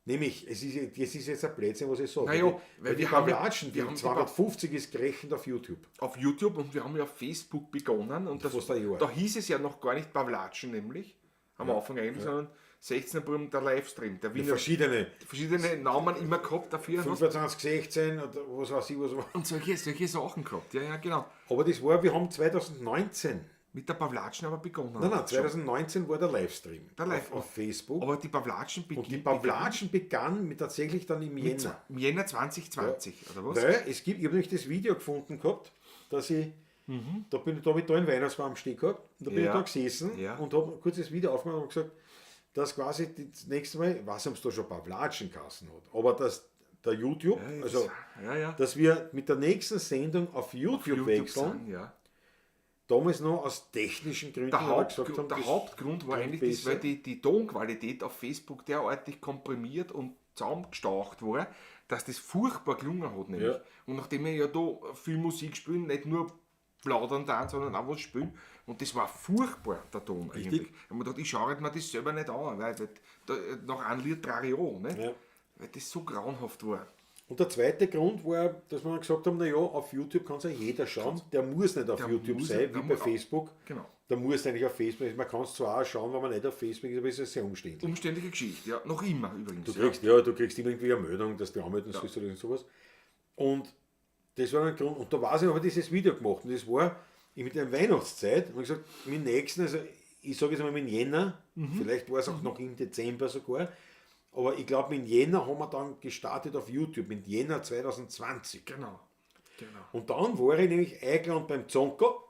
Nämlich, das ist jetzt ein Blödsinn, was ich sage. Naja, weil weil die wir haben ja- Pavlatschen, wir die haben die 250 ist gerechnet auf YouTube. Auf YouTube und wir haben ja auf Facebook begonnen und das, Fast ein Jahr. da hieß es ja noch gar nicht Pavlatschen nämlich, am Anfang eigentlich, sondern 16 Buben der Livestream. Der Wiener Verschiedene. verschiedene Namen immer gehabt dafür. 25, 16 und was weiß ich, was war. Und solche Sachen gehabt, ja, ja, genau. Aber das war, wir haben 2019, Mit der Pavlatschen aber begonnen. nein, nein, 2019 war der Livestream Der Live- auf Facebook. Aber die Pavlatschen Und die Pavlatschen begann mit tatsächlich dann im Jänner. Im Jänner 2020, oder was? Weil es gibt, ich habe nämlich das Video gefunden gehabt, dass ich, da bin ich da, hab ich da in Weihnachtsbaum stehen gehabt, und da bin Ja. ich da gesessen Ja. und habe ein kurzes Video aufgemacht und gesagt, dass quasi das nächste Mal, ich weiß nicht, ob es da schon Pavlatschenkassen hat, aber dass der YouTube, also ja, ja. dass wir mit der nächsten Sendung auf YouTube, YouTube wechseln, sind, ja. damals noch aus technischen Gründen, Der, weil wir gesagt haben, der das Hauptgrund war klingt eigentlich das, weil besser. die Tonqualität auf Facebook derartig komprimiert und zusammengestaucht war, dass das furchtbar gelungen hat. Nämlich. Ja. Und nachdem wir ja da viel Musik spielen, nicht nur plaudern da, sondern auch was spielen. Und das war furchtbar, der Ton eigentlich. Richtig. Ich hab mir gedacht, ich schaue mir das selber nicht an, weil da, nach einem Lied trage ich an, nicht? Ja. Weil das so grauenhaft war. Und der zweite Grund war, dass wir dann gesagt haben, naja, auf YouTube kann es ja jeder schauen, der muss nicht auf Der YouTube muss sein, nicht, wie der bei Facebook. Genau. Da muss eigentlich auf Facebook, man kann es zwar auch schauen, wenn man nicht auf Facebook ist, aber es ist sehr umständlich. Umständliche Geschichte, ja. Noch immer übrigens. Du kriegst, ja, du kriegst immer irgendwie eine Meldung, dass du anmelden sollst oder irgend sowas. Und das war ein Grund. Und da weiß ich, habe ich dieses Video gemacht. Und das war in der Weihnachtszeit. Und ich gesagt, mit nächsten, also ich sage jetzt mal mit Jänner, vielleicht war es auch noch im Dezember sogar, aber ich glaube, mit Jänner haben wir dann gestartet auf YouTube, mit Jänner 2020. Genau. Genau. Und dann war ich nämlich eingeladen beim Zonko.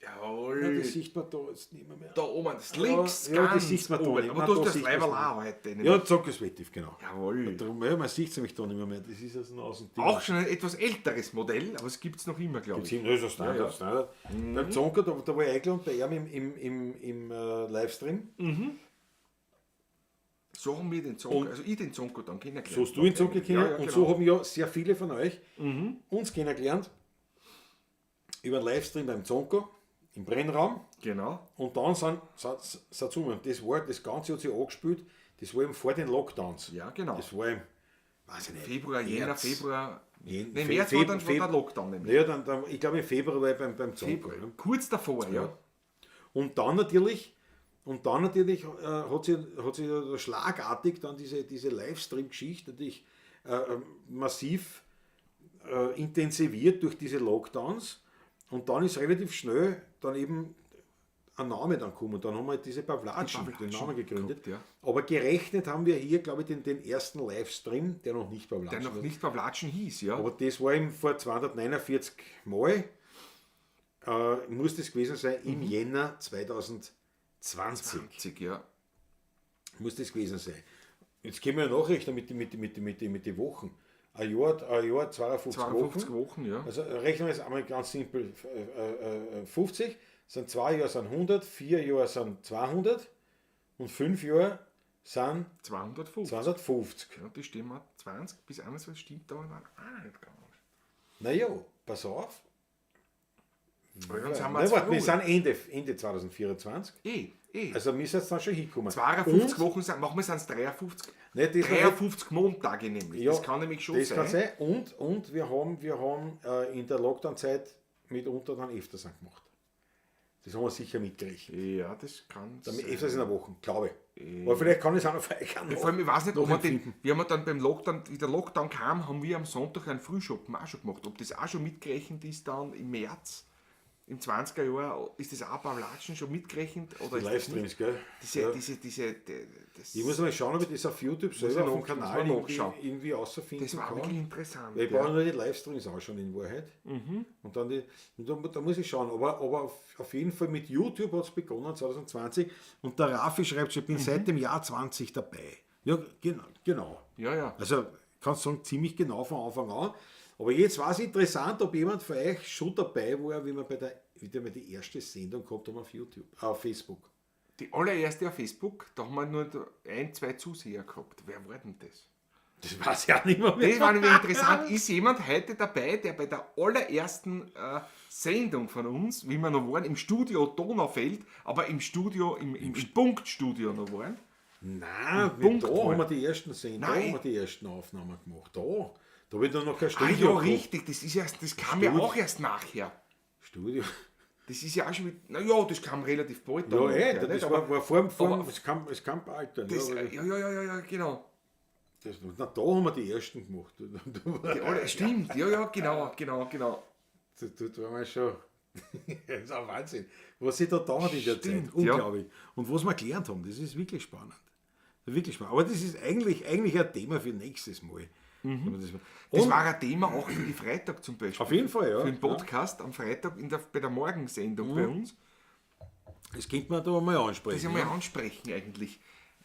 Jawohl. Ja, das sieht man da jetzt nicht mehr. Da oben, das links ja, das ganz sieht man da oben. nicht. Aber Nein, du da hast das sieht man's Leiberl nicht. auch heute. nämlich. Ja, Zonko ist Wettif, genau. Jawohl. Darum, ja, man sieht es nämlich da nicht mehr. Das ist aus dem Außending. Auch schon ein etwas älteres Modell, aber es gibt es noch immer, glaube ich. Das ist ein Standard. Ja, ja. Standard. Beim Zonko, da war ich eingeladen bei ihm im Livestream. So haben wir den Zonko, also ich den Zonko dann kennengelernt. So hast du ihn Zonko kennengelernt Ja, ja, und genau. so haben ja sehr viele von euch uns kennengelernt über den Livestream beim Zonko im Brennraum. Genau. Und dann sind zu. Das war, das Ganze hat sich angespielt, das war eben vor den Lockdowns. Ja, genau. Das war im, weiß ich nicht, Februar, Jänner, März. Februar. Jen- Nein, März war dann schon der Lockdown nämlich. Naja, dann, ich glaube im Februar war ich beim Zonko. Februar. Ja. Kurz davor, ja. Und dann natürlich, hat sich schlagartig dann diese Livestream-Geschichte natürlich massiv intensiviert durch diese Lockdowns. Und dann ist relativ schnell dann eben ein Name dann gekommen. Und dann haben wir halt diese Pawlatschen, Die Pawlatschen den Namen gegründet. gehabt, ja. Aber gerechnet haben wir hier, glaube ich, den ersten Livestream, der noch nicht Pawlatschen Der noch war. nicht Pawlatschen hieß, ja. Aber das war eben vor 249 Mal, muss das gewesen sein, im Jänner 2020. 20, ja. Muss das gewesen sein. Jetzt können wir ja nachrechnen mit den Wochen. Ein Jahr, 52 52 Wochen. Wochen, ja. Also rechnen wir jetzt einmal ganz simpel 50, sind 2 Jahre sind 100, 4 Jahre sind 200 und 5 Jahre sind 250. 250. Ja, die stehen wir 20 bis 21 stimmt da auch nicht ganz. Naja, pass auf. Aber dann sind wir Nein, zu warte, wir früh. sind Ende 2024. Eh. Also wir sind jetzt dann schon hingekommen. 52 Und, Wochen sind, machen wir es 53. Nein, das 53 Montage nämlich. Ja, das kann nämlich schon das sein. kann sein. Und wir haben in der Lockdown-Zeit mitunter dann öfters gemacht. Das haben wir sicher mitgerechnet. Ja, das kann Dann sein. öfters in der Woche, glaube ich. Aber vielleicht kann ich es auch noch feiern. Vor allem, ich weiß nicht, ob noch wir den, empfinden. wir haben ja dann beim Lockdown, wie der Lockdown kam, haben wir am Sonntag einen Frühschoppen auch schon gemacht. Ob das auch schon mitgerechnet ist dann im März, im 20er Jahr, ist das auch Pawlatschen schon mitgerechnet? Oder ist das Livestreams, nicht? gell? Diese, Ja. diese, das, Ich muss mal schauen, ob ich das auf YouTube selber ich auf dem noch- Kanal muss man nachschauen. irgendwie rausfinden das war kann. wirklich interessant. Weil ich ja. brauche nur die Livestreams anschauen in Wahrheit. Und dann da muss ich schauen. Aber auf jeden Fall mit YouTube hat es begonnen, 2020. Und der Rafi schreibt schon, ich bin seit dem Jahr 20 dabei. Ja, genau. Ja, ja. Also kannst du sagen, ziemlich genau von Anfang an. Aber jetzt war es interessant, ob jemand von euch schon dabei war, wie wir wie wir die erste Sendung gehabt haben auf YouTube, auf Facebook. Die allererste auf Facebook, da haben wir nur ein, zwei Zuseher gehabt. Wer war denn das? Das weiß ich auch nicht mehr. Das war nämlich interessant. Ist jemand heute dabei, der bei der allerersten Sendung von uns, wie wir noch waren, im Studio Donaufeld, aber im Studio, im Punktstudio noch waren? Nein, Punkt da war. haben wir die ersten Sendungen, da Nein. haben wir die ersten Aufnahmen gemacht. Da habe ich dann noch kein Ah Studio ja, gehabt. richtig, das kam ja auch erst nachher. Studio. Das ist ja auch schon mit, naja, das kam relativ bald. dann Ja, nachher, das nicht? Aber war vor, aber- es kam bald dann. das, ja, aber ja, genau. na, da haben wir die ersten gemacht. Die alle, stimmt, ja, genau. Da waren wir schon. Das ist ein Wahnsinn. Was sich da getan hat in der Stimmt, Zeit. Unglaublich. Und was wir gelernt haben, das ist wirklich spannend. Wirklich spannend. Aber das ist eigentlich ein Thema für nächstes Mal. Das war ein Thema auch für die Freitag zum Beispiel. Auf jeden Fall, ja. Für den Podcast am Freitag bei der Morgensendung bei uns. Das könnte man da mal ansprechen. Das einmal ansprechen eigentlich.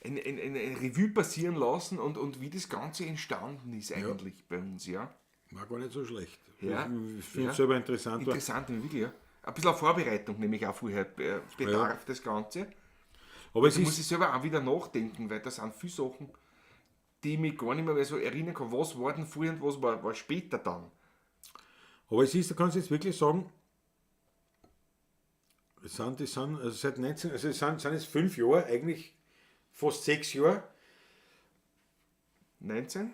Ein Revue passieren lassen und wie das Ganze entstanden ist eigentlich bei uns, ja. War gar nicht so schlecht. Ja. Ich finde es Ja. selber interessant. Interessant, wirklich, ja. Ein bisschen Vorbereitung nämlich auch vorher bedarf das Ganze. Aber es Da muss ist, ich selber auch wieder nachdenken, weil da sind viele Sachen, die ich mich gar nicht mehr so erinnern kann. Was war denn früher und was war später dann? aber es ist, da kannst du jetzt wirklich sagen, es sind, also seit 19, also es sind jetzt 5 Jahre, eigentlich fast 6 Jahre. 19?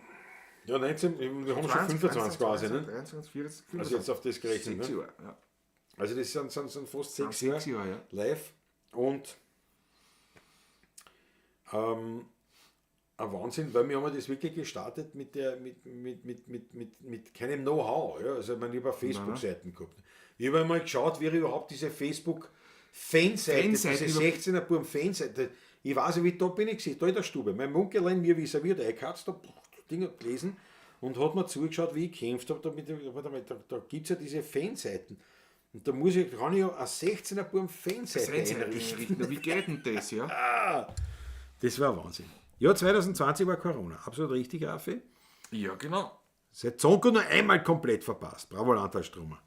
Ja, 19, wir haben schon 25 quasi, ne? 23, 24, 25. Also jetzt auf das gerechnet, 6 ne? Jahre, ja. Also das sind fast 6 Sechs Jahre Jahre, ja. live und ein Wahnsinn, weil wir haben ja das wirklich gestartet mit der mit keinem Know-how. Ja? Also ich meine, ich habe Facebook-Seiten gehabt. Ich habe einmal geschaut, wie ich überhaupt diese Facebook-Fanseite, Fanseite diese 16er Burm Fanseite, ich weiß ja, wie da bin ich gewesen, da in der Stube. Mein Munkel allein mir vis-à-vis, der Eckhardt, da Dinge gelesen und hat mir zugeschaut, wie ich gekämpft habe. Da gibt es ja diese Fanseiten. Und da muss ich, kann ich ja eine 16er Burm Fanseite einrichten. Wie geht denn das, ja? Das war Wahnsinn. Ja, 2020 war Corona. Absolut richtig, Raffi. Ja, genau. Seit Zonko nur einmal komplett verpasst. Bravo, Landtag Strummer.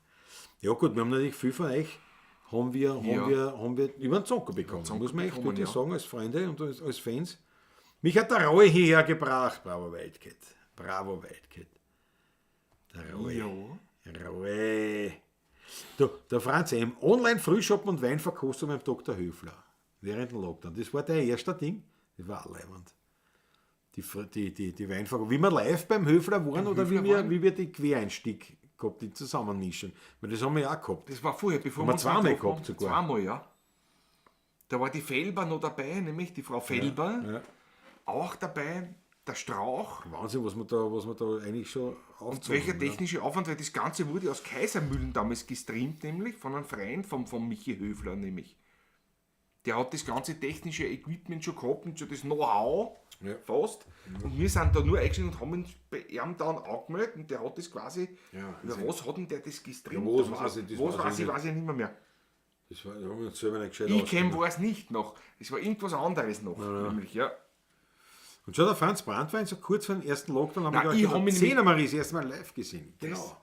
Ja gut, wir haben natürlich viel von euch, haben wir über den Zonko bekommen. Zonko muss man echt bekommen, wirklich ja. sagen, als Freunde und als Fans. Mich hat der Roy hierher gebracht. Bravo, Wildcat. Bravo, Wildcat. Der Roy. Ja. Roy. Du, der Franz M. Online-Frühschoppen und Weinverkostung beim Dr. Höfler. Während dem Lockdown. Das war der erste Ding. Das war auch leibend. Die Weinverkostung. Wie wir live beim Höfler waren oder Höfler wie wir die Quereinstieg gehabt, die Zusammenmischung. Weil das haben wir ja auch gehabt. Das war vorher, bevor Haben wir uns zweimal getroffen gehabt haben. sogar. Zweimal, ja. Da war die Felber noch dabei, nämlich die Frau Felber. Ja. Auch dabei, der Strauch. Wahnsinn, was wir da eigentlich schon aufgezogen Welcher haben. technische Aufwand, weil das Ganze wurde aus Kaisermühlen damals gestreamt, nämlich von einem Freund vom Michi Höfler, nämlich. Der hat das ganze technische Equipment schon gehabt und schon das Know-how Ja. fast. Und wir sind da nur eingestiegen und haben uns bei ihm dann angemeldet und der hat das quasi. Ja, über was hat denn der das gestreamt? Ja, was damals? weiß ich, das was weiß weiß ich ich, nicht. weiß ich nicht mehr. Das war, da haben wir uns selber nicht gescheit Ich ausgekannt. war es nicht noch. Es war irgendwas anderes noch. Nämlich, ja. Und schon der Franz Brandwein, so kurz vor dem ersten Lockdown, haben Nein, wir ich gedacht, hab mich Zehner Marie das erste Mal live gesehen. Genau.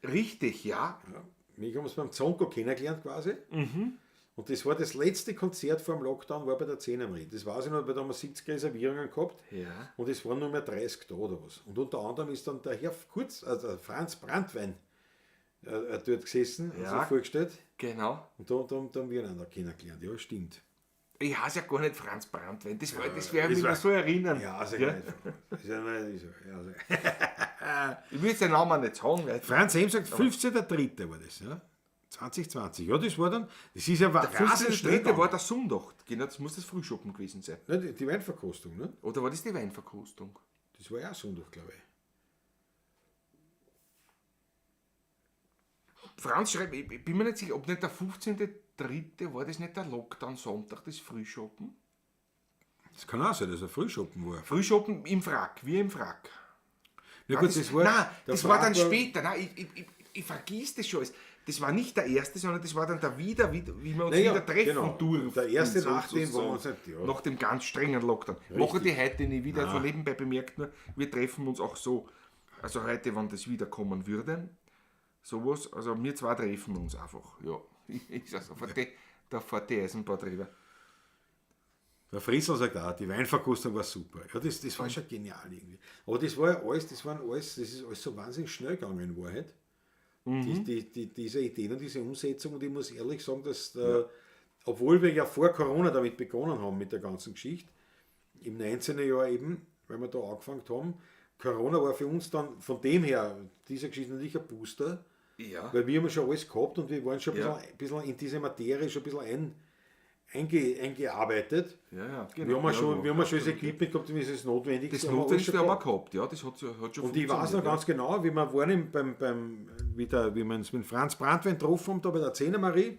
Richtig, ja. Ja. Mich haben es beim Zonko kennengelernt quasi. Mhm. Und das war das letzte Konzert vor dem Lockdown, war bei der Zehner Marie. Das weiß ich noch, weil da haben wir 70 Reservierungen gehabt. Ja. Und es waren nur mehr 30 da oder was. Und unter anderem ist dann der Herr Kurz, also der Franz Brandwein, dort gesessen, Ja. und sich vorgestellt. Genau. Und da haben wir einander kennengelernt. Ja, stimmt. Ich heiße ja gar nicht Franz Brandwein. Das, war, das werde das ich mich war- noch so erinnern. Ja, also Ja. ja. Ist ja, ist ja, also. Ich will jetzt den Namen nicht sagen, weil Franz M. sagt, 15.03. war das, ja? 2020. Ja, das war dann, das ist ja der rasend schnell 15.3. gegangen. war der Sonntag. Genau, das muss das Frühschoppen gewesen sein. Ne, die Weinverkostung, ne? Oder war das die Weinverkostung? Das war ja auch Sonntag, glaube ich. Franz schreibt, ich bin mir nicht sicher, ob nicht der 15.3. war das nicht der Lockdown-Sonntag, das Frühschoppen? Das kann auch sein, dass er Frühschoppen war. Frühschoppen im Frack, wir im Frack. Na Nein, gut, das war, nein, der das war dann Frack später. Nein, ich vergiss das schon. Das war nicht der erste, sondern das war dann der wieder, wie wir uns Naja, wieder treffen genau. durften. Der erste nach dem, wo wir sozusagen. uns nicht- ja. Nach dem ganz strengen Lockdown. Machen die heute nicht wieder. So nebenbei bemerkt nur, wir treffen uns auch so. Also heute, wenn das wieder kommen würde, sowas. Also wir zwei treffen uns einfach. Ja, ist also, da fährt die Eisenbahn drüber. Der Friesel sagt auch, die Weinverkostung war super. Ja, das war schon genial irgendwie. Aber das war ja alles, das waren alles, das ist alles so wahnsinnig schnell gegangen in Wahrheit. Diese Ideen und diese Umsetzung, und ich muss ehrlich sagen, dass, obwohl wir ja vor Corona damit begonnen haben mit der ganzen Geschichte, im 19. Jahr eben, weil wir da angefangen haben, Corona war für uns dann von dem her, diese Geschichte natürlich ein Booster, Ja. weil wir haben schon alles gehabt und wir waren schon ein Ja. bisschen in diese Materie schon ein bisschen eingearbeitet. Ja, ja, genau. Wir haben ja schon, wir haben ja schon das Equipment gehabt, wie es das Notwendigste Das haben wir alles Notwendigste schon haben wir gehabt. gehabt, ja, das hat schon Und ich weiß noch funktioniert, ganz genau, wie wir waren im, beim, beim, wie, der, wie wir uns mit Franz Brandwein getroffen haben, da bei der Zehner Marie,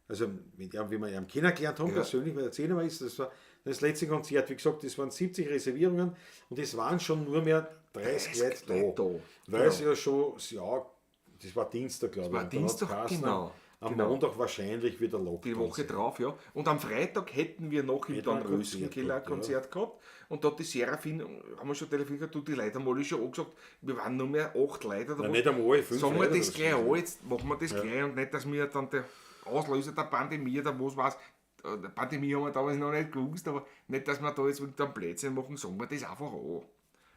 also mit ihm, wie wir ihn kennengelernt haben, Ja. persönlich bei der Zehner Marie, das war das letzte Konzert, wie gesagt, das waren 70 Reservierungen und es waren schon nur mehr 30 Leute da. Leute da. Weil es Genau. ja schon, ja, das war Dienstag, glaube ich. war Und dann hat's Dienstag, geheißen, genau. Am Genau. Montag wahrscheinlich wieder Lockdown. Die Woche sein. drauf, ja. Und am Freitag hätten wir noch im Hätten wir ein Dornröschenkeller ein Konzert Konzert gehabt. Und da hat die Serafin, haben wir schon telefoniert, gehabt, du, die Leute haben alle schon angesagt, wir waren nur mehr 8 Leute. Oder Nein, was. nicht einmal, 5 Sagen wir Leute das oder gleich so. an, jetzt machen wir das gleich und nicht, dass wir dann der Auslöser der Pandemie oder was war's, der Pandemie haben wir damals noch nicht gewusst, aber nicht, dass wir da jetzt irgendeinen Blödsinn machen, sagen wir das einfach an.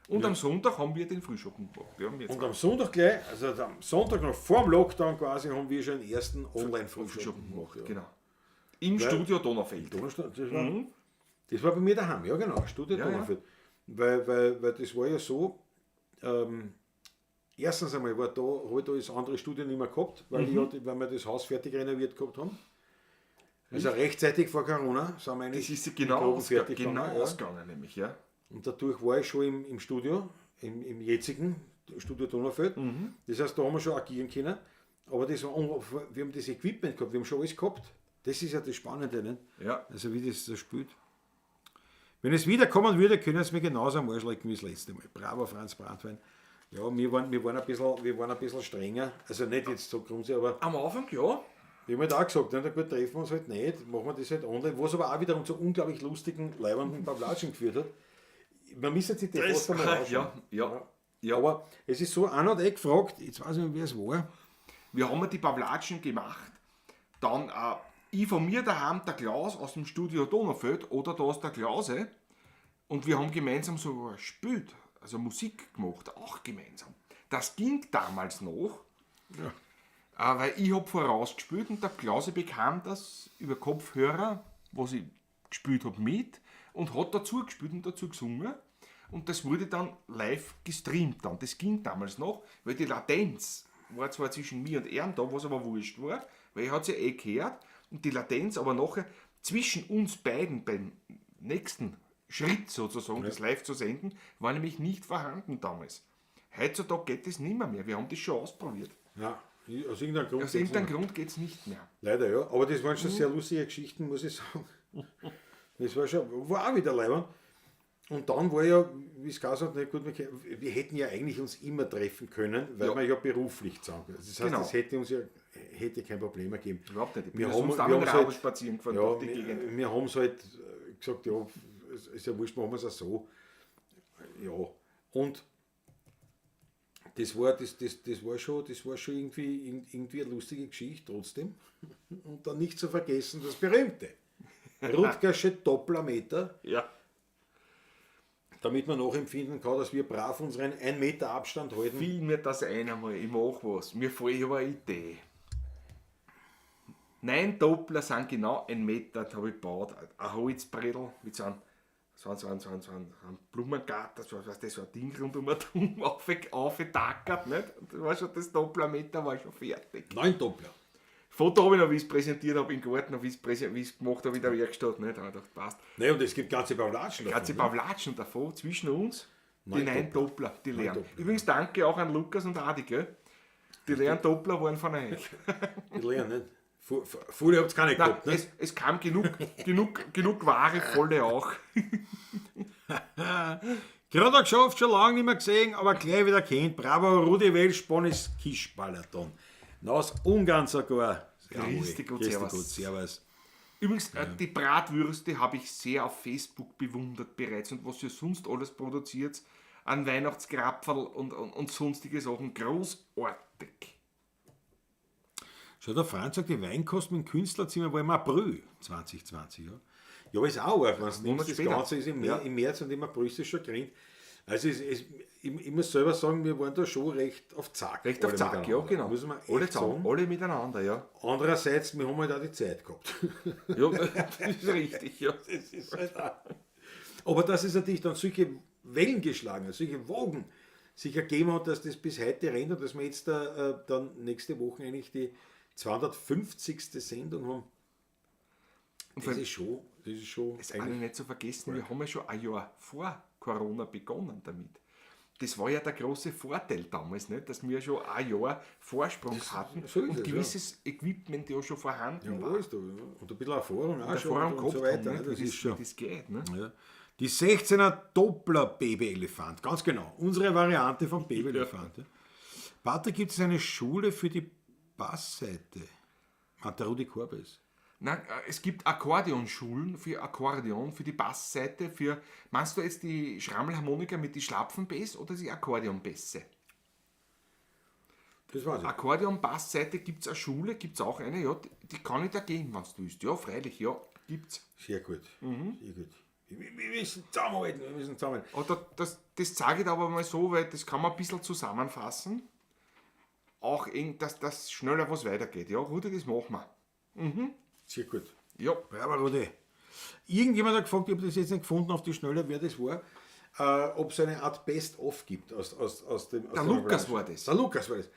Und am Sonntag haben wir den Frühschoppen gemacht. Ja, wir Und am Sonntag gleich, also am Sonntag noch vor dem Lockdown quasi, haben wir schon den ersten Online-Frühschoppen Frühschoppen gemacht. gemacht, Ja. genau. Im Studio Donaufeld. Donnerstag, das war bei mir daheim, ja genau, Studio Ja, ja. Donaufeld. Weil das war ja so, Erstens einmal war da, habe ich da das andere Studio nicht mehr gehabt, weil, weil wir das Haus fertig renoviert gehabt haben. Also rechtzeitig vor Corona sind wir eigentlich Das ist die genau, Proben ausge fertig genau gegangen, ja. ausgegangen, nämlich, ja. Und dadurch war ich schon im Studio, im jetzigen Studio Donaufeld. Das heißt, da haben wir schon agieren können. Aber das war, wir haben das Equipment gehabt, wir haben schon alles gehabt. Das ist ja das Spannende, nicht? Ja. Also wie das da spielt. Wenn es wiederkommen würde, können es mir genauso am Arsch lecken wie das letzte Mal. Bravo, Franz Brandwein. Ja, wir waren ein bisschen strenger. Also nicht jetzt so grundsätzlich, aber Am Anfang, ja. wir haben halt auch gesagt, na gut, treffen wir uns halt nicht, machen wir das halt online, was aber auch wiederum zu unglaublich lustigen, leibenden Pavlatschen geführt hat. Man müsste sich die fast einmal anschauen. ja, ja, ja. Aber es ist so, einer hat eh gefragt, jetzt weiß ich nicht, wer es war. Wir haben die Pavlatschen gemacht. Dann ich von mir daheim, der Klaus aus dem Studio Donaufeld oder da aus der Klause. Und wir haben gemeinsam sogar gespielt, also Musik gemacht, auch gemeinsam. Das ging damals noch, weil ich habe vorausgespielt und der Klause bekam das über Kopfhörer, was ich gespielt habe, mit und hat dazu gespielt und dazu gesungen. Und das wurde dann live gestreamt dann. Das ging damals noch, weil die Latenz war zwar zwischen mir und ihm da, was aber wurscht war, weil er hat ja eh gehört. Und die Latenz aber nachher zwischen uns beiden beim nächsten Schritt sozusagen, das live zu senden, war nämlich nicht vorhanden damals. Heutzutage geht das nimmer mehr. Wir haben das schon ausprobiert. Ja, aus irgendeinem Grund. Aus irgendeinem Grund geht es nicht mehr. Leider, ja. Aber das waren schon sehr lustige Geschichten, muss ich sagen. Das war schon, war auch wieder leibend. Und dann war ja, wie es geheißen hat, nicht gut, wir hätten ja eigentlich uns immer treffen können, weil Ja. wir ja beruflich zusammen. Das heißt, Genau. das hätte uns ja hätte kein Problem ergeben. Überhaupt nicht. Ich bin Wir ja haben, sonst auch wir mit dem haben's Radl halt, spazieren gefahren ja, durch die Gegend. wir haben es halt gesagt, ja, es ist ja wurscht, machen wir es auch so. Ja, und das war, das, das, das war schon, das war schon irgendwie, irgendwie eine lustige Geschichte trotzdem. Und dann nicht zu vergessen das berühmte Rutgersche Dopplermeter, Ja. damit man nachempfinden kann, dass wir brav unseren 1 Meter Abstand halten. Fiel mir das ein einmal, ich mach was. Mir fällt, ich hab eine Idee. 9 Doppler sind genau 1 Meter, das habe ich gebaut. Ein Holzbrettel mit so einem, so einem, so einem, so einem, so einem, so einem Blumengarten, so, weißt du, so ein Ding rundum aufgetackert, nicht? Und das war schon, das Dopplermeter war schon fertig. 9 Doppler. Foto habe ich noch, wie ich es präsentiert habe im Garten, wie ich es gemacht habe in der Werkstatt. Nicht? Da habe ich gedacht, passt. Naja, und es gibt ganze Pavlatschen davon, Ganze ne? Pavlatschen davon zwischen uns, die 9 9 Doppler, die leeren. Doppler. Übrigens danke auch an Lukas und Adi, gell? Die leeren Doppler waren von euch. Die leeren, nicht? Viele habt ihr keine Nein, gehabt, ne? es kam genug Ware, volle auch. Gerade geschafft, schon lange nicht mehr gesehen, aber gleich wieder kennt. Bravo, Rudi Welsch, Bonis Kischbalaton. Aus Ungarn sogar. Grüß dich Gott, Grüß dich servus. Gott, servus. Übrigens, die Bratwürste habe ich sehr auf Facebook bewundert bereits und was ihr sonst alles produziert an Weihnachtskrapferl und sonstige Sachen. Großartig. Schau, der Franz sagt, die Weinkost mit dem Künstlerzimmer war im April 2020. Ja, ja aber ist auch arg, wenn du nimmst, das später. Ganze ist im März und im April ist es schon gerannt. Also ich muss selber sagen, wir waren da schon recht auf Zack. Recht auf alle Zack, ja, miteinander. genau. Muss man echt alle zusammen, sagen. alle miteinander, ja. Andererseits, wir haben halt auch die Zeit gehabt. Ja, das ist richtig, ja. Das ist halt auch. Aber dass es natürlich dann solche Wellen geschlagen hat, solche Wogen sich ergeben hat, dass das bis heute rennt und dass wir jetzt dann nächste Woche eigentlich die 250. Sendung haben. Und Das ist schon, das ist schon Das ist auch nicht zu vergessen, wir haben ja schon ein Jahr vor Corona begonnen damit. Das war ja der große Vorteil damals, nicht? Dass wir schon ein Jahr Vorsprung hatten so ist und es, gewisses Equipment ja schon vorhanden ja, war. ist da, ja. Und ein bisschen Erfahrung auch schon Erfahrung und so gehabt weiter. haben, ne? nicht? Das Wie ist schon. wie das geht. Ne? Ja. Die 16er Doppler Babyelefant, ganz genau. Unsere Variante vom Babyelefant. Ja. Patrick, gibt es eine Schule für die Bassseite? Hat der Rudi Korbes. Nein, es gibt Akkordeonschulen für Akkordeon, für die Bassseite, für. Meinst du jetzt die Schrammelharmonika mit die Schlapfenbass oder die Akkordeonbässe? Das weiß ich. Akkordeon-Bassseite gibt es eine Schule, gibt es auch eine, ja, die kann ich da geben, wenn du willst. Ja, freilich, ja, gibt's. Sehr gut. Sehr gut. Wir müssen zusammenhalten, wir müssen zusammenhalten. Oder das sage ich da aber mal so, weil das kann man ein bisschen zusammenfassen. Auch, dass das schneller was weitergeht. Ja, Rudi, das machen wir. Sehr gut. Ja, Bravo, Rudi. Irgendjemand hat gefragt, ich habe das jetzt nicht gefunden auf die Schnelle, wer das war. ob es eine Art Best-of gibt aus dem. Aus Der dem Lukas Programm. war das. Der Lukas war das.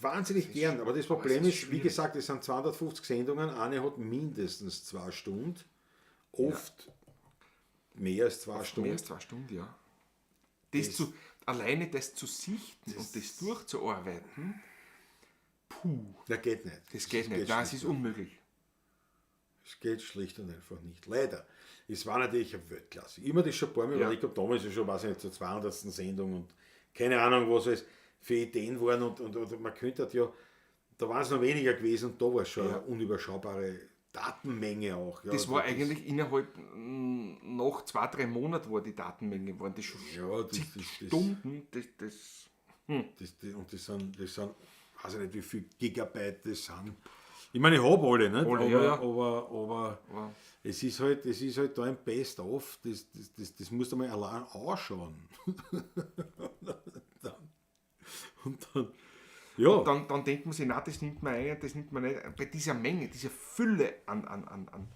Wahnsinnig gern, aber das Problem ist, wie gesagt, es sind 250 Sendungen, eine hat mindestens 2 Stunden, oft mehr als 2 Stunden. Mehr als 2 Stunden, ja. Das alleine das zu sichten und das durchzuarbeiten, puh, Ja, geht nicht. das geht nicht. Nein, es ist unmöglich. Es geht schlicht und einfach nicht. Leider. Es war natürlich eine Weltklasse. Immer das schon ein paar Mal überlegt, ob damals ja schon, weiß ich nicht, zur 200. Sendung und keine Ahnung, was es für Ideen waren und man könnte halt ja, da waren es noch weniger gewesen und da war es schon eine unüberschaubare Datenmenge auch. Ja, Das war also eigentlich innerhalb nach 2, 3 Monaten war die Datenmenge, waren das schon Ja, zig Stunden. Und das sind, weiß ich nicht, wie viel Gigabyte das sind. Ich meine, ich habe alle, nicht? Alle, aber, ja, ja. aber es ist halt da ein Best-of, das musst du mal allein anschauen. Und dann, ja, Dann denkt man sich, nein, das nimmt man ein, das nimmt man nicht. Bei dieser Menge, dieser Fülle an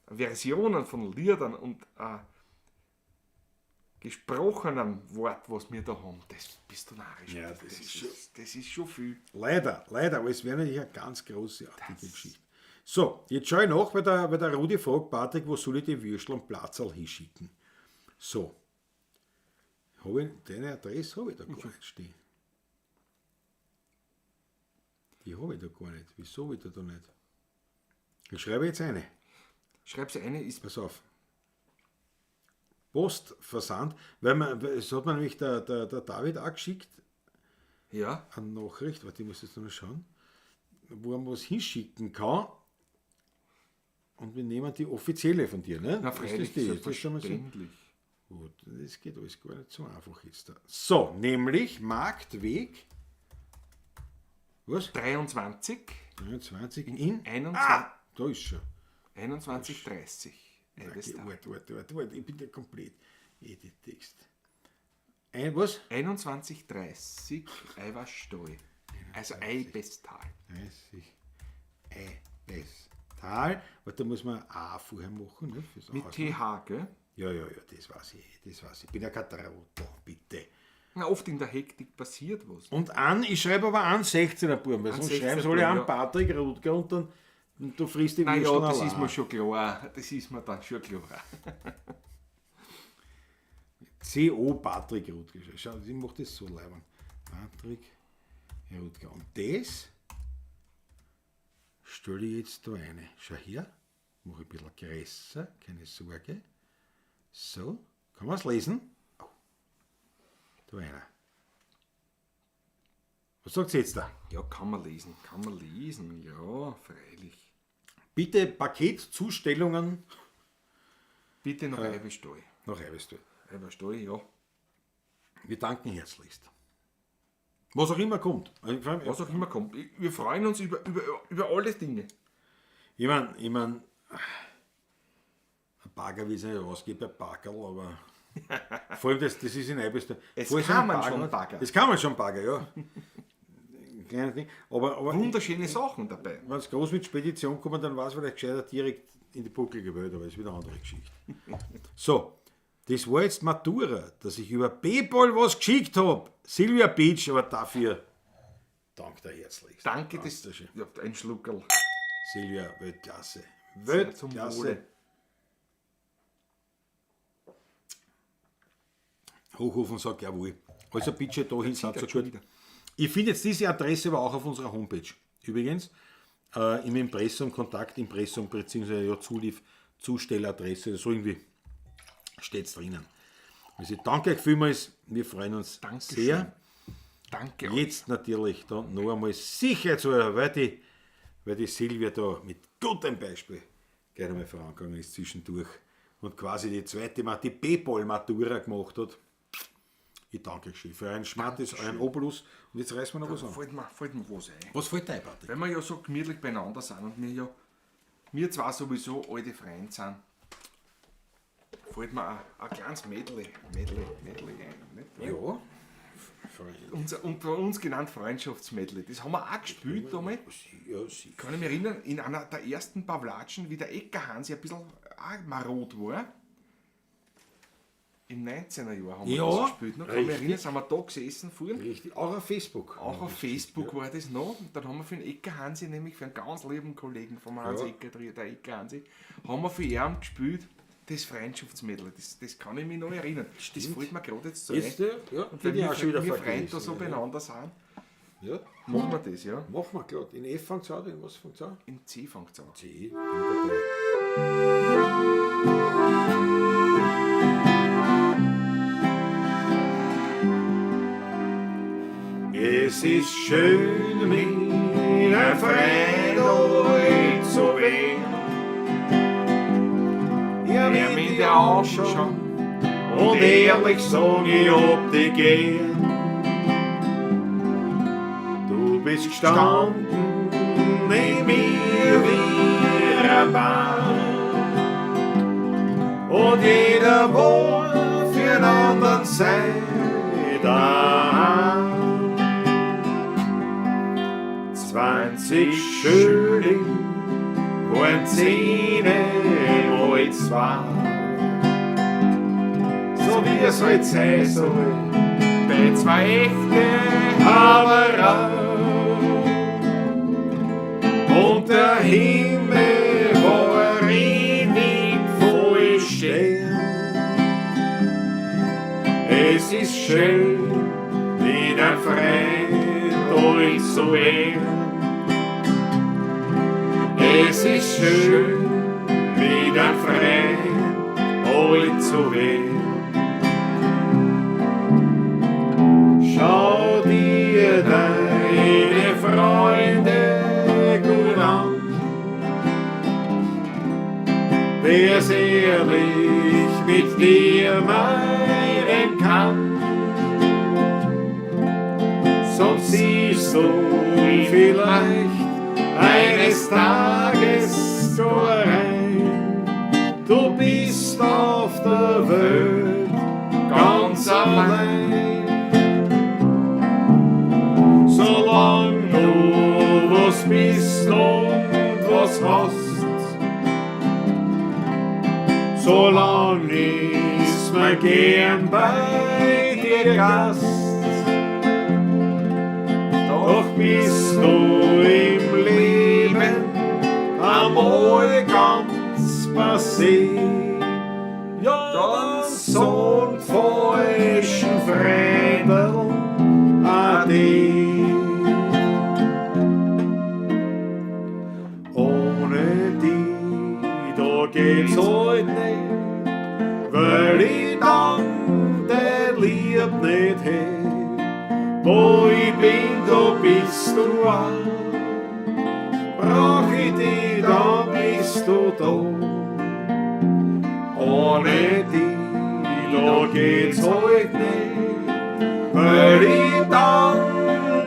Versionen von Liedern und gesprochenem Wort, was wir da haben, das bist du narrisch. Ja, das ist schon- das ist schon viel. Leider, leider, aber es wäre natürlich eine ganz großartige Geschichte. So, jetzt schaue ich nach, weil der Rudi fragt, Patrick, wo soll ich die Würstel und Platzerl hinschicken? So. Hab ich, deine Adresse habe ich da gar nicht stehen. Die habe ich da gar nicht. Wieso habe ich da nicht? Ich schreibe jetzt eine. Schreib sie eine, ist Pass auf. Postversand, weil man, es hat mir nämlich der David auch geschickt, eine Nachricht, warte, ich muss jetzt noch mal schauen, wo man was hinschicken kann. Und wir nehmen die offizielle von dir, ne? Na, Ist freilich, das die? Ist das schon mal so? selbstverständlich. Gut, das geht alles gar nicht so einfach jetzt da. So, nämlich Marktweg. Was? 23, 23 in. 21, Ah, da ist schon. 21, 30. Okay, warte, warte, warte, warte, ich bin ja komplett. Edit Text. Ein, was? 21, 30, Eiberstall. Also Eibestal. 30. Eibestal. Warte, da muss man A vorher machen, ne? Fürs Mit Ausmachen. TH, gell? Ja, ja, ja, das weiß ich, das weiß ich. Ich bin ja kein Trottel, bitte. Na, oft in der Hektik passiert was. Und an, ich schreibe aber an 16er Buben, weil An sonst 16er schreiben sie alle an Buben, ja. Patrick Rutger und dann und du frisst die Na ja, Würsteln das allein. ist mir schon klar. Das ist mir dann schon klar. CO Patrick Rutger. Schau, ich mach das so leibend. Patrick Rutger. Und das stelle ich jetzt da rein. Schau her, mache ich ein bisschen größer, keine Sorge. So, kann man es lesen? Oh. Da einer. Was sagt jetzt da? Ja, kann man lesen. Kann man lesen, ja, freilich. Bitte Paketzustellungen Bitte nach Eibestall. nach Eibesthal. Eibestall, ja. Wir danken herzlichst. Was auch immer kommt. Also, vor allem- Was auch immer kommt. Wir freuen uns über alle Dinge. Ich mein, ein Bagger wie es nicht ausgeht bei Baggerl, aber vor allem das ist in Eibesthal. Es Vor allem kann so ein man schon Bagger. Es kann man schon Bagger, ja. Ein kleines Ding. Aber Wunderschöne Sachen dabei. wenn es groß mit Spedition kommt, dann war es vielleicht gescheiter direkt in die bucklige Welt, aber ist wieder eine andere Geschichte. So, das war jetzt Matura, dass ich über PayPal was geschickt habe. Silvia Beach, aber dafür danke dir herzlichst. Danke, das, Dankeschön. ja, ein Schluckerl. Silvia, Weltklasse. Sehr zum Weltklasse. Wohle. Hochofen sagt, jawohl. Also bitte dahin, seid so schon gut. wieder. Ich finde jetzt diese Adresse aber auch auf unserer Homepage. Übrigens, im Impressum, Kontaktimpressum, beziehungsweise ja, Zulief, Zustelladresse, so irgendwie steht es drinnen. Also ich danke euch vielmals, wir freuen uns Dankeschön. sehr. Danke euch. Jetzt natürlich dann noch einmal sicherheitshalber, weil die Silvia da mit gutem Beispiel gleich einmal vorangegangen ist zwischendurch und quasi die zweite, die PayPal-Matura gemacht hat. Ich danke euch schön für einen Schmattes, euren Obolus und jetzt reißen wir noch was an. Fällt mir was ein. Was fällt dir ein, Patrick? Weil wir ja so gemütlich beieinander sind und wir zwar sowieso alte Freunde sind, fällt mir ein kleines Medley ein. Nicht? Ja, Freund. Unser, unter uns genannt Freundschaftsmedley. Das haben wir auch gespielt damals. Ja, sicher. Kann ich mich erinnern, in einer der ersten Pavlatschen, wie der Eckerhans ja ein bisschen auch marod war. Im 19er Jahr haben wir Ja, das gespielt. Noch. Kann mich richtig. erinnern, sind wir da gesessen vorhin. Richtig, auch auf Facebook. Auch auf Facebook war das noch. Und dann haben wir für den Ecker Hansi, nämlich für einen ganz lieben Kollegen vom Hans Ja. Ecker, der Ecker Hansi, haben wir für ihn gespielt, das Freundschaftsmädel. Das kann ich mich noch erinnern. Das fällt mir gerade jetzt so Jetzt, ein. ja, Und bin weil ich wir, auch schon wieder wir Freunde vergessen. da so beieinander sind, Ja, machen wir das, ja. machen wir glatt. In F fängt's an, in was fängt's an? In C fängt es an. C, bin dabei. Es ist schön, mit einem Freund euch zu wehen. Ja, Er mit mit die der Augen anschauen und ehrlich sag ich, ob die gehen. Du bist gestanden neben mir wie ein Baum. Und jeder wohl für den anderen sei daheim. 20 Schilling waren 10 mal zwei. So wie es halt sein soll, Bei zwei echte aber Und der Himmel war ewig voll Stern. Es ist schön, wieder Freund euch zu werden. Es ist schön, wieder Freund euch zu werden. Schau dir deine Freunde gut an, wer's ehrlich mit dir meinen kann. Sonst siehst du vielleicht eines Tages so rein, du bist auf der Welt ganz allein. Solange du was bist und was hast, solange ist man gern bei dir Gast. Doch bist du im Leben einmal ganz passé. Ja, dann so ein falschen Freundel ade. Ohne die, da geht's halt nicht, weil ich dann dein Lieb nicht hätt. Wo ich bin, da bist du auch. Brauch ich dich, dann bist du da. Ohne dich, da geht's halt nicht, weil ich dann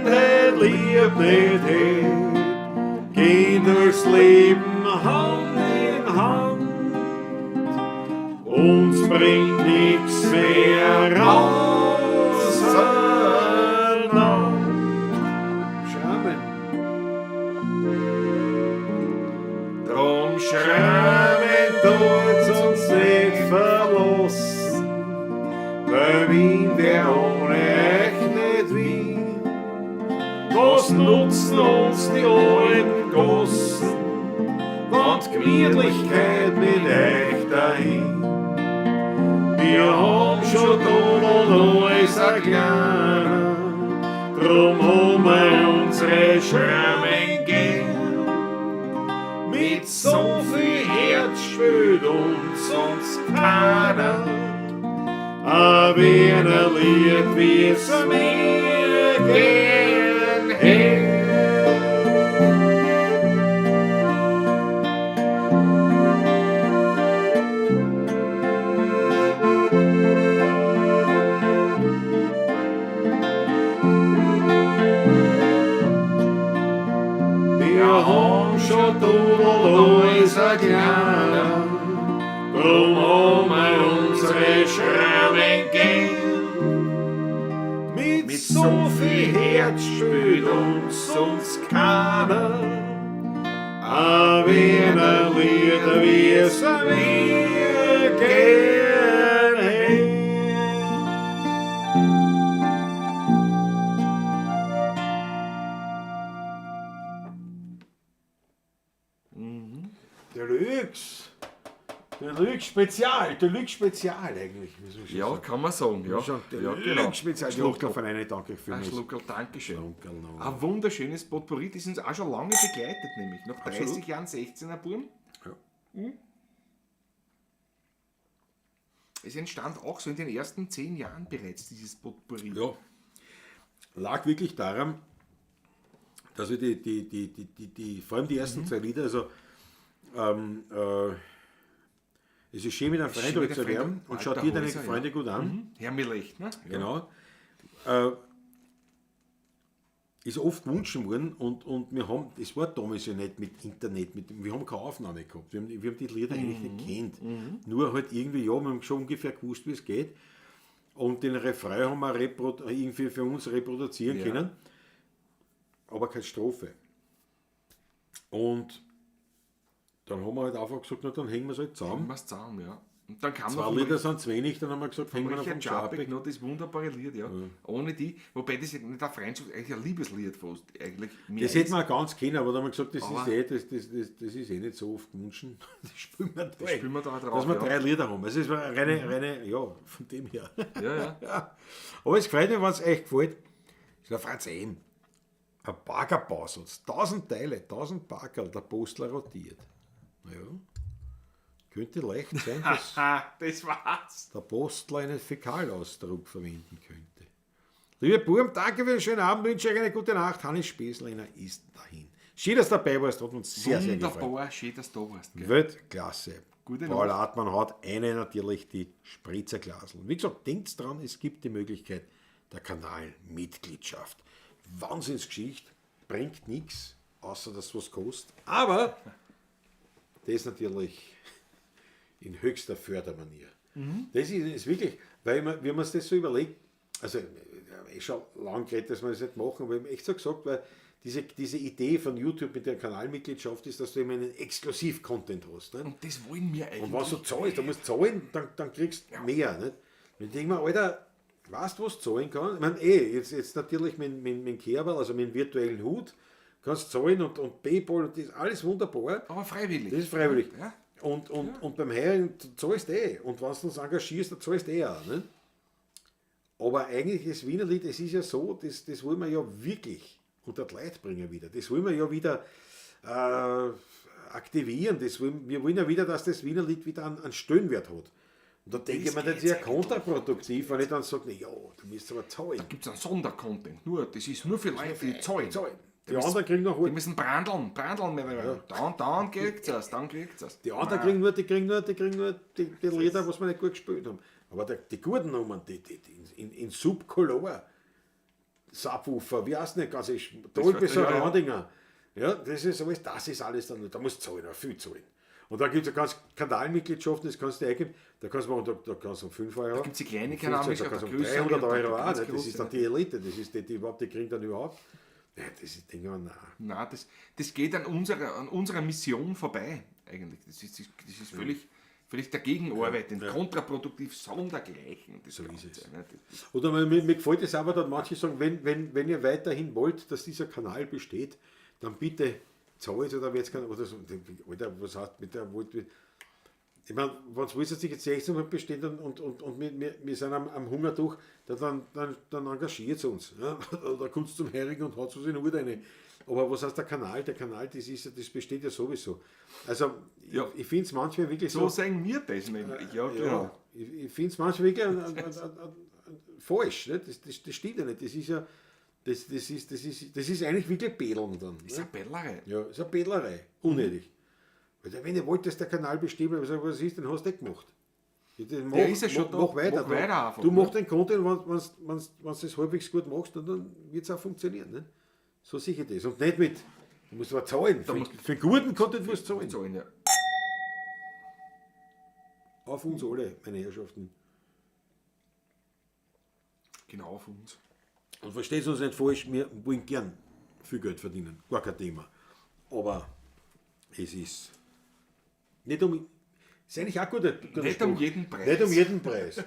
dein Lieb nicht hätt. Geh durchs Leben Hand in Hand, uns bringt nichts mehr auseinander. Schrammen. Drum schrammen tut's uns nicht verlassen, weil Wien wär ohne euch nicht Wien. Was nutzen uns die alten Gossen, wenn die Gemütlichkeit mit euch dahin? Wir haben schon Tunnel und alles ein kleiner, drum haben wir unsere Schrammen gern. Mit so viel Herz spürt uns sonst keiner, a Wiener Lied, wie's mir gern hätt. Wir haben schon Tunnel, da ist ein kleiner, drum haben wir unsere Schrammen gern. Mit so viel Herz spürt uns sonst keiner, a Wiener Lied, wie's mir gern hätt. Deluxe Spezial, Deluxe Spezial eigentlich. Muss man schon Ja, sagen. kann man sagen. Ja, Schon ja Deluxe Spezial. Die Schluckerl. Achtel von einer, danke Ein vielmals. Schluckerl, Dankeschön. Schluckerl noch. Ein wunderschönes Potpourri, das uns auch schon lange begleitet, nämlich. Nach 30 Absolut. Jahren 16er Burm. Ja. Es entstand auch so in den ersten 10 Jahren bereits dieses Potpourri. Ja. Lag wirklich daran, dass wir die vor allem die ersten zwei Lieder, also es ist schön mit einem Freund schön mit alt zu einem Freund, werden und schau alter dir deine Häuser, ja. Freunde gut an. Herr Lechner. Ja. Genau. Ist oft gewünscht worden und wir haben, das war damals ja nicht mit Internet, wir haben keine Aufnahme gehabt, wir haben die Lieder eigentlich nicht gekannt. Nur halt irgendwie, ja, wir haben schon ungefähr gewusst, wie es geht. Und den Refrain haben wir irgendwie für uns reproduzieren Ja. können, aber keine Strophe. Und dann haben wir halt einfach gesagt, na, dann hängen wir es halt zusammen. Haben wir's zusammen, ja. Und dann kam Zwei noch vom Lieder sind zu wenig, dann haben wir gesagt, hängen wir noch vom Richard Čapek Čapek. noch das wunderbare Lied, ja. Ohne die, wobei das ja nicht ein Freundschaft, eigentlich ein Liebeslied fast, eigentlich. Mehr Das hätte ist. man auch ganz kennen, aber da haben wir gesagt, das, Aber- ist, eh, das ist eh nicht so oft gewünscht. Das spielen wir da. spielen wir da drauf, Dass wir ja. drei Lieder haben. Also es war eine reine, ja, von dem her. Ja, ja. Ja. Aber es freut mich, wenn es euch gefällt. Ist der Franz M. Ein Baggerbausatz, 1000 Teile, 1000 Baggerl, der Postler rotiert. Naja, könnte leicht sein, dass Ha, das war's. der Postler einen Fäkalausdruck verwenden könnte. Liebe Burm, danke für den schönen Abend, wünsche euch eine gute Nacht. Hannes Späßlehner ist dahin. Schön, dass du dabei warst, hat uns sehr, sehr gefreut. Wunderbar, schön, dass du da warst. Gell? Weltklasse. Gute Paul Nacht. Hartmann hat eine natürlich die Spritzerglasel. Wie gesagt, denkt dran, es gibt die Möglichkeit der Kanalmitgliedschaft. Wahnsinnsgeschichte, bringt nichts, außer dass was kostet. Aber das natürlich in höchster Fördermanier. Das ist wirklich, weil man, wenn man sich das so überlegt, also ich schon lange geredet, dass wir das nicht machen, aber ich habe echt so gesagt, weil diese Idee von YouTube mit der Kanalmitgliedschaft ist, dass du immer einen Exklusiv-Content hast. Ne? Und das wollen wir eigentlich. Und was du zahlst, da musst du zahlen, dann kriegst du mehr. Nicht? Und ich denke mir, Alter, weißt du, was du zahlen kannst? Ich meine, jetzt natürlich mit Kerberl, also mit dem virtuellen Hut, kannst zahlen und PayPal und das ist alles wunderbar. Aber freiwillig. Das ist freiwillig. Ja. Und beim Heurigen zahlst du eh. Und wenn du uns engagierst, dann zahlst du eh auch. Ne? Aber eigentlich das Wienerlied, es ist ja so, das wollen wir ja wirklich unter die Leute bringen wieder. Das wollen wir ja wieder aktivieren. Wir wollen ja wieder, dass das Wienerlied wieder einen Stellenwert hat. Und da denke ich mir, das ist ja kontraproduktiv, wenn ich dann sage, na ja, du musst aber zahlen. Da gibt es einen Sondercontent. Nur, das ist nur für Leute, die zahlen. Zahlen. Die anderen kriegen noch Die müssen brandeln, mehr. Dann kriegt's es, dann kriegt's es. Die anderen kriegen nur, die Lieder, was wir nicht gut gespielt haben. Aber die guten Nummern, die in Subcolor, Subwoofer, wie heißt nicht, ganz ist, Dolby Surroundinger. Ja, das ist alles dann, da musst du zahlen, auch viel zahlen. Und da gibt es ja ganz Kanalmitgliedschaften, das kannst du eingeben, da kannst du machen, da kannst du um 5 Euro. Da gibt es die kleine 15, Kanalmitgliedschaft, da kannst du um größere, 300 und Euro da auch, ganz ne? Das ist große, dann die Elite, das ist die überhaupt, die kriegen dann überhaupt. Nein, das ist, denke ich mir, nein. Nein, das geht an unserer Mission vorbei, eigentlich. Das ist völlig dagegen arbeitend, kontraproduktiv, sondergleichen. Das So Ganze, ist es. ne? Das Oder mir gefällt es aber, dass manche sagen, wenn ihr weiterhin wollt, dass dieser Kanal besteht, dann bitte zahlt oder wird's kein, oder so, Alter, was heißt mit der, wollt, ich meine, wenn es sich jetzt 16 Mal besteht und wir sind am Hungertuch, dann engagiert es uns. Ja? Oder kommst zum Hering und haut uns in den Hut rein. Aber was heißt der Kanal? Der Kanal, das besteht ja sowieso. Also, Ja. ich finde es manchmal wirklich so sehen wir das nämlich. Ja, genau. ja, ich finde es manchmal wirklich falsch. Ne? Das stimmt ja nicht. Das ist ja, das ist eigentlich wirklich Bedeln dann. Das ist Ne? eine Bellerei. Ja, ist eine Bedlerei. Unnötig. Weil wenn ihr wollt, dass der Kanal besteht, bleibt, sag ich, was ist, dann hast du nicht gemacht. Mach, Der ist ja schon da. Mach weiter. Mach weiter einfach, du ne? machst den Content, wenn du das halbwegs gut machst, dann wird es auch funktionieren. Ne? So sicher das. Und nicht mit, du musst aber zahlen. Für guten Content musst du zahlen. Zahlen, ja. Auf uns alle, meine Herrschaften. Genau, auf uns. Und versteht uns nicht falsch, wir wollen gern viel Geld verdienen. Gar kein Thema. Aber es ist nicht um. Ist eigentlich auch guter Nicht um Spruch. jeden Preis. Nicht um jeden Preis.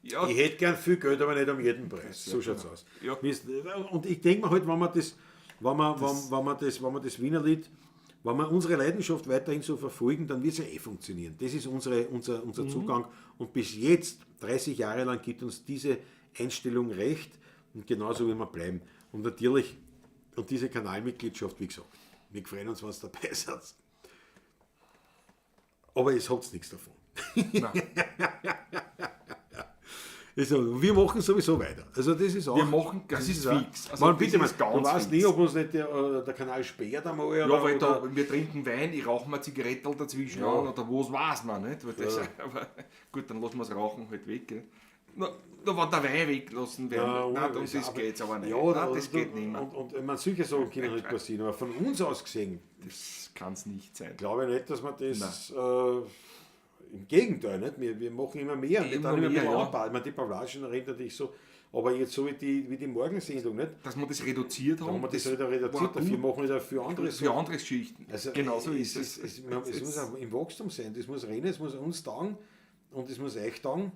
Ja. Ich hätte gern viel Geld, aber nicht um jeden Preis. So schaut's aus. Ja. Und ich denke mir halt, wenn man das, wenn man, wenn, wenn man das, wenn man das Wienerlied, Wenn wir unsere Leidenschaft weiterhin so verfolgen, dann wird es ja eh funktionieren. Das ist unser Zugang. Und bis jetzt, 30 Jahre lang, gibt uns diese Einstellung recht. Und genauso werden wir bleiben. Und natürlich, und diese Kanalmitgliedschaft, wie gesagt, wir freuen uns, wenn ihr dabei seid. Aber es habt nichts davon. Nein. Also, wir machen sowieso weiter. Also das ist auch, Wir machen, das ist auch- fix. Also Man, das bitte, man, ist ganz du weißt fix. nie, ob uns nicht der Kanal sperrt einmal. Ja, oder, weil oder, da, wir trinken Wein, ich rauche mir Zigarettel dazwischen Ja. an oder was weiß man nicht. Weil das, aber gut, dann lassen wir das Rauchen halt weg. Gell. Na, da war der Wein weglassen werden. Ja, Nein, um ist das aber- geht's aber nicht. Ja, Nein, das und, geht nicht mehr. Und ich meine, solche Sachen können halt passieren. Aber von uns aus gesehen, Das kann es nicht sein. glaube ich nicht, dass man das. Im Gegenteil, nicht? Wir machen immer mehr. Und wir Immer dann immer mehr, ein bisschen ja. anpassen. Ich meine, die Pavlatschen rennt natürlich so. Aber jetzt so wie die Morgensendung, nicht? Dass wir das reduziert haben, Da haben wir das wieder reduziert, war dafür gut machen wir wieder für andere für andere Geschichten. Also, genau so ist es. Es muss auch im Wachstum sein, das muss rennen, es muss uns taugen und es muss euch taugen.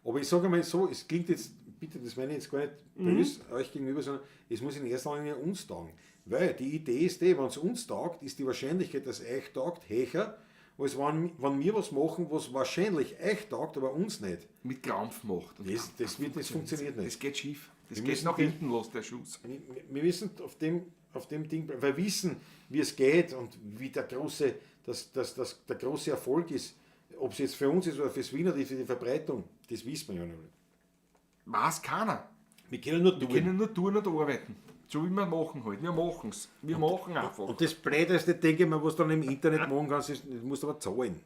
Aber ich sage einmal so, es klingt jetzt, bitte, das meine ich jetzt gar nicht böse euch gegenüber, sondern es muss in erster Linie uns taugen. Weil die Idee ist die, wenn es uns taugt, ist die Wahrscheinlichkeit, dass es euch taugt, höher, als wenn wir was machen, was wahrscheinlich euch taugt, aber uns nicht. Mit Krampf macht. Und Das funktioniert nicht. Das geht schief. Das Wir geht müssen nach die- hinten los, der Schuss. Wir müssen auf dem Ding, weil wir wissen, wie es geht und wie der große, der große Erfolg ist, ob es jetzt für uns ist oder fürs Wiener, für die Verbreitung, das wissen wir ja noch nicht. Weiß keiner. Wir können nur tun. Wir können nur tun und arbeiten. So wie wir machen halt. Wir machen's. Wir machen einfach. Und das Blödeste, denke ich mir, was du dann im Internet machen kannst, ist, du musst aber zahlen.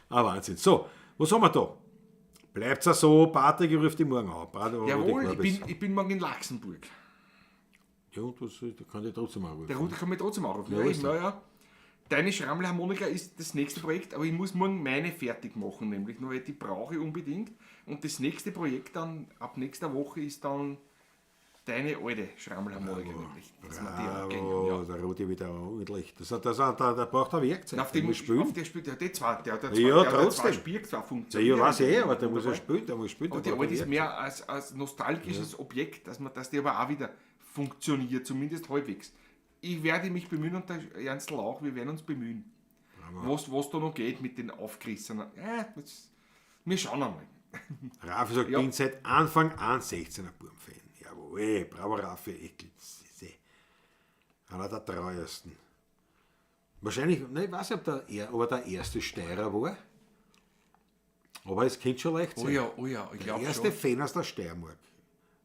Ah, Wahnsinn. So, was haben wir da? Bleibt's auch so, Patrick ruft dich morgen an. Patrick, Jawohl, ich bin morgen in Laxenburg. Ja, und was, da kann ich trotzdem anrufen. Der Rudi kann mich trotzdem anrufen. Ja, Ja, ist eben, ja, ja. Deine Schrammel-Harmonika ist das nächste Projekt, aber ich muss morgen meine fertig machen, nämlich, nur weil die brauche ich unbedingt. Und das nächste Projekt dann, ab nächster Woche, ist dann deine alte Schrammel-Harmonika, nämlich. Dass wir die abgehen, Bravo, ja. der Rudi wieder ordentlich. Der braucht ein Werkzeug. Na, auf Der dem muss spielen. Auf der spielt, ja, die zwei, der hat ja zwei, Ja, der hat ja zwei trotzdem. Spiel, zwei Ja, funktionieren. ja, weiß ich eh, aber der muss ja spielen, der muss spielen. Aber der die braucht ein alte ist Werkzeug. mehr als nostalgisches Objekt, dass die aber auch wieder funktioniert, zumindest halbwegs. Ich werde mich bemühen und der Ernstl auch, wir werden uns bemühen. Was da noch geht mit den Aufgerissenen. Ja, wir schauen einmal. Rafi sagt, Ja. bin seit Anfang an 16er Burm-Fan. Jawohl, bravo Rafi, einer der treuesten. Wahrscheinlich, ne, ich weiß nicht, ob er der erste Steirer war. Aber es könnte schon leicht sein. Oh ja, oh ja, ich Der glaube erste schon. Fan aus der Steiermark.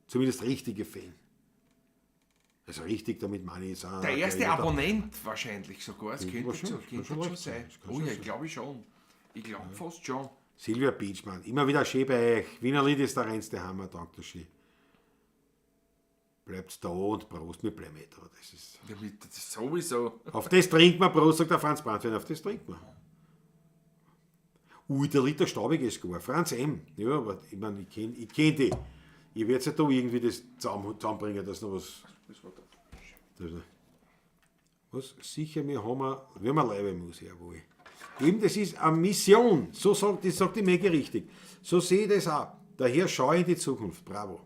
Zumindest richtige Fan. Also richtig, damit meine ich jetzt auch. Der erste der- Abonnent wahrscheinlich sogar. Es könnte wahrscheinlich, schon, kann könnte schon schon leicht sein. sein. Das kann Oh schon ja, ich sein. glaube schon. Ich glaube fast schon. Silvia Beachmann, immer wieder schön bei euch. Wiener Lied ist der reinste Hammer, danke schön. Bleibt da und Prost, wir bleiben eh da. Das ist Ja, das ist sowieso. auf das trinkt man, Prost, sagt der Franz Brandwein, auf das trinkt man. Ui, der Liter staubig ist gar. Franz M. Ja, aber ich meine, ich kenn die. Ich werde ja da irgendwie das zusammenbringen, dass noch was. Das war da. Das, was? Sicher, wir haben eine Leibe muss, jawohl. Eben, das ist eine Mission. So sagt, das sagt die Maggie richtig. So sehe ich das auch. Daher schaue ich in die Zukunft. Bravo.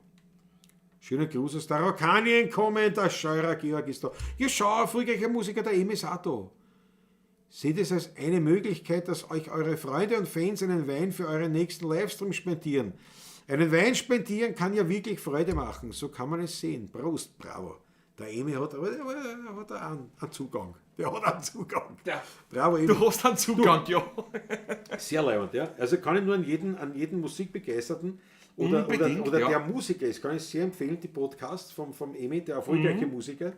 Schöner Gruß aus Araukanien kommen, der Scheurer Georg ist da. Ja, schau, erfolgreicher Musiker, der Em ist auch da. Seht es als eine Möglichkeit, dass euch eure Freunde und Fans einen Wein für euren nächsten Livestream spendieren. Einen Wein spendieren kann ja wirklich Freude machen. So kann man es sehen. Prost, bravo. Der Emi hat, aber der hat einen Zugang. Der hat einen Zugang. Ja. Bravo, Emi. Du hast einen Zugang, ja. Sehr leibend, ja. Also kann ich nur an jeden Musikbegeisterten oder ja. der Musiker ist, kann ich sehr empfehlen, die Podcasts vom Emi, der erfolgreiche Musiker.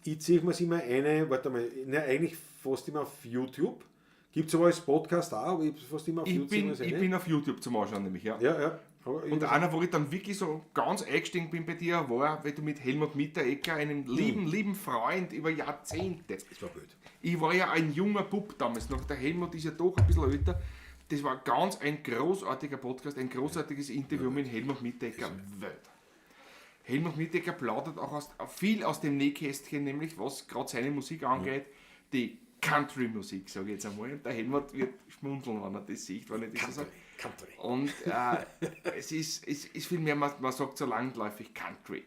Ich ziehe mir immer eine, warte mal, ne, eigentlich fast immer auf YouTube. Gibt es aber als Podcast auch, aber ich fast immer auf YouTube. Ich bin auf YouTube zum Anschauen, nämlich, ja. Ja, ja. Aber Und einer, wo ich dann wirklich so ganz eingestiegen bin bei dir, war, weil du mit Helmut Mitterecker, einem lieben Freund über Jahrzehnte. Das war blöd. Ich war ja ein junger Bub damals noch. Der Helmut ist ja doch ein bisschen älter. Das war ganz ein großartiger Podcast, ein großartiges Interview mit Helmut Mitterecker. Welt. Helmut Mitterecker plaudert auch viel aus dem Nähkästchen, nämlich was gerade seine Musik angeht, die Country-Musik, sage ich jetzt einmal. Und der Helmut wird schmunzeln, wenn er das sieht, wenn ich das so sage. Country. Und es ist vielmehr, man sagt so landläufig Country.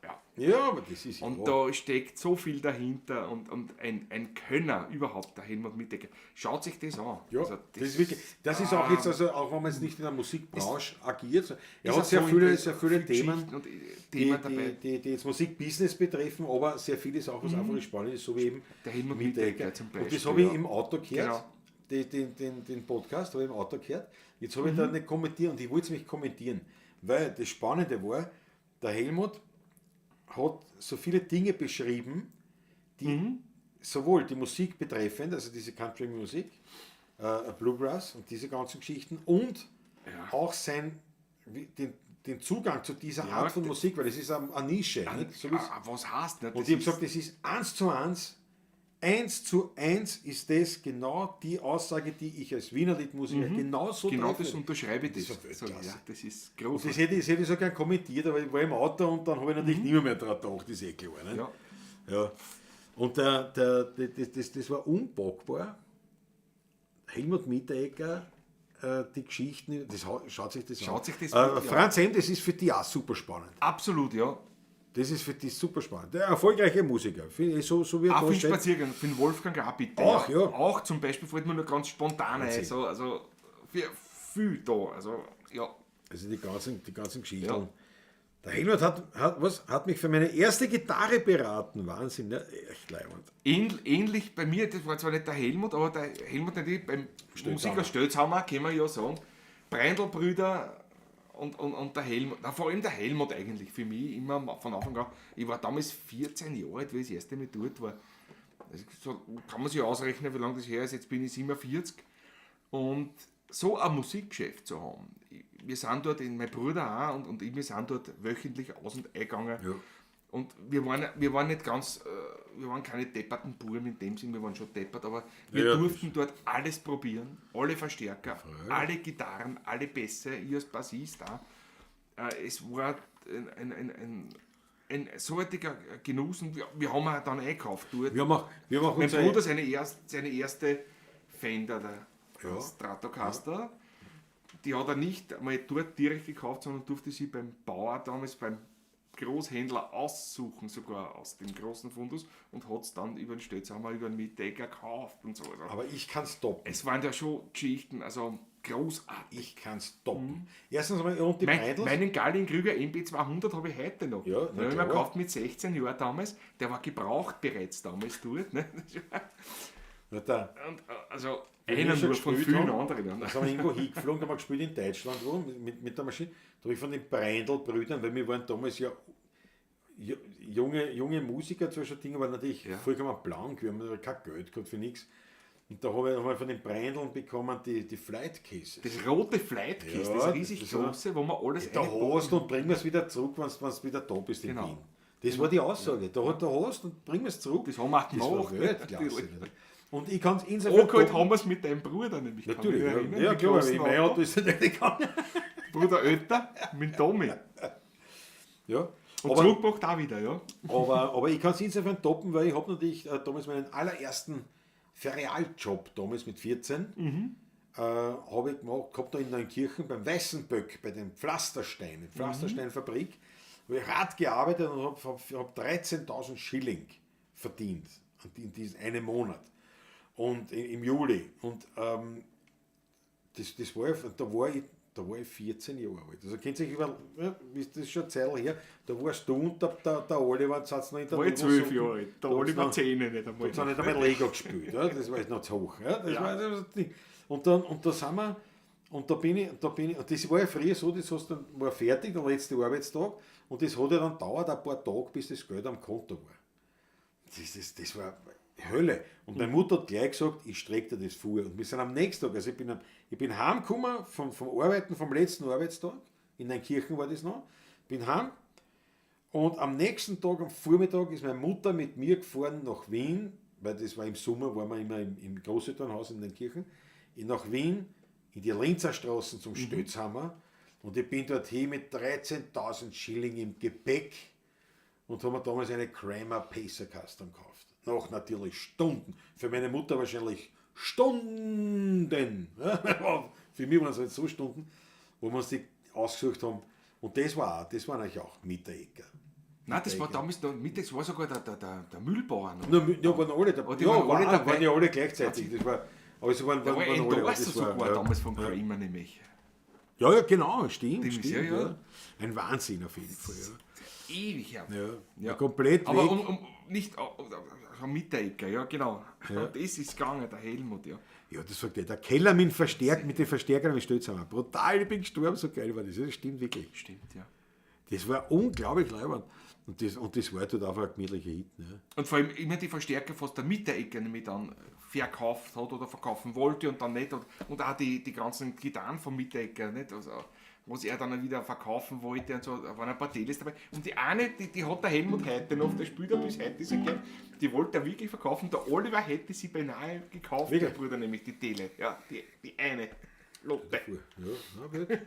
Ja. Ja, aber das ist Und ja. da steckt so viel dahinter und ein Könner überhaupt, der Helmut Mitteregger. Schaut sich das an. Ja, Also das ist wirklich, das ist auch jetzt, also auch wenn man jetzt nicht in der Musikbranche agiert, er ist hat auch sehr so viele, inter- sehr viele viel Themen, Geschichten und Themen dabei. die jetzt Musikbusiness betreffen, aber sehr vieles auch, was einfach spannend ist, so wie eben Der Helmut Mitteregger. Mitteregger zum Und das Beispiel, habe ich ja. im Auto gehört, Genau. den Podcast habe ich im Auto gehört. Jetzt habe ich da nicht kommentiert und ich wollte es mich kommentieren, weil das Spannende war, der Helmut hat so viele Dinge beschrieben, die sowohl die Musik betreffend, also diese Country Music, Bluegrass und diese ganzen Geschichten und auch den Zugang zu dieser Ja, Art von Musik, weil das ist eine Nische. Nicht? So wie's- Ah, was heißt nicht? und Das ich habe ist- gesagt, das ist 1:1, 1:1 ist das genau die Aussage, die ich als Wiener Liedmusiker genauso Genau treffe. das unterschreibe ich das. Das ist ja So, Weltklasse. ja, das ist Und großartig. das hätte ich so gern kommentiert, aber ich war im Auto und dann habe ich natürlich nicht mehr dran gedacht, das ist eh klar. Nicht? Ja. Ja. Und das war unpackbar. Helmut Mitteregger, die Geschichten, das schaut sich das an. Schaut sich das an, ja. Franz M., das ist für die auch super spannend. Absolut, ja. Das ist für die super spannend. Der erfolgreiche Musiker, finde ich, so wie er Auch da für den steht. Spaziergang, für den Wolfgang auch bitte. Auch, ja. Auch zum Beispiel fällt mir nur ganz spontan ein. Wahnsinn. So, also für viel da. Also, ja. Also die ganzen Geschichten. Ja. Der Helmut hat mich für meine erste Gitarre beraten. Wahnsinn, ne? Echt leibend. Ähnlich bei mir, das war zwar nicht der Helmut, aber der Helmut natürlich beim Musiker Stelzhammer, kann man ja sagen, Breindl-Brüder und der Helmut, na, vor allem der Helmut eigentlich für mich immer von Anfang an. Ich war damals 14 Jahre alt, wie ich das erste Mal dort war. Also, so kann man sich ausrechnen, wie lange das her ist, jetzt bin ich 47. Und so ein Musikgeschäft zu haben, wir sind dort, mein Bruder auch und ich, wir sind dort wöchentlich aus- und eingegangen. Ja. Und wir waren nicht ganz, wir waren keine depperten Buben in dem Sinn, wir waren schon deppert, aber wir Ja, durften dort alles probieren, alle Verstärker, alle Gitarren, alle Bässe, ich als Bassist auch. Es war ein solcher Genuss und wir haben auch dann eingekauft dort. Wir haben auch Mein unsere, Bruder, seine erste Fender, der Ja. Stratocaster, die hat er nicht einmal dort direkt gekauft, sondern durfte sie beim Bauer damals, beim Großhändler aussuchen, sogar aus dem großen Fundus, und hat es dann über den Stelzhammer, über den Mitteregger gekauft und so. Also, Aber ich kann's toppen. es waren da schon Geschichten, also großartig. Ich kann's toppen. Erstens einmal, und die Breindls. Meinen Gallien-Krüger MB200 habe ich heute noch. Ja, Den na habe ich mir klar. gekauft mit 16 Jahren damals. Der war gebraucht bereits damals dort. Ne? Na, da, Und, also Wie wir einer schon nur von gespielt vielen haben, anderen. Da sind wir irgendwo hingeflogen, da haben wir gespielt in Deutschland wo, mit der Maschine. Da habe ich von den Breindl-Brüdern, weil wir waren damals ja junge Musiker, solche Dinge, waren natürlich vollkommen blank, wir haben kein Geld gehabt für nichts. Und da haben wir von den Breindeln bekommen die Flight Cases. Das rote Flight Case, Ja, das riesig das ist große, wo man alles Da einpacken hast du und bringen wir es wieder zurück, wenn du wieder da bist in Genau. Wien. Das war die Aussage. Da hast du und bringen wir es zurück. Das haben wir auch Das war gemacht, ne? Weltklasse. Natürlich. Und ich kann es insofern. Angeholt haben wir es mit deinem Bruder nämlich. kann Natürlich, ich mich ja, erinnern, ja mit klar, weil großen mein Auto. Auto ist nicht gegangen. Bruder älter, mit Tommy. Ja. Und Aber, zurückgebracht auch wieder, ja. aber ich kann es insofern toppen, weil ich habe natürlich damals meinen allerersten Ferialjob, damals mit 14, habe ich gemacht, gehabt da in Neunkirchen beim Weißenböck, bei den Pflastersteinen, Pflastersteinfabrik, habe ich hart gearbeitet und hab 13.000 Schilling verdient in diesem einen Monat. Und im Juli. Und das war, da war ich 14 Jahre alt. Also könnt ihr euch über, ja, das ist schon eine Zeit her, da warst du und der Oliver, saß noch in der War ich Nudelsuppe. 12 Jahre alt. Der Da hat's Oliver noch- 10 nicht einmal. Da hat noch nicht einmal Lego gespielt, ja? Das war jetzt noch zu hoch. Ja? Das war das Ding. Und dann, und da sind wir, und da bin ich, und das war ja früher so, das hast dann, war fertig, der letzte Arbeitstag, und das hat ja dann dauert ein paar Tage, bis das Geld am Konto war. Das war Hölle. Und meine Mutter hat gleich gesagt, ich strecke dir das vor. Und wir sind am nächsten Tag, also ich bin heimgekommen vom Arbeiten, vom letzten Arbeitstag, in Neunkirchen war das noch, bin heim und am nächsten Tag, am Vormittag, ist meine Mutter mit mir gefahren nach Wien, weil das war im Sommer, waren wir immer im Großelternhaus in Neunkirchen, nach Wien, in die Linzer Straßen zum Stötzhammer. Und ich bin dorthin mit 13.000 Schilling im Gepäck und haben mir damals eine Kramer Pacer Custom gekauft. Nach natürlich Stunden. Für meine Mutter wahrscheinlich Stunden. Für mich waren es halt so Stunden, wo wir uns die ausgesucht haben. Und das waren eigentlich auch Mitteregger. Nein, das war damals noch, mittags war sogar der Mühlbauer noch. Na, ja, waren alle dabei. Oh, die Ja, waren alle dabei. waren ja alle gleichzeitig. Das war, aber es waren, Da waren, war waren ein alle. Endorser Das war, sogar ja. damals von Kramer nämlich. Ja, ja, genau, stimmt. Dem ist stimmt ja, ja. ja. Ein Wahnsinn auf jeden Fall. Ewig her. Ja. Ja. Ja. Komplett Aber weg. nicht am Mitteregger, ja genau. Und das ist gegangen, der Helmut, ja. Ja, das sagt der Keller mit, mit den Verstärkern im Stötzhammer. Brutal, ich bin gestorben, so geil war das. Das stimmt wirklich. Stimmt, ja. Das war unglaublich leibend. Und das war dort einfach ein gemütlicher Hit. Ne? Und vor allem immer die Verstärker, fast der Mitteregger nämlich dann verkauft hat oder verkaufen wollte und dann nicht. Und auch die ganzen Gitarren vom Mitteregger, nicht? Also, was er dann wieder verkaufen wollte und so, da waren ein paar Teles dabei. Und die eine, die hat der Helmut heute noch, der spielt er bis heute so gern, die wollte er wirklich verkaufen. Der Oliver hätte sie beinahe gekauft, Wirklich? der Bruder nämlich, die Tele. Ja, die eine. Lotte. Ja, na gut. Nein,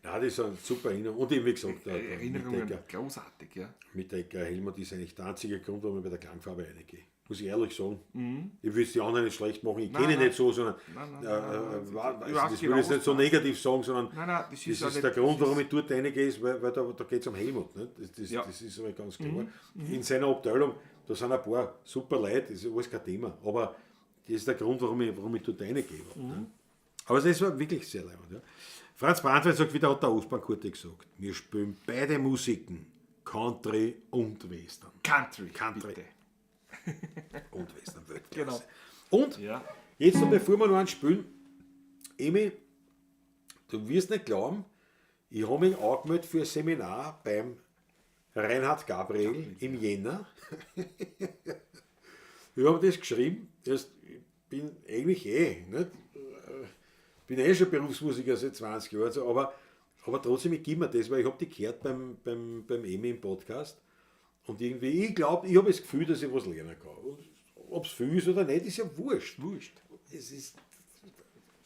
das ist eine super Erinnerung. Und eben, wie gesagt, der Erinnerungen, Mitteregger, großartig, ja. Mitteregger Helmut ist eigentlich der einzige Grund, warum ich bei der Klangfarbe reingehe. Muss ich ehrlich sagen. Ich will es die anderen nicht schlecht machen. Ich kenne ihn nein. nicht so, sondern Nein, nein, nein, nein, also ich weiß das genau, will ich jetzt nicht was so du meinst. negativ sagen, sondern Nein, nein, das ist das auch ist nicht- der Grund, das warum ich dort reingehe, ist, weil da geht es um Helmut. Ne? Das, Ja. das ist aber ganz klar. In seiner Abteilung, da sind ein paar super Leute, das ist alles kein Thema. Aber das ist der Grund, warum ich dort reingehe. Ne? Aber das war wirklich sehr leibend. Ja. Franz Brandwein sagt, wieder hat der Ostbahnkurte gesagt, wir spielen beide Musiken, Country und Western. Country, Country. bitte. Und Western, Weltklasse. Genau. Und Ja. jetzt noch, bevor wir noch einen spielen, Emi, du wirst nicht glauben, ich habe mich angemeldet für ein Seminar beim Reinhard Gabriel im Jänner. Ich habe das geschrieben. Erst, ich bin eigentlich nicht? Bin eh schon Berufsmusiker seit 20 Jahren, so, aber trotzdem, ich gebe mir das, weil ich habe die gehört beim Emi im Podcast. Und irgendwie, ich glaube, ich habe das Gefühl, dass ich was lernen kann. Und ob es viel ist oder nicht, ist ja wurscht. Wurscht. Es ist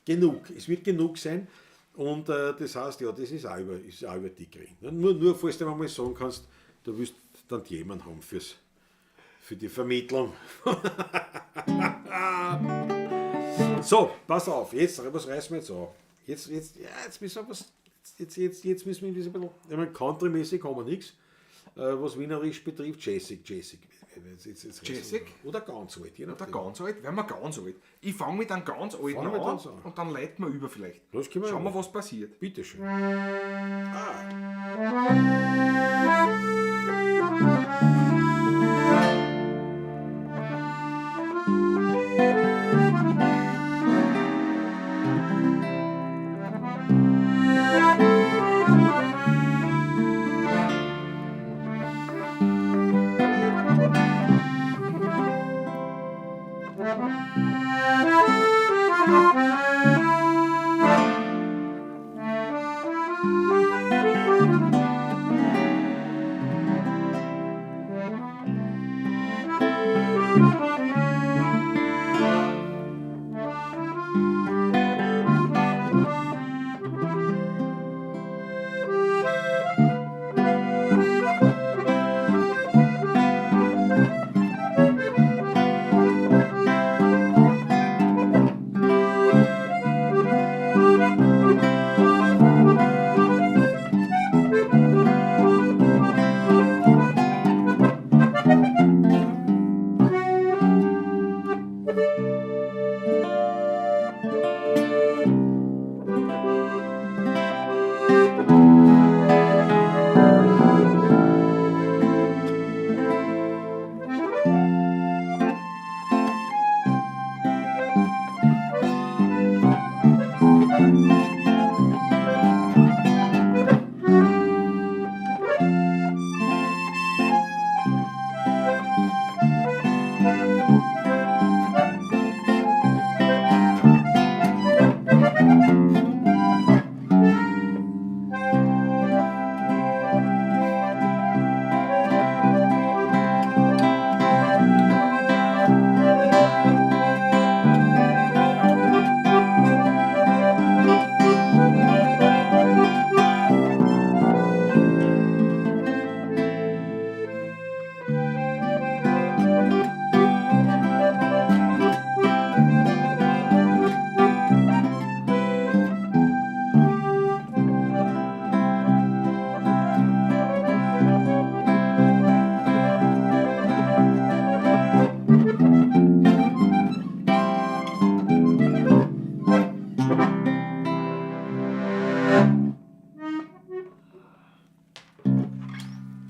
genug. Es wird genug sein. Und das heißt, ja, das ist auch über die geredet. Nur falls du mir mal sagen kannst, du willst dann jemanden haben für die Vermittlung. So, pass auf, jetzt, was reißen wir jetzt an? Jetzt müssen wir was, jetzt müssen wir ein bisschen, ich meine, countrymäßig haben wir nichts. Was wienerisch betrifft, Jazzig. Jetzt Jazzig? Oder ganz alt, je Oder nachdem. ganz alt, werden wir ganz alt. Ich fange mit einem ganz alten Fang mit an ganz an. und dann leiten wir über vielleicht. Das können wir Schauen wir, machen. was passiert. Bitte schön. Ah.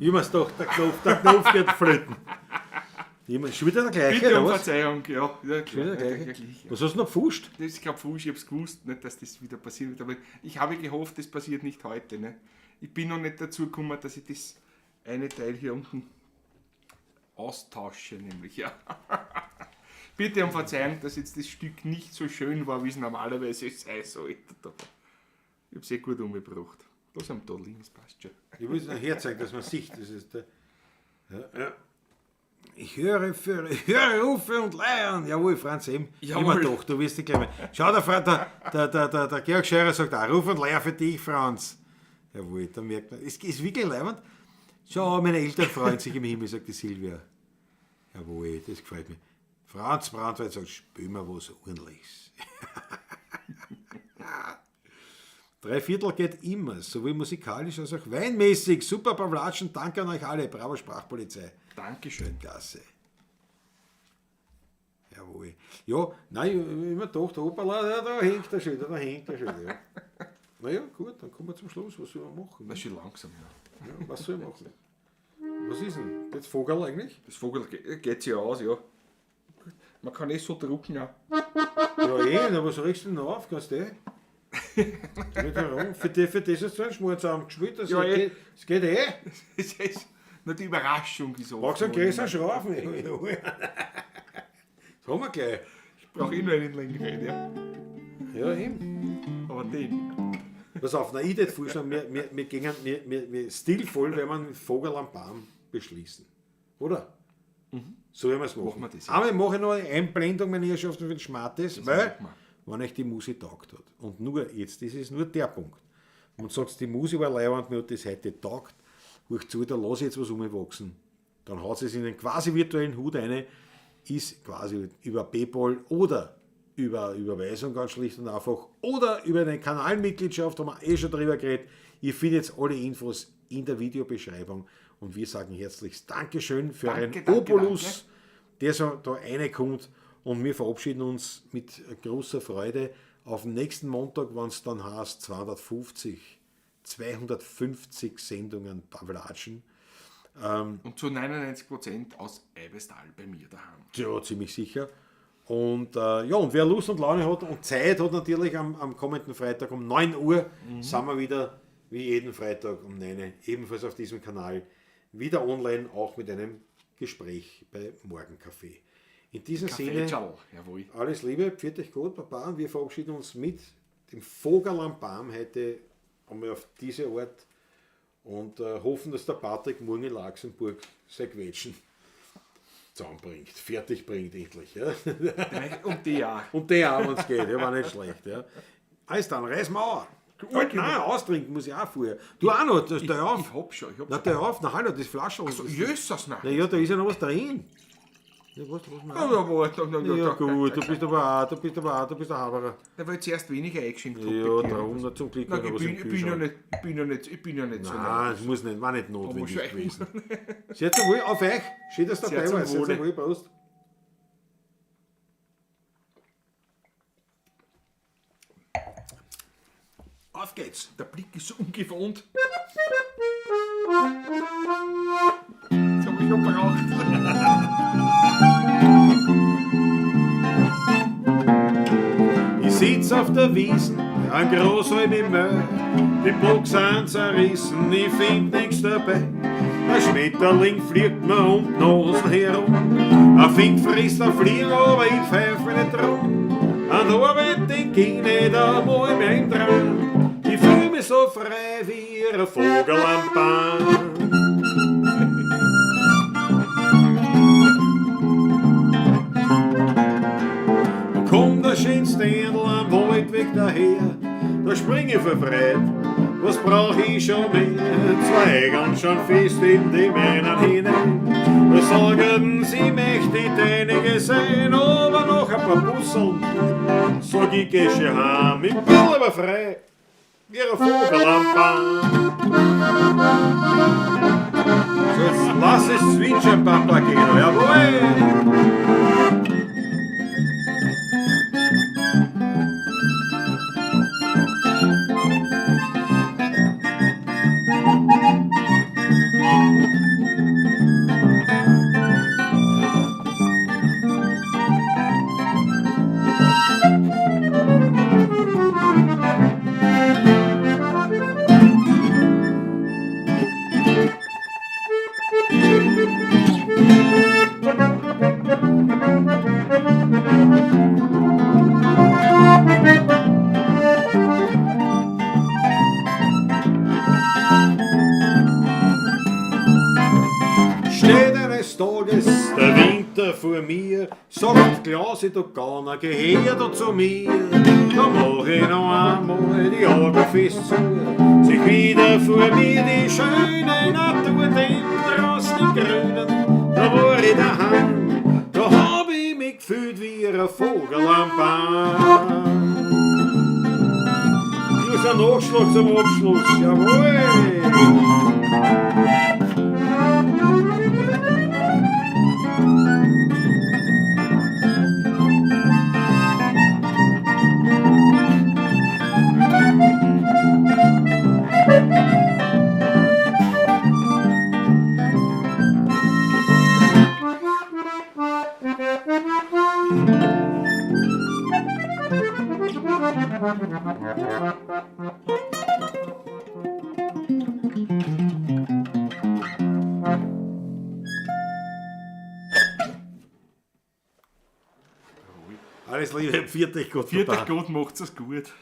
Ich mir's doch, der Knopf geht flöten. Schon wieder der gleiche, Bitte oder um was? Verzeihung, ja. Ja, Schon wieder der ja, gleiche? gleich, ja. Was hast du noch gepfuscht? Das ist kein Pfusch, ich hab's gewusst, nicht, dass das wieder passiert wird. Aber ich habe gehofft, das passiert nicht heute. Ne? Ich bin noch nicht dazu gekommen, dass ich das eine Teil hier unten austausche, nämlich, ja. Bitte um Verzeihung, dass jetzt das Stück nicht so schön war, wie es normalerweise sein sollte. Aber ich hab's eh gut umgebracht. Lass am da liegen, das passt schon. Ich will es noch herzeigen, dass man sieht. Das ist der, ja, ja. Ich höre, höre Rufe und Leiern. Jawohl, Franz M. Jawohl. Immer doch, du wirst dich gleich mal. Schau, der Georg Scheurer sagt auch, Ruf und Leier für dich, Franz. Jawohl, da merkt man, es ist wirklich leibend. Schau, meine Eltern freuen sich im Himmel, sagt die Silvia. Jawohl, das gefällt mir. Franz Brandweit sagt, spül mir was Ordentliches. 3/4 geht immer, sowohl musikalisch als auch weinmäßig. Super Pavlatschen, danke an euch alle. Bravo Sprachpolizei. Dankeschön. Klasse. Jawohl. Ja, nein, ich hab immer gedacht, hoppala, ja, da hängt er schon, da hängt er schon. Ja. Naja, gut, dann kommen wir zum Schluss. Was soll man machen? Das ist schon langsam, ja. Ja, was soll ich machen? Was ist denn? Das Vogel eigentlich? Das Vogel geht sich aus, ja. Man kann eh so drucken, ja. Ja, eh, na, was regst du denn noch auf? Kannst du eh? Nicht herum. Für das hast du einen Schmutz zusammengespielt. Das Ja, eh. geht, das geht eh. Das ist nur die Überraschung ist oft. Brauchst du einen größeren Schrauben? Das haben wir gleich. Ich brauche eh nur einen längeren, ja. Ja, eben. Aber den. Pass auf, na, ich würde vorschlagen, wir gehen, wir stilvoll werden wir einen Vogel am Baum beschließen. Oder? So werden wir es machen. Machen wir das, ja. Aber ich mache noch eine Einblendung, meine Herrschaften, für den Schmartes, weil, machen wenn euch die Musik taugt hat. Und nur jetzt, das ist nur der Punkt. Und sagst, die Musik war leiwand, mir hat das heute taugt, hör zu, da lass ich jetzt was umwachsen. Dann haut es in den quasi virtuellen Hut rein, ist quasi über PayPal oder über Überweisung ganz schlicht und einfach oder über eine Kanalmitgliedschaft, haben wir eh schon drüber geredet. Ihr findet jetzt alle Infos in der Videobeschreibung und wir sagen herzlichst Dankeschön für Danke, euren danke, Obolus, danke. der so da reinkommt, und wir verabschieden uns mit großer Freude auf den nächsten Montag, wenn es dann heißt 250 Sendungen Pavlatschen. Und zu 99% aus Eibestal bei mir daheim. Ja, ziemlich sicher. Und ja, und wer Lust und Laune hat und Zeit hat natürlich am kommenden Freitag um 9 Uhr, sind wir wieder, wie jeden Freitag um 9 Uhr, ebenfalls auf diesem Kanal, wieder online, auch mit einem Gespräch bei Morgencafé. In diesem Sinne, Ciao. Jawohl. alles Liebe, pfiat euch gut, Baba, und wir verabschieden uns mit dem Vogel am Baum heute einmal auf diese Art und hoffen, dass der Patrick morgen in Luxemburg sein Quetschen zusammenbringt, fertig bringt endlich. Ja. Und die auch. Und der auch, wenn's geht, ja, war nicht schlecht. Ja. Alles dann, reiß mal auf. Halt, nein, austrinken muss ich auch vorher. Du auch noch, das steh auf. Ich hab schon, ich hab Na, schon. steh auf, na hallo, das Flasche. So, Jesus, nein. Na ja, da ist ja noch was drin. Ja, was, lass mal. Ja, warte, na, na, Ja, na, gut, du bist aber auch, du bist aber auch, du bist ein Haberer. Da weil ich zuerst weniger eingeschenkt hab. Ja, bei dir. darum, na, zum Glück Nein, war noch ich was im bin, ich bin ja Kühlschrank. nicht, ich bin ja nicht, ich bin ja nicht so Nein, nah. das muss nicht, war nicht notwendig schon gewesen. Sehr zum Wohl, auf euch. Schön, dass ihr Sehr dabei zum wart. Sehr zum Wohle. Wohl, Prost. Auf geht's. Der Blick ist so ungewohnt. Das hab ich noch braucht. Ich sitz auf der Wiesen, ein Großhalm im Müll. Die Boxen zerrissen, ich find nix dabei. Ein Schmetterling fliegt mir um die Nase herum. Ein Fink frisst ein Flieger, aber ich pfeif mich nicht drum. An der Arbeit denk ich nicht einmal mehr im Traum. Ich fühl mich so frei wie ein Vogel am Baum. Da kommt der schönste Händel am Waldweg daher, da spring ich vor Freude, was brauch ich schon mehr? Zwei ganz schon fest in die Männer hinein. Da sagen sie, möchte ich deinige sein, aber noch ein paar Busseln, sag ich, geh schon heim, ich bin aber frei, wie ein Vogel am Baum. So, jetzt lass es zwitschern, Papageno, jawohl! Tages, der Winter vor mir, sagt Klausi, du Gauner, geh her da zu mir. Da mach ich noch einmal die Augen fest zu, sich wieder vor mir die schöne Natur, denn draußen im Grünen, da war ich daheim, da hab ich mich gefühlt wie ein Vogel am Baum. Hier ist ein Nachschlag zum Abschluss, jawohl! Alles Liebe, pfiat euch Gott. Viert Baba. euch Gott, macht's es gut.